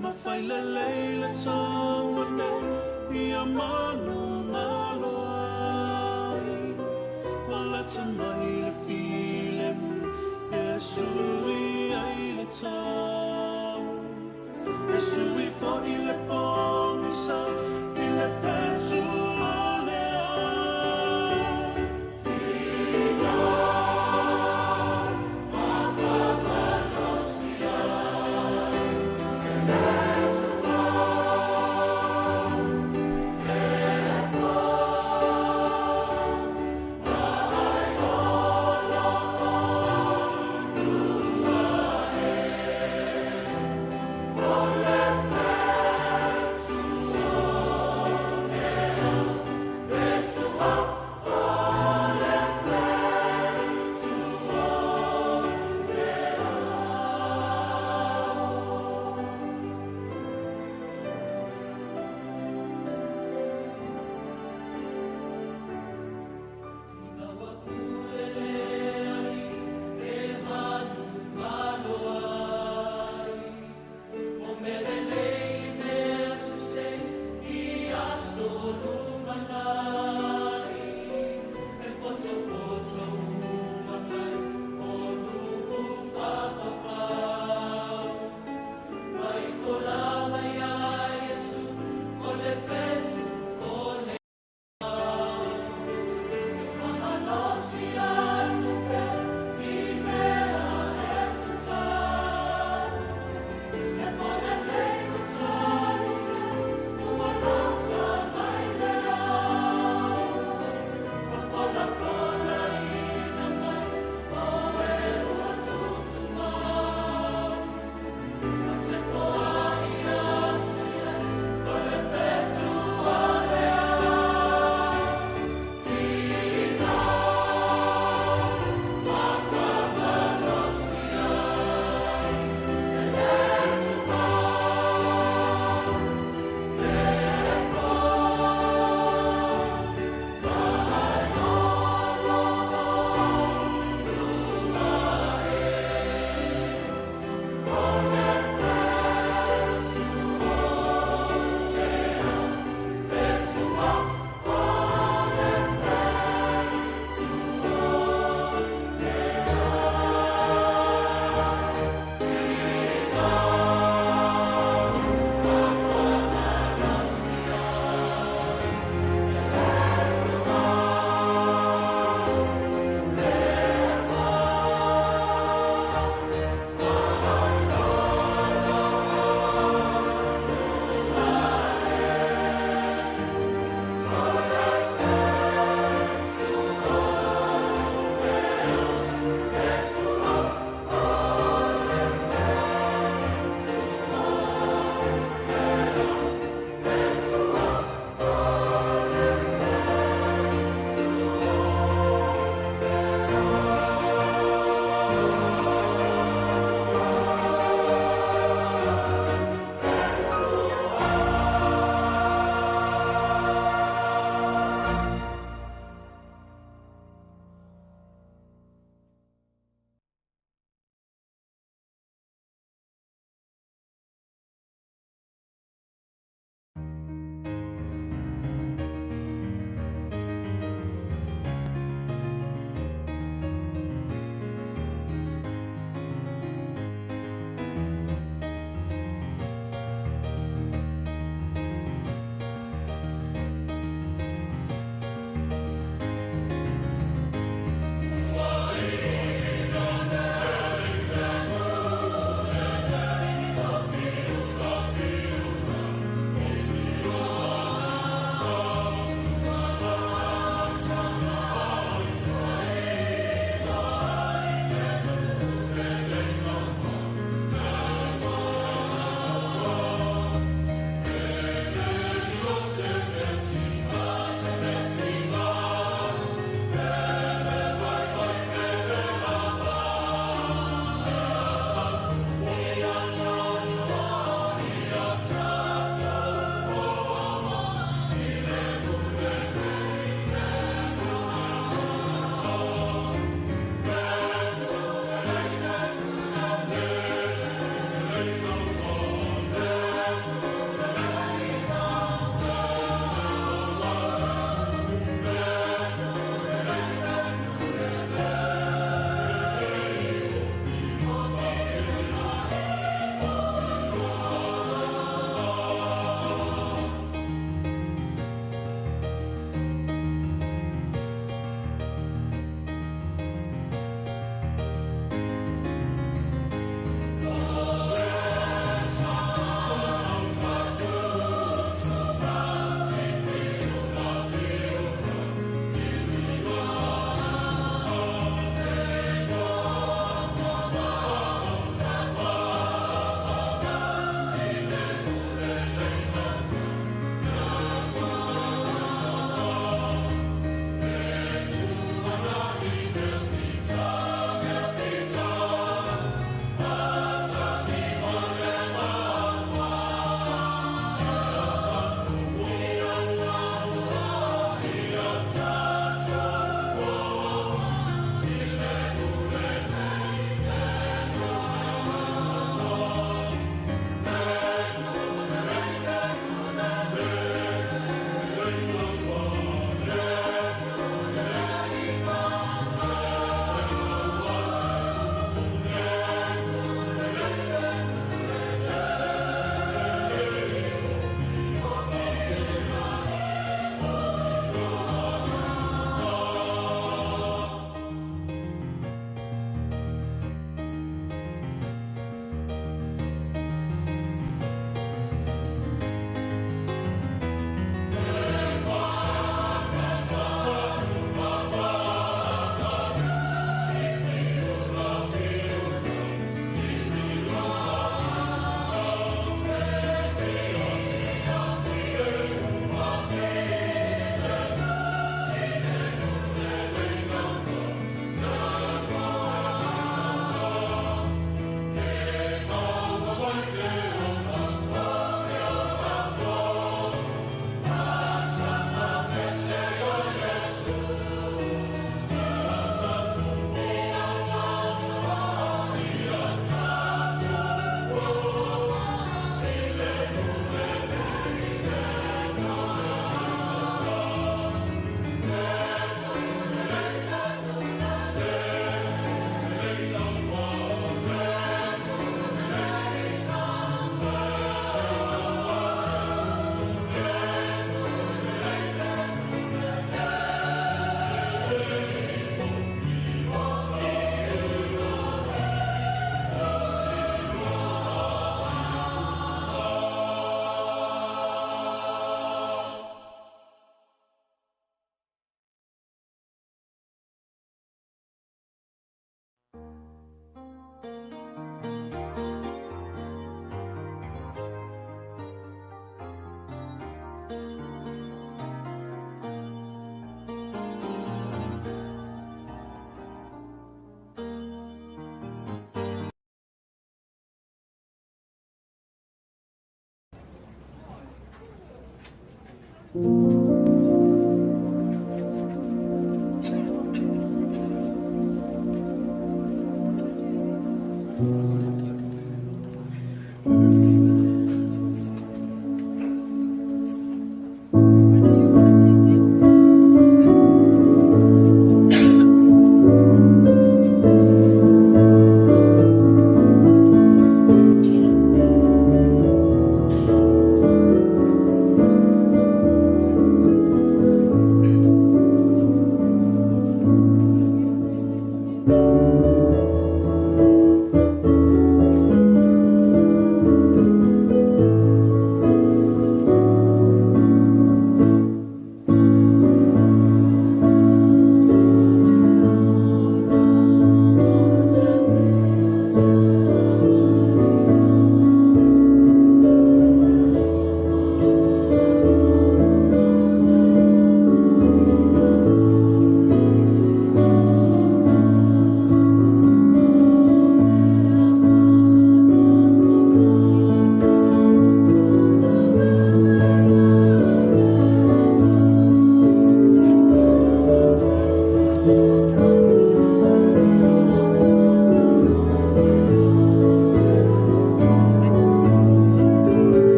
Ma fai lelei le taua nei ia manumalo ai. Ua lata mai le filemu e sui ai le tau. E sui fo'i le pogisa i le fetu o le ao.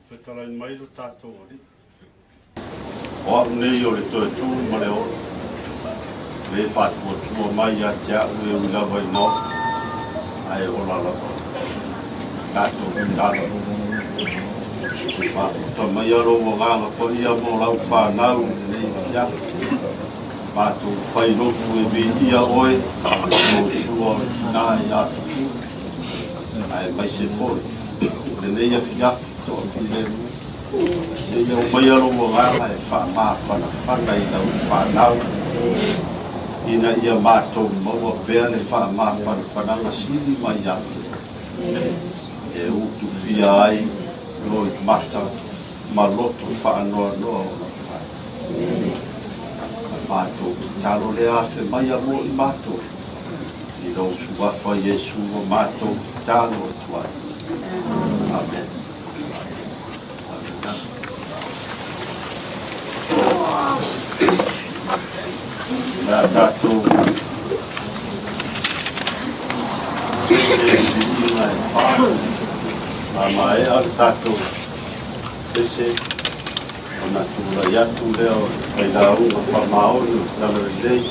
Fetalai mai lo tatou Alii. O a'u nei o le toe tū ma le ola, le faatuatua mai ia te a'u e ui lava ina oo, ae ola lava. Tatou tatalo. Faafuta maia lou agaga paia mo lau fanau i lenei afiafi. Matou fai lotu e viia oe, lou sua o le tinā ia Tupua, aemaise foi o lenei afiafi toafilemu. Seia aumaia lou agaga e faamafanafana i lau fanau, ina ia matou maua pea le faamafanafanaga sili mai ia te oe, e utufia ai loimata ma loto faanoanoa o lau fanau. A matou tatalo lea afe maia mo i matou, i lou suafa Iesu ua matou tatalo atu ai. Amene. O le a tatou pese i viiga e fa. A maea le tatou pese, ona tulai atu lea o le failauga faamaoni o le Talalelei.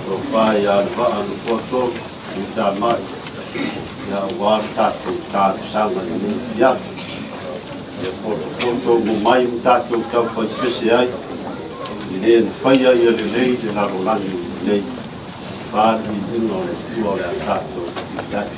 Tofa ia Levaa Nofoatolu Tuisamai, ia aua le tatou talosaga i lenei afiafi. Ia potopoto mo mai ma tatou taufaipese ai, i le na faia ia lelei le lalolagi lenei. Fa le viiga o le Atua o le a tatou i ai.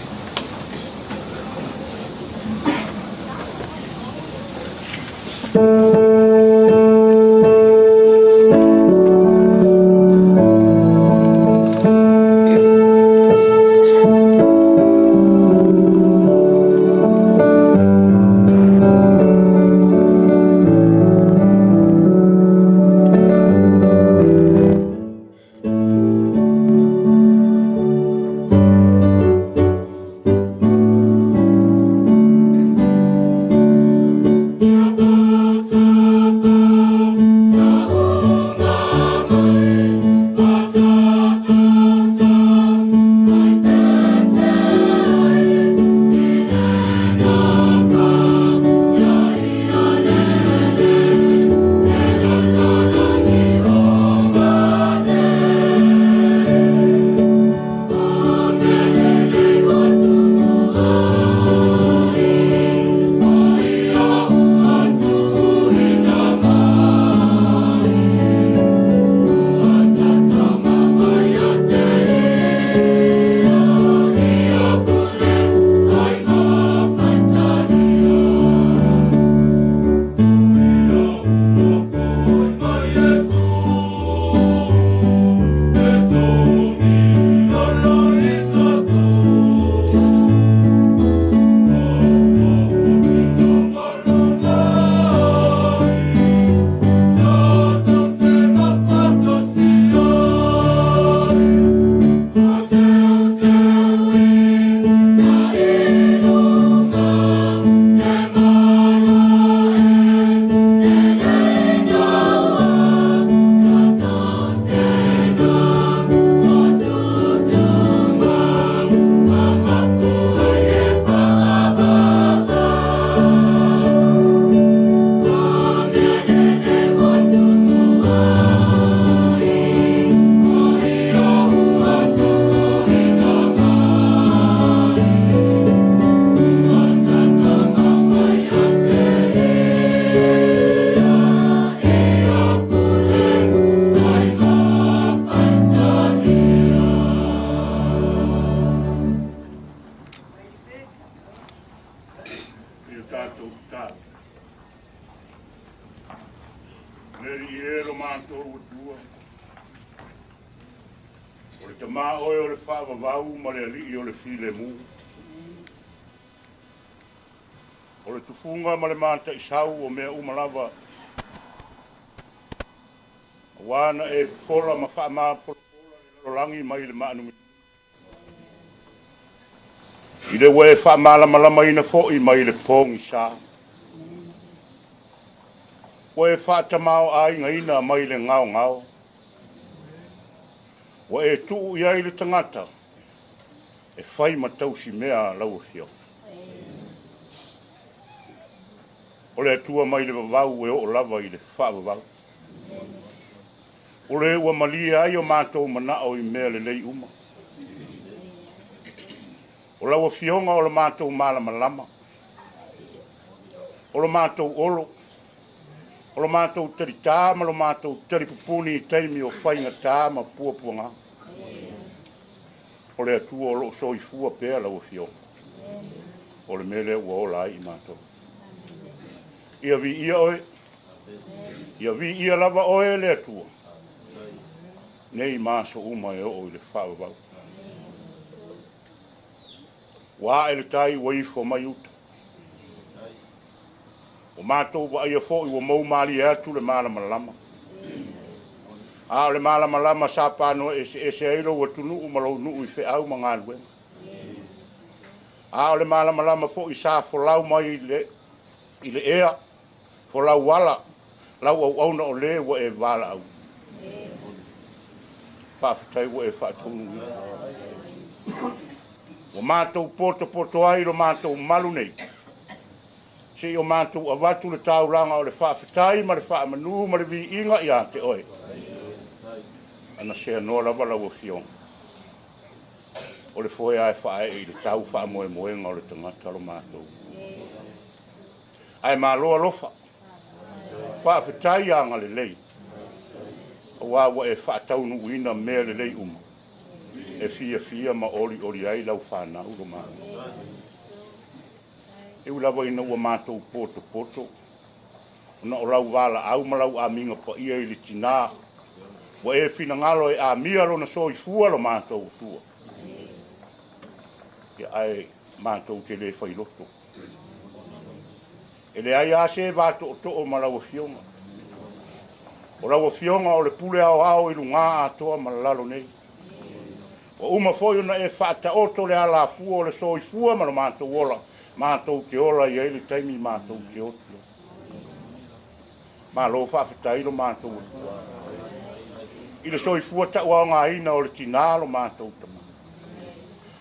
O le tufuga ma le mataisau o mea uma lava, aua na e fofola ma faamapolapola le lalolagi mai le maanumi. I le ua e faamalamalamaina foi mai le pogisa. Ua e faatamaoaigaina mai le gaogao. Ua e tuu i ai le tagata e fai ma tausimea lau afioga. O le Atua mai le vavau e oo lava i le faavavau. O le ua malie ai o matou manao i mea lelei uma. O lau afioga o le matou malamalama, o le matou olo, o le matou talitā ma le matou talipupuni i taimi o faigata ma puapuaga. O le Atua o loo soifua pea lau afioga. O le mea lea ua ola ai i matou. Ia viia oe, ia viia lava oe le Atua, nei ma aso uma e oo i le faavavau. Ua ae le tai ua ifo mai uta. O matou vaaia foi ua moumalie atu le malamalama. A o le malamalama sa panoa eseese ai lou atunuu ma lou nuu i feau ma galuega. A o le malamalama foi sa folau mai i le ea, folau ala, lau auauna o le ua e valaau. Faafetai ua e faataunuuina. Ua matou potopoto ai lo matou malu nei, se i o matou avatu le taulaga o le faafetai ma le faamanu ma le viiga ia te oe. Ana seanoa lava lau Afioga, o le foe lava e faaee i le tau faamoemoega o le tagata lo matou. Ae malo alofa, faafetai agalelei, aua ua e faataunuuina mea lelei uma e fiafia ma olioli ai lau fanau lo matou. E ui lava ina ua matou potopoto, ona o lau valaau ma lau amiga paia i le tinā, ua e finagalo e amia lona soifua lo matou Atua. Ia, ae matou te le failoto. E leai lava se vatootoo ma lau Afioga. O lau Afioga o le pule aoao i luga atoa ma lalo nei. Ua uma foi ona e faataoto le alafua o le soifua ma lo matou ola, matou te ola i ai le taimi matou te oti ai. Malo faafetai lo matou Atua. I le soifua tauaogaina o le tinā lo matou tama.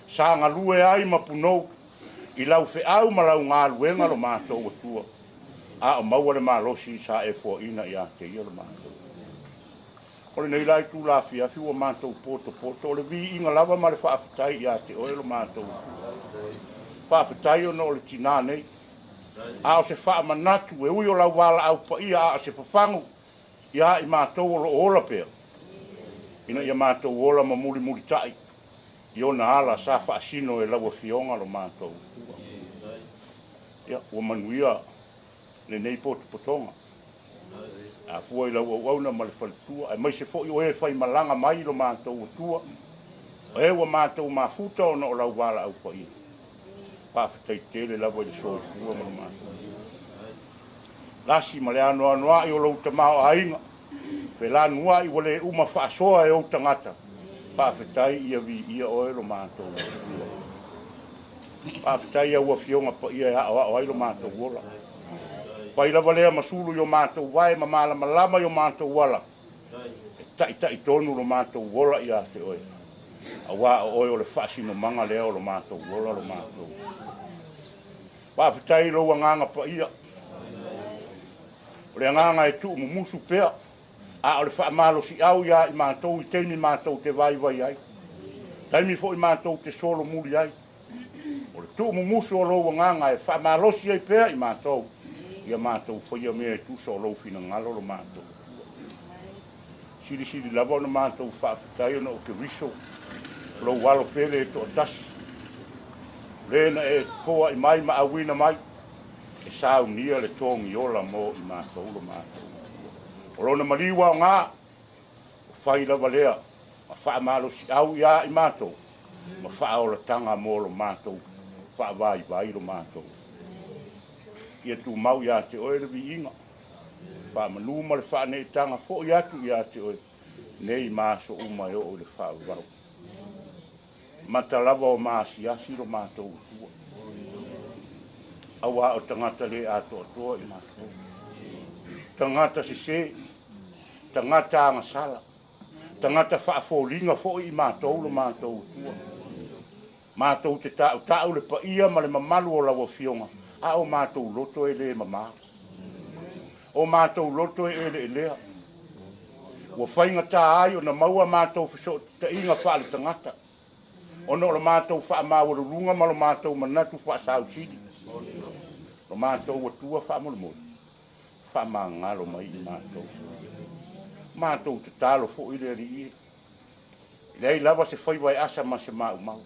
Sa galue ai ma punou i lau feau ma lau galuega lo matou Atua. A o maua le malosi sa e foaina ia te ia lo matou. O lenei la itula afiafi ua matou potopoto o le viiga lava ma le faafetai ia te oe lo matou Atua. Faafetai ona o le tinā nei. A o se faamanatu e ui o lau valaau paia a o se fafagu ia i matou o loo ola pea. Ina ia matou ola ma mulimulitai i ona ala sa faasino e lau Afioga lo matou Atua. Ia, ua manuia lenei potopotoga. Afua i lau auauna ma le faletua, aemaise foi o e faimalaga mai lo matou Atua, o e ua matou mafuta ona o lau valaau paia. Faafetai tele lava i le soifua ma lo matou. Lasi ma le anoanoai o lou tamaoaiga, felanuai ua le uma faasoa e ou tagata, faafetai ia viia oe lo matou Atua. Faafetai au Afioga paia e aoao ai lo matou ola. Fai lava lea ma sulu i o matou vae ma malamalama i o matou ala, e taitai tonu lo matou ola ia te oe. Aua o oe o le faasinomaga lea o lo matou ola lo matou. Faafetai lou agaga paia. O le agaga e tuumumusu pea, a o le faamalosiau ia i matou i taimi matou te vaivai ai. Taimi foi matou te solomuli ai. O le tuumumusu o lou agaga e faamalosi ai pea i matou, ia matou faia mea e tusa o lou finagalo lo matou. Silisili lava ona matou faafetai ona o Keriso, lou alo pele e toatasi. Le na e foai mai ma auina mai, e saunia le togi ola mo i matou lo matou. O lona maliu aoga, o fai lava lea, ma faamalosiau ia i matou, ma faaolataga mo lo matou, faavaivai lo matou. Ia tumau ia te oe le viiga, faamanu ma le faaneetaga foi atu ia te oe, nei ma aso uma e oo i le faavavau. Mata lava o maasiasi lo matou Atua. Aua o tagata le atoatoa i matou. Tagata sese, tagata agasala, tagata faafoliga foi i matou lo matou Atua. Matou te tautau le paia ma le mamalu o lau Afioga, a o matou loto e le mamā. O matou loto e eleelea. Ua faigata ai ona maua matou fesootaiga faale-tagata, ona o lo matou faamaualuluga ma lo matou manatu faasausili. Lo matou Atua faamolemole, faamagalo mai i matou. Matou tatalo foi le Alii e. Leai lava se faiva e asa ma se maumau.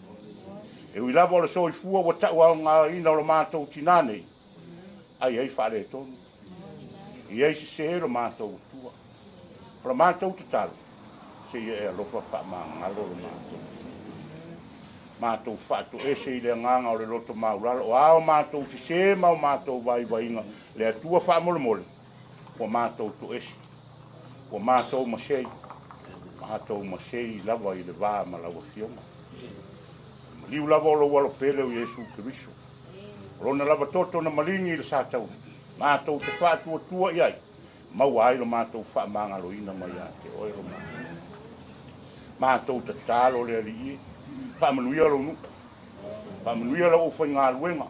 E ui lava o le soifua ua tauaogaina o lo matou tinā nei, ai ai faaletonu. I ai sese lo matou Atua. O lo matou tatalo, seia e alofa faamagalo lo matou. Matou faatoese i le agaga o le loto maulalo, o a o matou sese ma o matou vaivaiga, le Atua faamolemole, ua matou toese, ua matou masei, matou masei lava i le va ma lau Afioga. Maliu lava o lou alo pele o Iesu Keriso. O lona lava toto na maligi i le satauli, matou te faatuatua i ai, maua ai lo matou faamagaloina mai ia te oe lo matou. Matou tatalo le Alii e, faamanuia lou nuu, faamanuia lau aufaigaluega.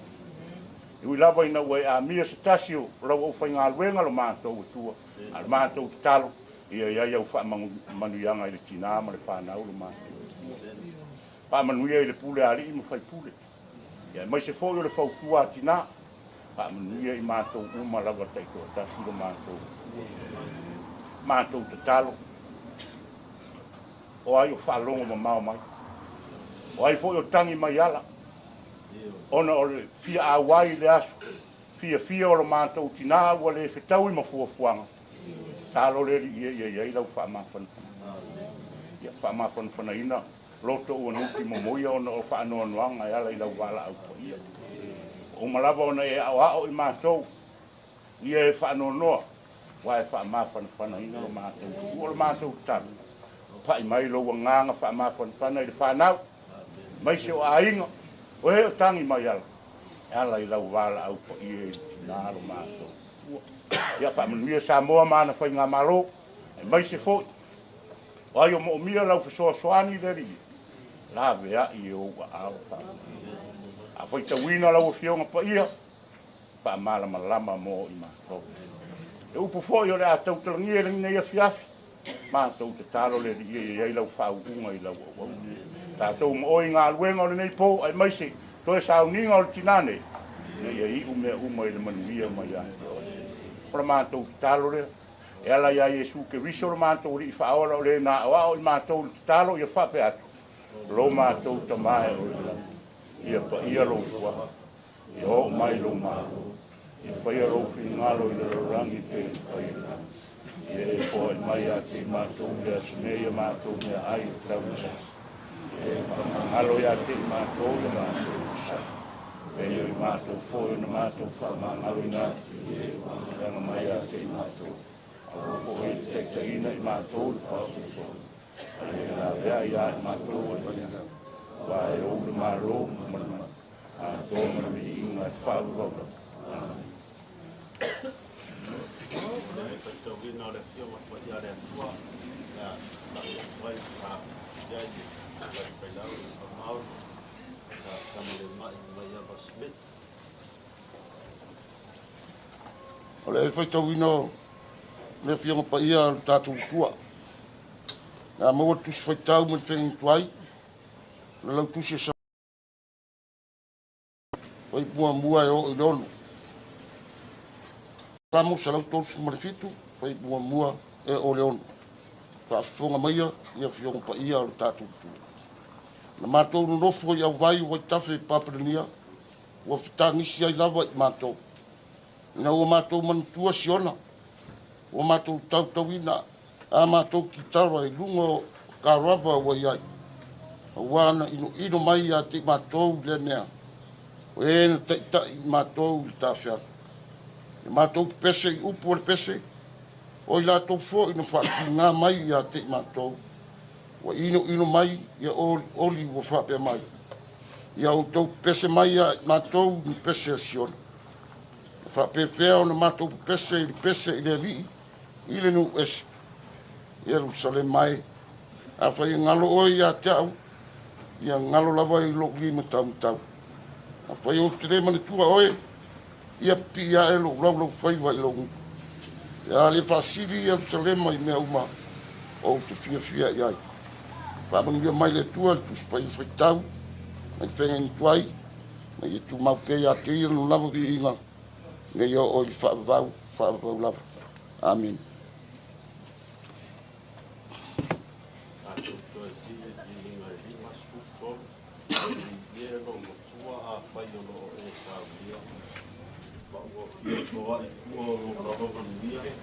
E ui lava ina ua e amia se tasi o lau aufaigaluega lo matou Atua, a le matou tatalo, Ia i ai au faamanuiaga i le tinā ma le fanau lo matou. Faamanuia i le pule a alii ma faipule. Ia aemaise foi o le fautua a tinā. Faamanuia i matou uma lava taitoatasi lo matou. Matou tatalo. O ai o faalogo mamao mai. O ai foi o tagi mai ala. Ona o le fia auai i le aso. Fiafia o lo matou tinā ua le fetaui ma fuafuaga. Talo le Alii e ia i ai lau faamafanafanaga. Ia faamafanafanaina loto ua nuti momoia ona o faanoanoaga e ala i lau valaau paia. Ua uma lava ona e aoao i matou, ia e faanoanoa, ua e faamafanafanaina lo matou tuua. O le matou tatalo, pai mai lou agaga faamafanafana i le fanau, aemaise o aiga, o e o tagi mai ala, e ala i lau valaau paia i le tinā lo matou tuua. Ia faamanuia Samoa ma ana faigamalo, aemaise foi o ai o moomia lau fesoasoani le Alii, laveai e ou aao faamanuia. A faitauina lau Afioga Paia, faamalamalama mo i matou. E upu foi o le a tautalagia i lenei afiafi, matou tatalo le Alii e i ai lau faauuga i lau auauna. Tatou ma oe i galuega o lenei po, aemaise toe sauniga o le tinā nei, ina ia iu mea uma i le manuia mai ia te oe. O le matou tatalo lea, e ala iā Iesu Keriso lo matou Alii Faaola o le na aoao i matou i le tatalo ia faapea atu, Lo matou Tama e o i le lagi, ia paia lou suafa, ia oo mai lou Malo, ia faia lou finagalo i le lalolagi pei ona fai i le lagi. Ia e foai mai ia te i matou i le aso nei a matou meaai e tatau ona aso. Ia e faamagalo ia te i matou i a matou usa. Pei o i matou foi ona matou faamagaloina atu i e ua leaga mai ia te i matou. Aua foi e te taitaiina i matou i le faaosoosoga, a ia laveai ia i matou o le vaiala, aua e ou le Malo ma le atoa ma le viiga e faavavau lava. Amene. Le faitauina o le Afioga Paia a le Atua, le a lafo atu ai ma i ai le Fetalai Failau le Faamaoni, le Tamalema'i Maiava Smith. O le faitauina o le Afioga Paia a le tatou Atua. Le a maua le Tusi Faitau mai le Feagaiga Tuai, o le Lautusi e Fai muamua e oo i le 6. Salamo 137, fai muamua e oo i le 6. Faafofoga maia i afioga paia o le tatou Atua. Na matou nonofo i auvai o vaitafe i Papelenia, ua fetagisi ai lava i matou. Ina ua matou manatua Siona, ua matou tautauina a matou kitara i luga o karava ua i ai, aua na inoino mai ia te i matou lea mea, o e na taita'i i matou i le tafeaga. Ia matou pepese i upu a le pese, o i latou foi na faatiga mai ia te i matou, ua inoino mai ia olioli ua faapea mai, Ia outou pepese mai ia i matou ni pese a Siona. Na faapefea ona matou pepese i le pese i le Alii i le nuu ese? Ierusalema e, afai e galo oe ia te au, ia galo lava i lou lima taumatau. Afai ou te le manatua oe, ia pipii ae lou laulaufaiva i lou gutu. Pe a le faasili Ierusalema i mea uma ou te fiafia i ai. Faamanuia mai le Atua i le Tusi Paia faitau mai le Feagaiga Tuai, ma ia tumau pea ia te ia lona lava viiga, ina ia oo i le faavavau, faavavau lava. Amene. Tatou toe tili viiga e 53, Viia lou Matua afai o lo o e saunia, ma ua fia toa'i fua o lou lava manuia,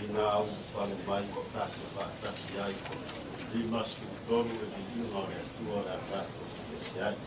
i nā ulufale mai ta te faatasi ai. 53 le viiga o le Atua o le a tatou pepese ai.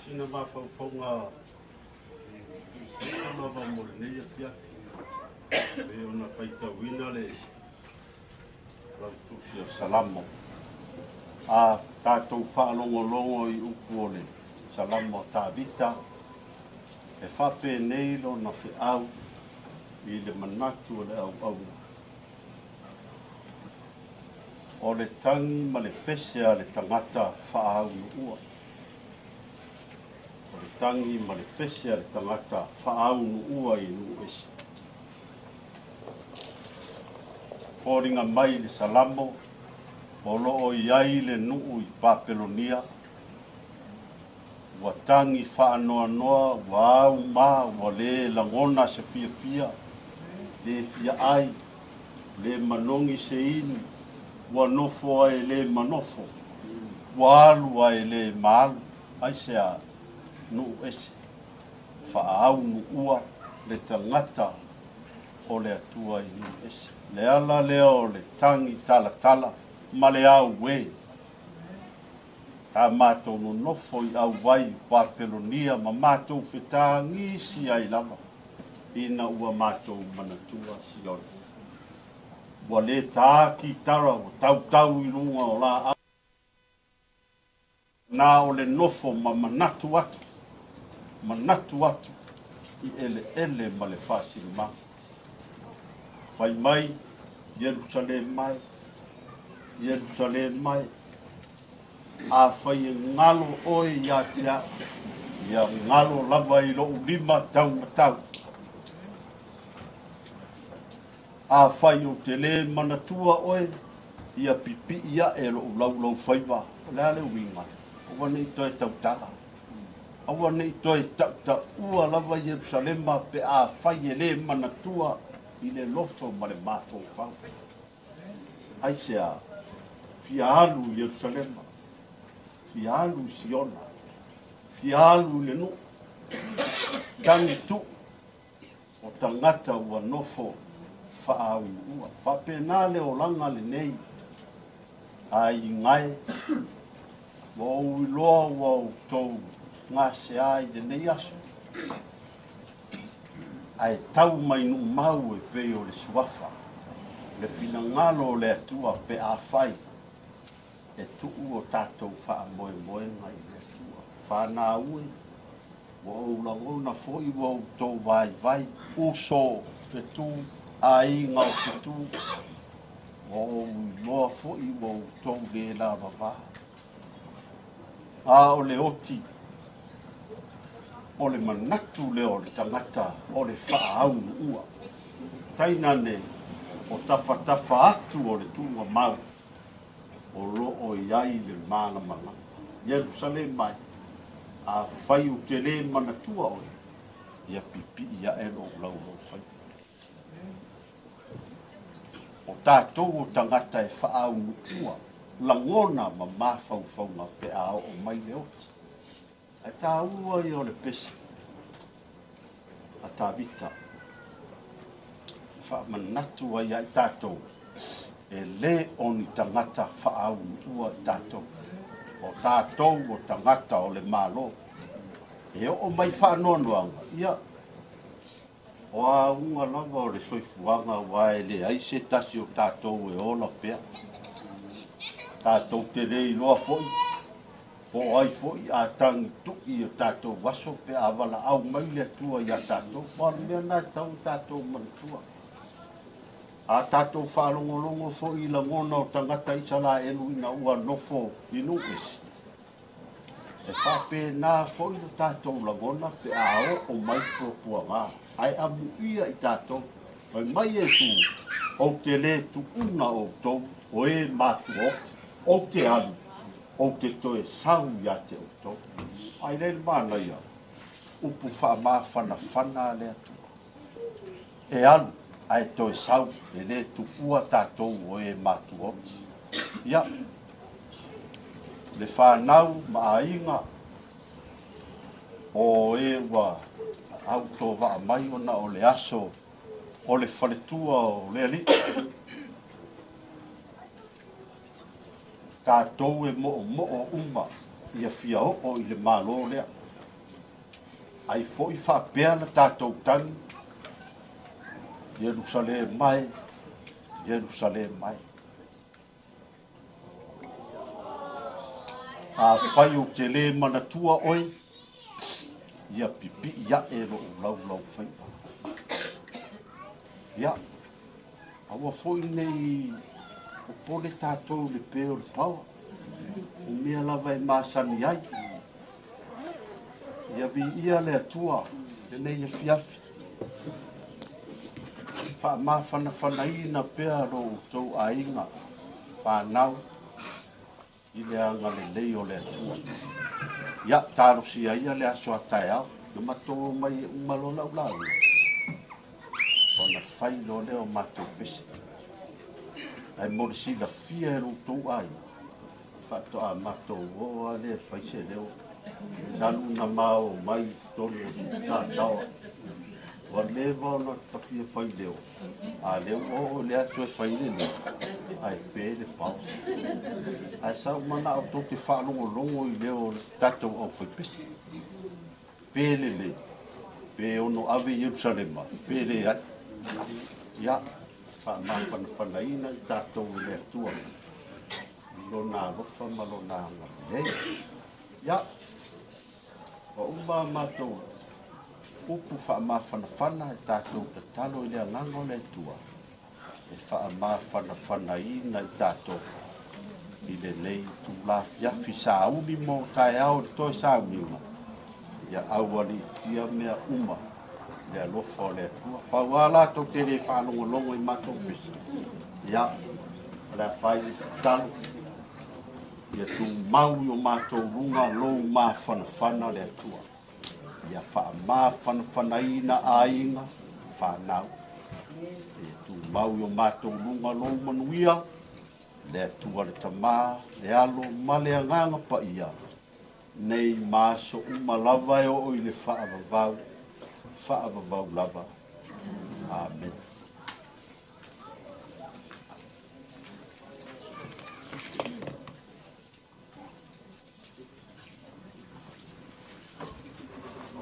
Sina mafaufauga puupuu lava mo lenei afiafi, pei ona faitauina le lautusi o Salamo. A tatou faalogologo i upu o le Salamo a Tavita, e faapenei lona feau i le manatu o le auauna. O le tagi ma le pese a le tagata faaunuua. O le tagi ma le pese a le tagata faaunuua i nuu ese. Foliga mai le Salamo o loo i ai le nuu i Papelonia, ua tagi faanoanoa, ua auma, ua le lagona se fiafia, le fia ai, le manogi se inu, ua nofo ai le manofo, ua alu ai le maalu, aisea nuu ese, faaunuua le tagata o le Atua i nuu ese. Le ala lea o le tagi talatala ma le auē. Ta matou nonofo i auvai Papelonia ma matou fetagisi ai lava ina ua matou manatua Siona. Ua lē tā kitara, ua tautau i luga o laau, na o le nofo ma manatu atu, manatu atu i eleele ma le faasilimaga. Fai mai Ierusalema e, Ierusalema e, afai e galo oe ia te au, ia galo lava i lou lima taumatau. Afai ou te lē manatua oe, ia pipii ae lou laulaufaiva. O le a le uiga? Aua nei toe tautala, aua nei toe tautaua lava Ierusalema pe afai e lē manatua i le loto ma le mafaufau. Aisea? Fia alu i Ierusalema, fia alu i Siona, fia alu i le nuu, tagi tuu o tagata ua nofo faaunuua. Faapena le olaga lenei aiga e, ua ou iloa ua outou gasea i lenei aso, ae tau mai numau e pei o le suafa le finagalo o le Atua pe afai e tuu o tatou faamoemoega i le Atua. Fanau e, ua ou lagona foi ua outou vaivai, uso fetu, aiga o fetu, ua ou iloa foi ua outou lē lavavā. A o le oti o le manatu lea o le tagata o le faaunuua, tainane o tafatafa atu o le tuugamau o loo i ai le malamalama. Ierusalema e, afai ou te lē manatua oe, ia pipii ae lou laulaufaiva. O tatou o tagata e faaunuua lagona ma mafaufauga pe a oo mai le oti. Ae taua ia o le pese a Tavita e faamanatu ai ia i tatou, e lē o ni tagata faaunuua i tatou, o tatou o tagata o le Malo. E oo mai faanoanoaga, ia o auga lava o le soifuaga, ua e leai se tasi o tatou e ola pea. Tatou te lē iloa foi po o ai foi a tagi tui o tatou aso pe a valaau mai le Atua iā tatou. Ma o le mea na e tau tatou manatua. A tatou faalogologo foi i lagona o tagata Isalaelu ina ua nofo i nuu ese, e faapena foi lo tatou lagona pe a oo mai puapuaga, ae amuia i tatou. Fai mai Iesu, ou te lē tuuna outou o e matuaoti, ou te alu, ou te toe sau ia te outou. Ai lea le manaia upu faamafanafana a le Atua, e alu ae toe sau, e lē tuua tatou o e matuaoti. Ia le fanau ma aiga o e ua autovaa mai ona o le aso o le faletua o le Alii, tatou e moomoo uma ia fia oo i le Malo lea. Ai fo'i faapea la tatou tagi, Ierusalema e, Ierusalema e. Afai ou te lē manatua oe, ia pipi'i a'e lo'u laulaufaiva. Ia, aua foi nei popole tatou i le pē o le paoa, o mea lava e masani ai. Ia viia le Atua lenei afiafi. Faamafanafanaina pea lo outou aiga fanau i le agalelei o le Atua. Ia, talosia ia le aso a taeao, na matou omai e uma loa lau lauga, ona fai loa lea o matou pese. Ae mo le silafia e lo outou aiga, faatoa matou o lava lea e fai se leo, talu na ma omai i totonu o Sataoa. Ua leva ona tafia fai leo, a lea ua oo i le aso e fai le leo, ae pe le pao. Ae sa ou manao tou te faalogologo i leo o le tatou aufaipese. Pe lelei, pe ono ave i Ierusalema, pe leai. Ia, faamafanafanaina i tatou e le Atua i Lona alofa ma Lona agalelei. Ia, ua uma a matou upu faamafanafana e tatou tatalo i le agaga o le Atua e faamafanafanaina i tatou i lenei itula afiafi sauni mo taeao i le toe sauniga, ia aualiitia mea uma i le alofa o le Atua. Pau lava latou te le faalogologo i matou pese, ia, o le a fai le tatalo, ia tumau i o matou luga lou mafanafana le Atua. Ia faamafanafanaina aiga fanau. Ia tumau i o matou luga lou manuia, le Atua le Tama, le Alo ma le Agaga Paia, nei ma aso uma lava e oo i le faavavau, faavavau lava. Amene.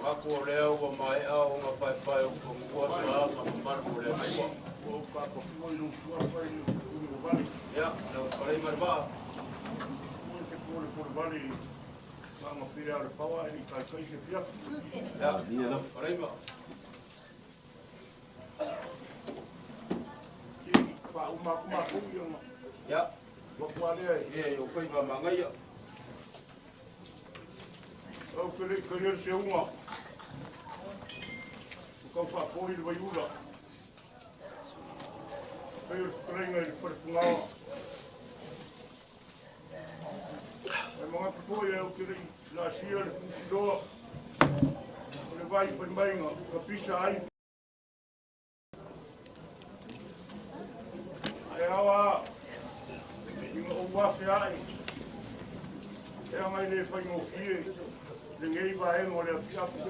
Manatu o lea ua maea ona paepae o fanua sa ma mamalu o le Atua. Ia, lau fetalaiga i le vaa. Ia, lau fetalaiga. Ia, e o faiva magaia. Ou te le i talia le seuga, ua tau faapoli le vaiula. Pei o le fetalaiga i le falefugaoa. Ae manatu foi ou te le i laasia le fusiloa o le vai fai mai na tapisa ai. Ae ao lava ina ou afe ae, e aga e le faigofie lenei vaega o le afiafi. E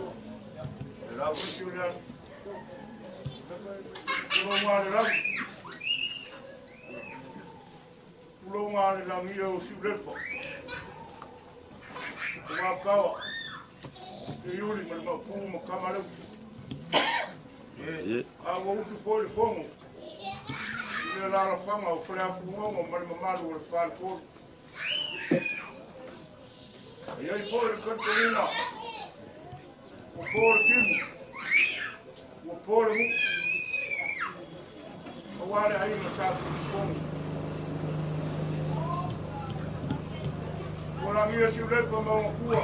lauisi o le aso. Tulou le lagi. Tulou le lagia o Siulepa. O Vakawa. Se Iuli ma le Maopu ma Kamaleusi. A ua usu foi le fono i le alaalafaga o Faleafulugogo ma le mamalu o le Faletolu. E i ai foi le talitonuga ua po le timu, ua po le nuu, aua le aiga sa Tuifono. Ua lagia Siulepa ma ona tua,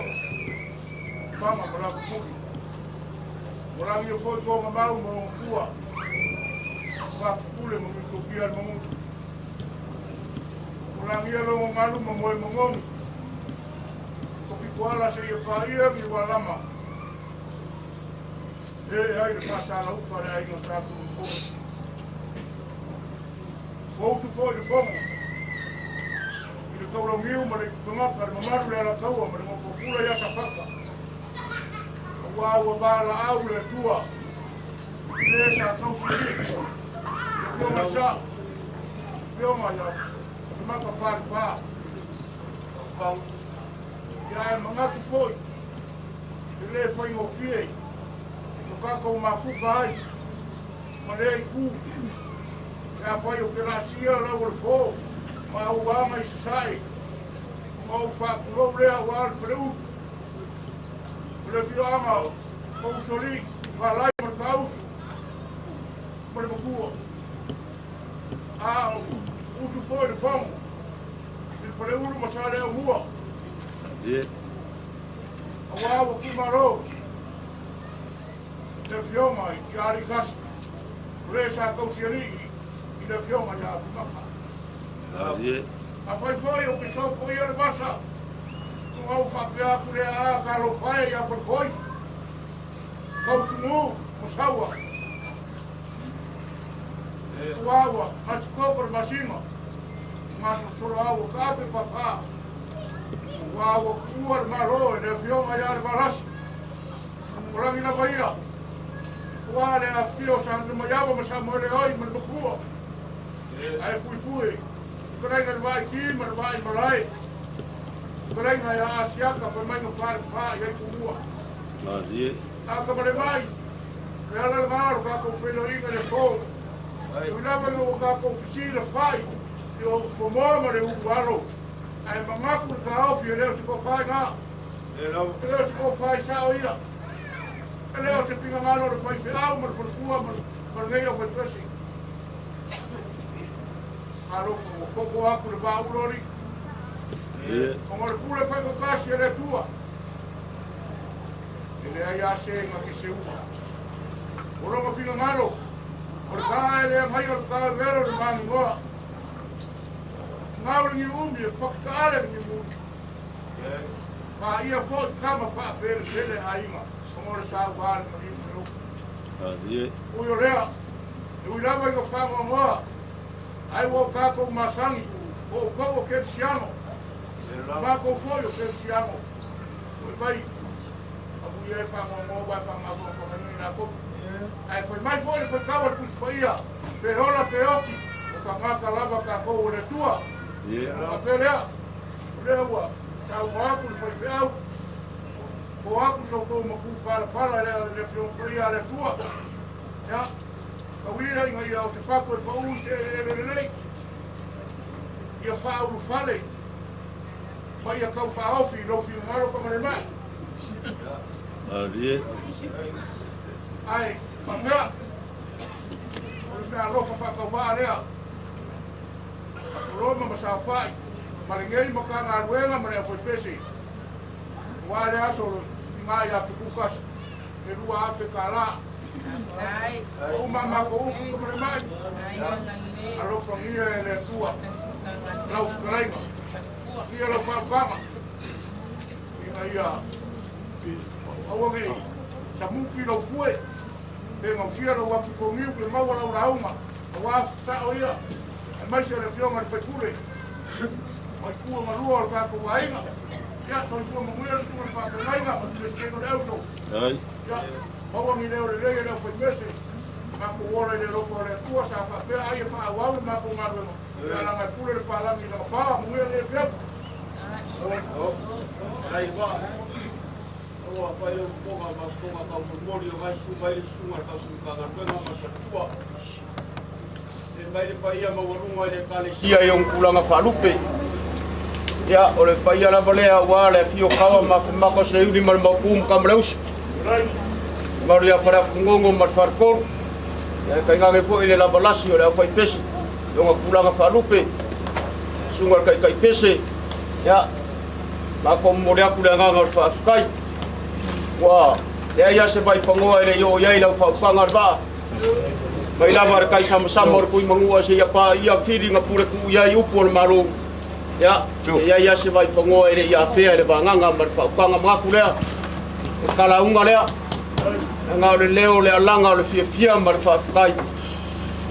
Paga ma Lavapuli. Ua lagia foi Togamau ma ona tua, Fafupule ma Tuitopia le Magusa. Ua lagia Logogalu ma Moemagoni. O Pitoala seia paia Niualama. E ai le faasalaupa le aiga sa Tuifono. Ua usu foi le fono i le taulagiu ma le itutagata le mamalu le Alataua ma le Gofofula ia Safata. Aua ua valaau le Atua i le sa tausili. Le afioga i Sa'o, afioga ia Maka Falepa. Ia e manatu foi e E le faigofie o tatou mafuta ai ma lea itu pe afai ou te laasia lau o le fō ma ou aga i sasae ma ou faapulou lea auā le faleulu o le afioaga o usoalii falai ma le taauso ma le matua a o usu foi le fogo i le faleulu ma sa le aumua auā ua tumālō le afioga i Alikasi o lē sa tausialii i le afioga iā Afimaka. Afai foi ou te sopoia le vasa ona ou faapea atu lea, “A talofa e iā Falepoi, Tausugū ma Saua, uā ua gasikoko le masina, gasolosolo au ua taape papā, uā ua tuua le Malo e le afioga iā Levalasi o lagi lava ia, uā le afifio o Sanulimaiava ma Samoele oi ma le Matua ae puipui fetalaiga le vaaiti ma le vaaimalae, fetalaiga ia Asiata faimaiga falepā i ai tumua a mai le ala lagā o le tatou feiloaiga i le aso. Ui lava ina ua tatou fesilafa'i i o momoa ma le ulu alo, ae manatu le taofi e le o se tofaigā, e le o se tofai sa'o ia, e le o se pinagalo o le faifeau ma le faletua ma lenei aufaipesi. Alofa ua koko aku le vaaulu alii ona o le pule faitotasi e le Atua e leai a sega ke seua o lona finagalo o le tā e le agaia o le tāvelo le maginoa gau le niuumi e fakitaale le niumuli paia fo'i kama faapelepele aiga ona o le sauvā le maliu ma le upu ui o lea e ui lava ina faanoanoa ai ua o tatou masani o outou o Kerisiano, matou foi o Kerisiano oi mai amuia e faanoanoa ua e faamafafagaina i latou ae fai mai foi le faitau a le Tusi Paia pe ola pe oti o tagata lava tatou o le Atua. Faapea lea o lea ua saunoa atu le faifeau o atu sa outou makū palapala lea le afioga paia a le Atua ia tauia ina ia o se fatu e paū i se eleele lelei ia faaulufale ma ia tau faaofi i lou finagalo kamalemai ae faapea o le meaalofa faatauvaa lea Roma ma saofa'i ma lenei Matagaluega ma le aufaipese uā le aso igā iā Tukukas e 2,000 tālā o uma matou upu kamalemai. Alofagia e le Atua lau fetalaiga ia lau faautaga ina ia aua nei samuki lou fue pe gausia lou atutogiu pe maua lau lauga auā sa'o ia aemaise le afioga le faipule maifua malua o le tatou aiga. Ia soifua manuia le susuga le faafeagaiga ma le Peresetene o le Auso. Ia maua ni leo lelei e le aufaimese matou ola i le alofa o le Atua sa faapea ai e faaauau le matou galuega pe a laga e pule le palagi i lagapā. Manuia lenei afiafi. Ua fai au fofoga ma fofoga taumolimoli o vaesu mai le susuga le tausimatagaluega ma satua e mai le paia maualuga i le Ekalesia i ona tulaga faalupe. Ia, o le paia lava lea aua le afio o Kaua ma Afemaka o Seiuli ma le Maopu ma Kamaleuso, mamalu ia Faleafugogo ma le Faletolu, ia e tainane foi le lavalasi o le aufaipese i ona tulaga faalupe, susuga le taitaipese. Ia, matou momoli atu le agaga o le faafetai ua leai lava se vaipanoa e le i oo i ai lau faautaga le vaa mai lava le taisamasama o le Tuimanua seia paia filiga pule tuu i ai upu o le Malo. Ia, e i ai lava se vaipanoa e le i afea e le vagaga ma le faautaga manatu lea o le talauga lea leaga o le leo o le alaga o le fiafia ma le faafetai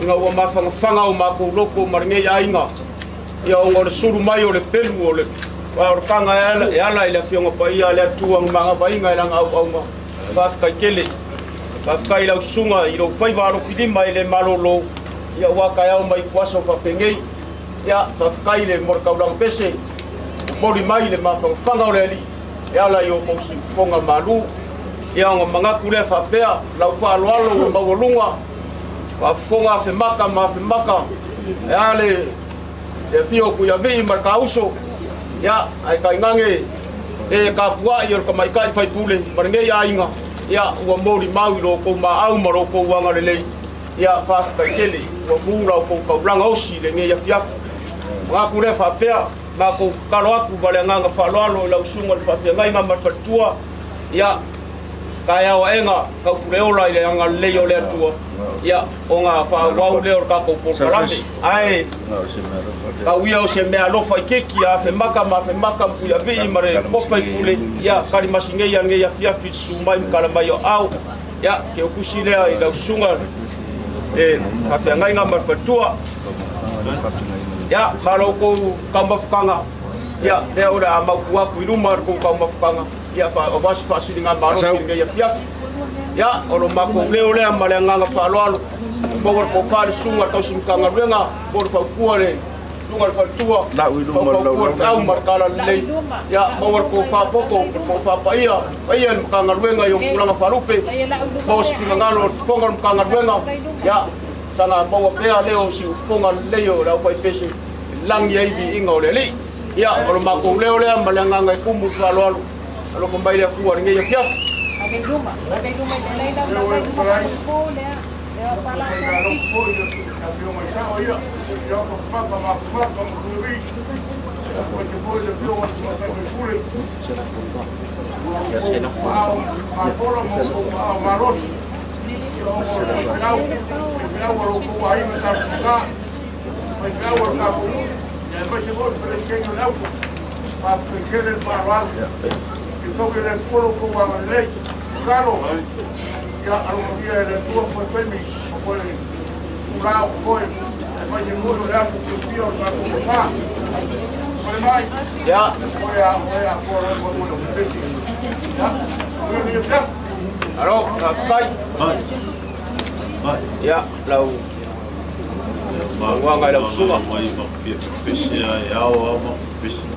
ina ua mafanafana o matou loto ma lenei aiga ia ona o le sulu mai o le pelu o le o le taga e ala i le afioga paia a le Atua na magavaiga e lana auauna. Faafetai tele. Faafetai i lau susuga i lou faiva alofilima e le malolo ia ua taeao mai kuasa o faapenei. Ia, faafetai le mo le taulaga pese momoli mai le mafanafana o le Alii e ala i o outou siufofoga malu. Ia ona manatu lea faapea lau faaaloalo ua maualuga faafofoga afemaka ma afemaka e a le afio o Tuiavii ma le Kauso ia ae tainane e tapuai o le tamaitai faipule ma lenei aiga ia ua molimau i lo outou maau ma lo outou agalelei ia faafetai tele ua mu la outou taulaga osi i lenei afiafi. Manatu lea faapea matou tatalo atu ma le agaga faaaloalo i lau susuga i le faafeagaiga ma le faletua ia taeao aega taupuleola i le agalelei o le Atua ia ona faaauau lea o le tatou polokalame ae tau ia o se mea alofa i keiki a afemaka ma afemaka ma Tuiavii ma le pofaipule ia kalimasi nei a lenei afiafi susu mai ma tala mai o aao ia ke o tusi lea i lau susuga le faafeagaiga ma le faletua ia ma lo outou taumafataga ia lea o le a mautu atu i luma le tou taumafataga ia aua se faasiliga malosi i lenei afiafi. Ia o lo matou leo lea ma le agaga faaaloalo maua le tofa le susuga le tausi Matagaluega po le fautua le susuga le faletua faufautua le feau ma le talalelei ia maua le tofa poto le tofa paia paia i le Matagaluega i ona tulaga faalupe maua se finagalo o le fofoga o le Matagaluega ia saga maua pea leo o siufofoga lelei o le aufaipese lagi ai viiga o le Alii. Ia o lo matou leo lea ma le agaga e tumu i le faaaloalo alofa mai le Atua i lenei afiafi. Ave i luma, ave i luma i le leila, ave i luma i le lea. Ia. Alo, faafetai. Ia, lau uaga i lau susuga. Mai ma fia pepese e ao ao ma pepese.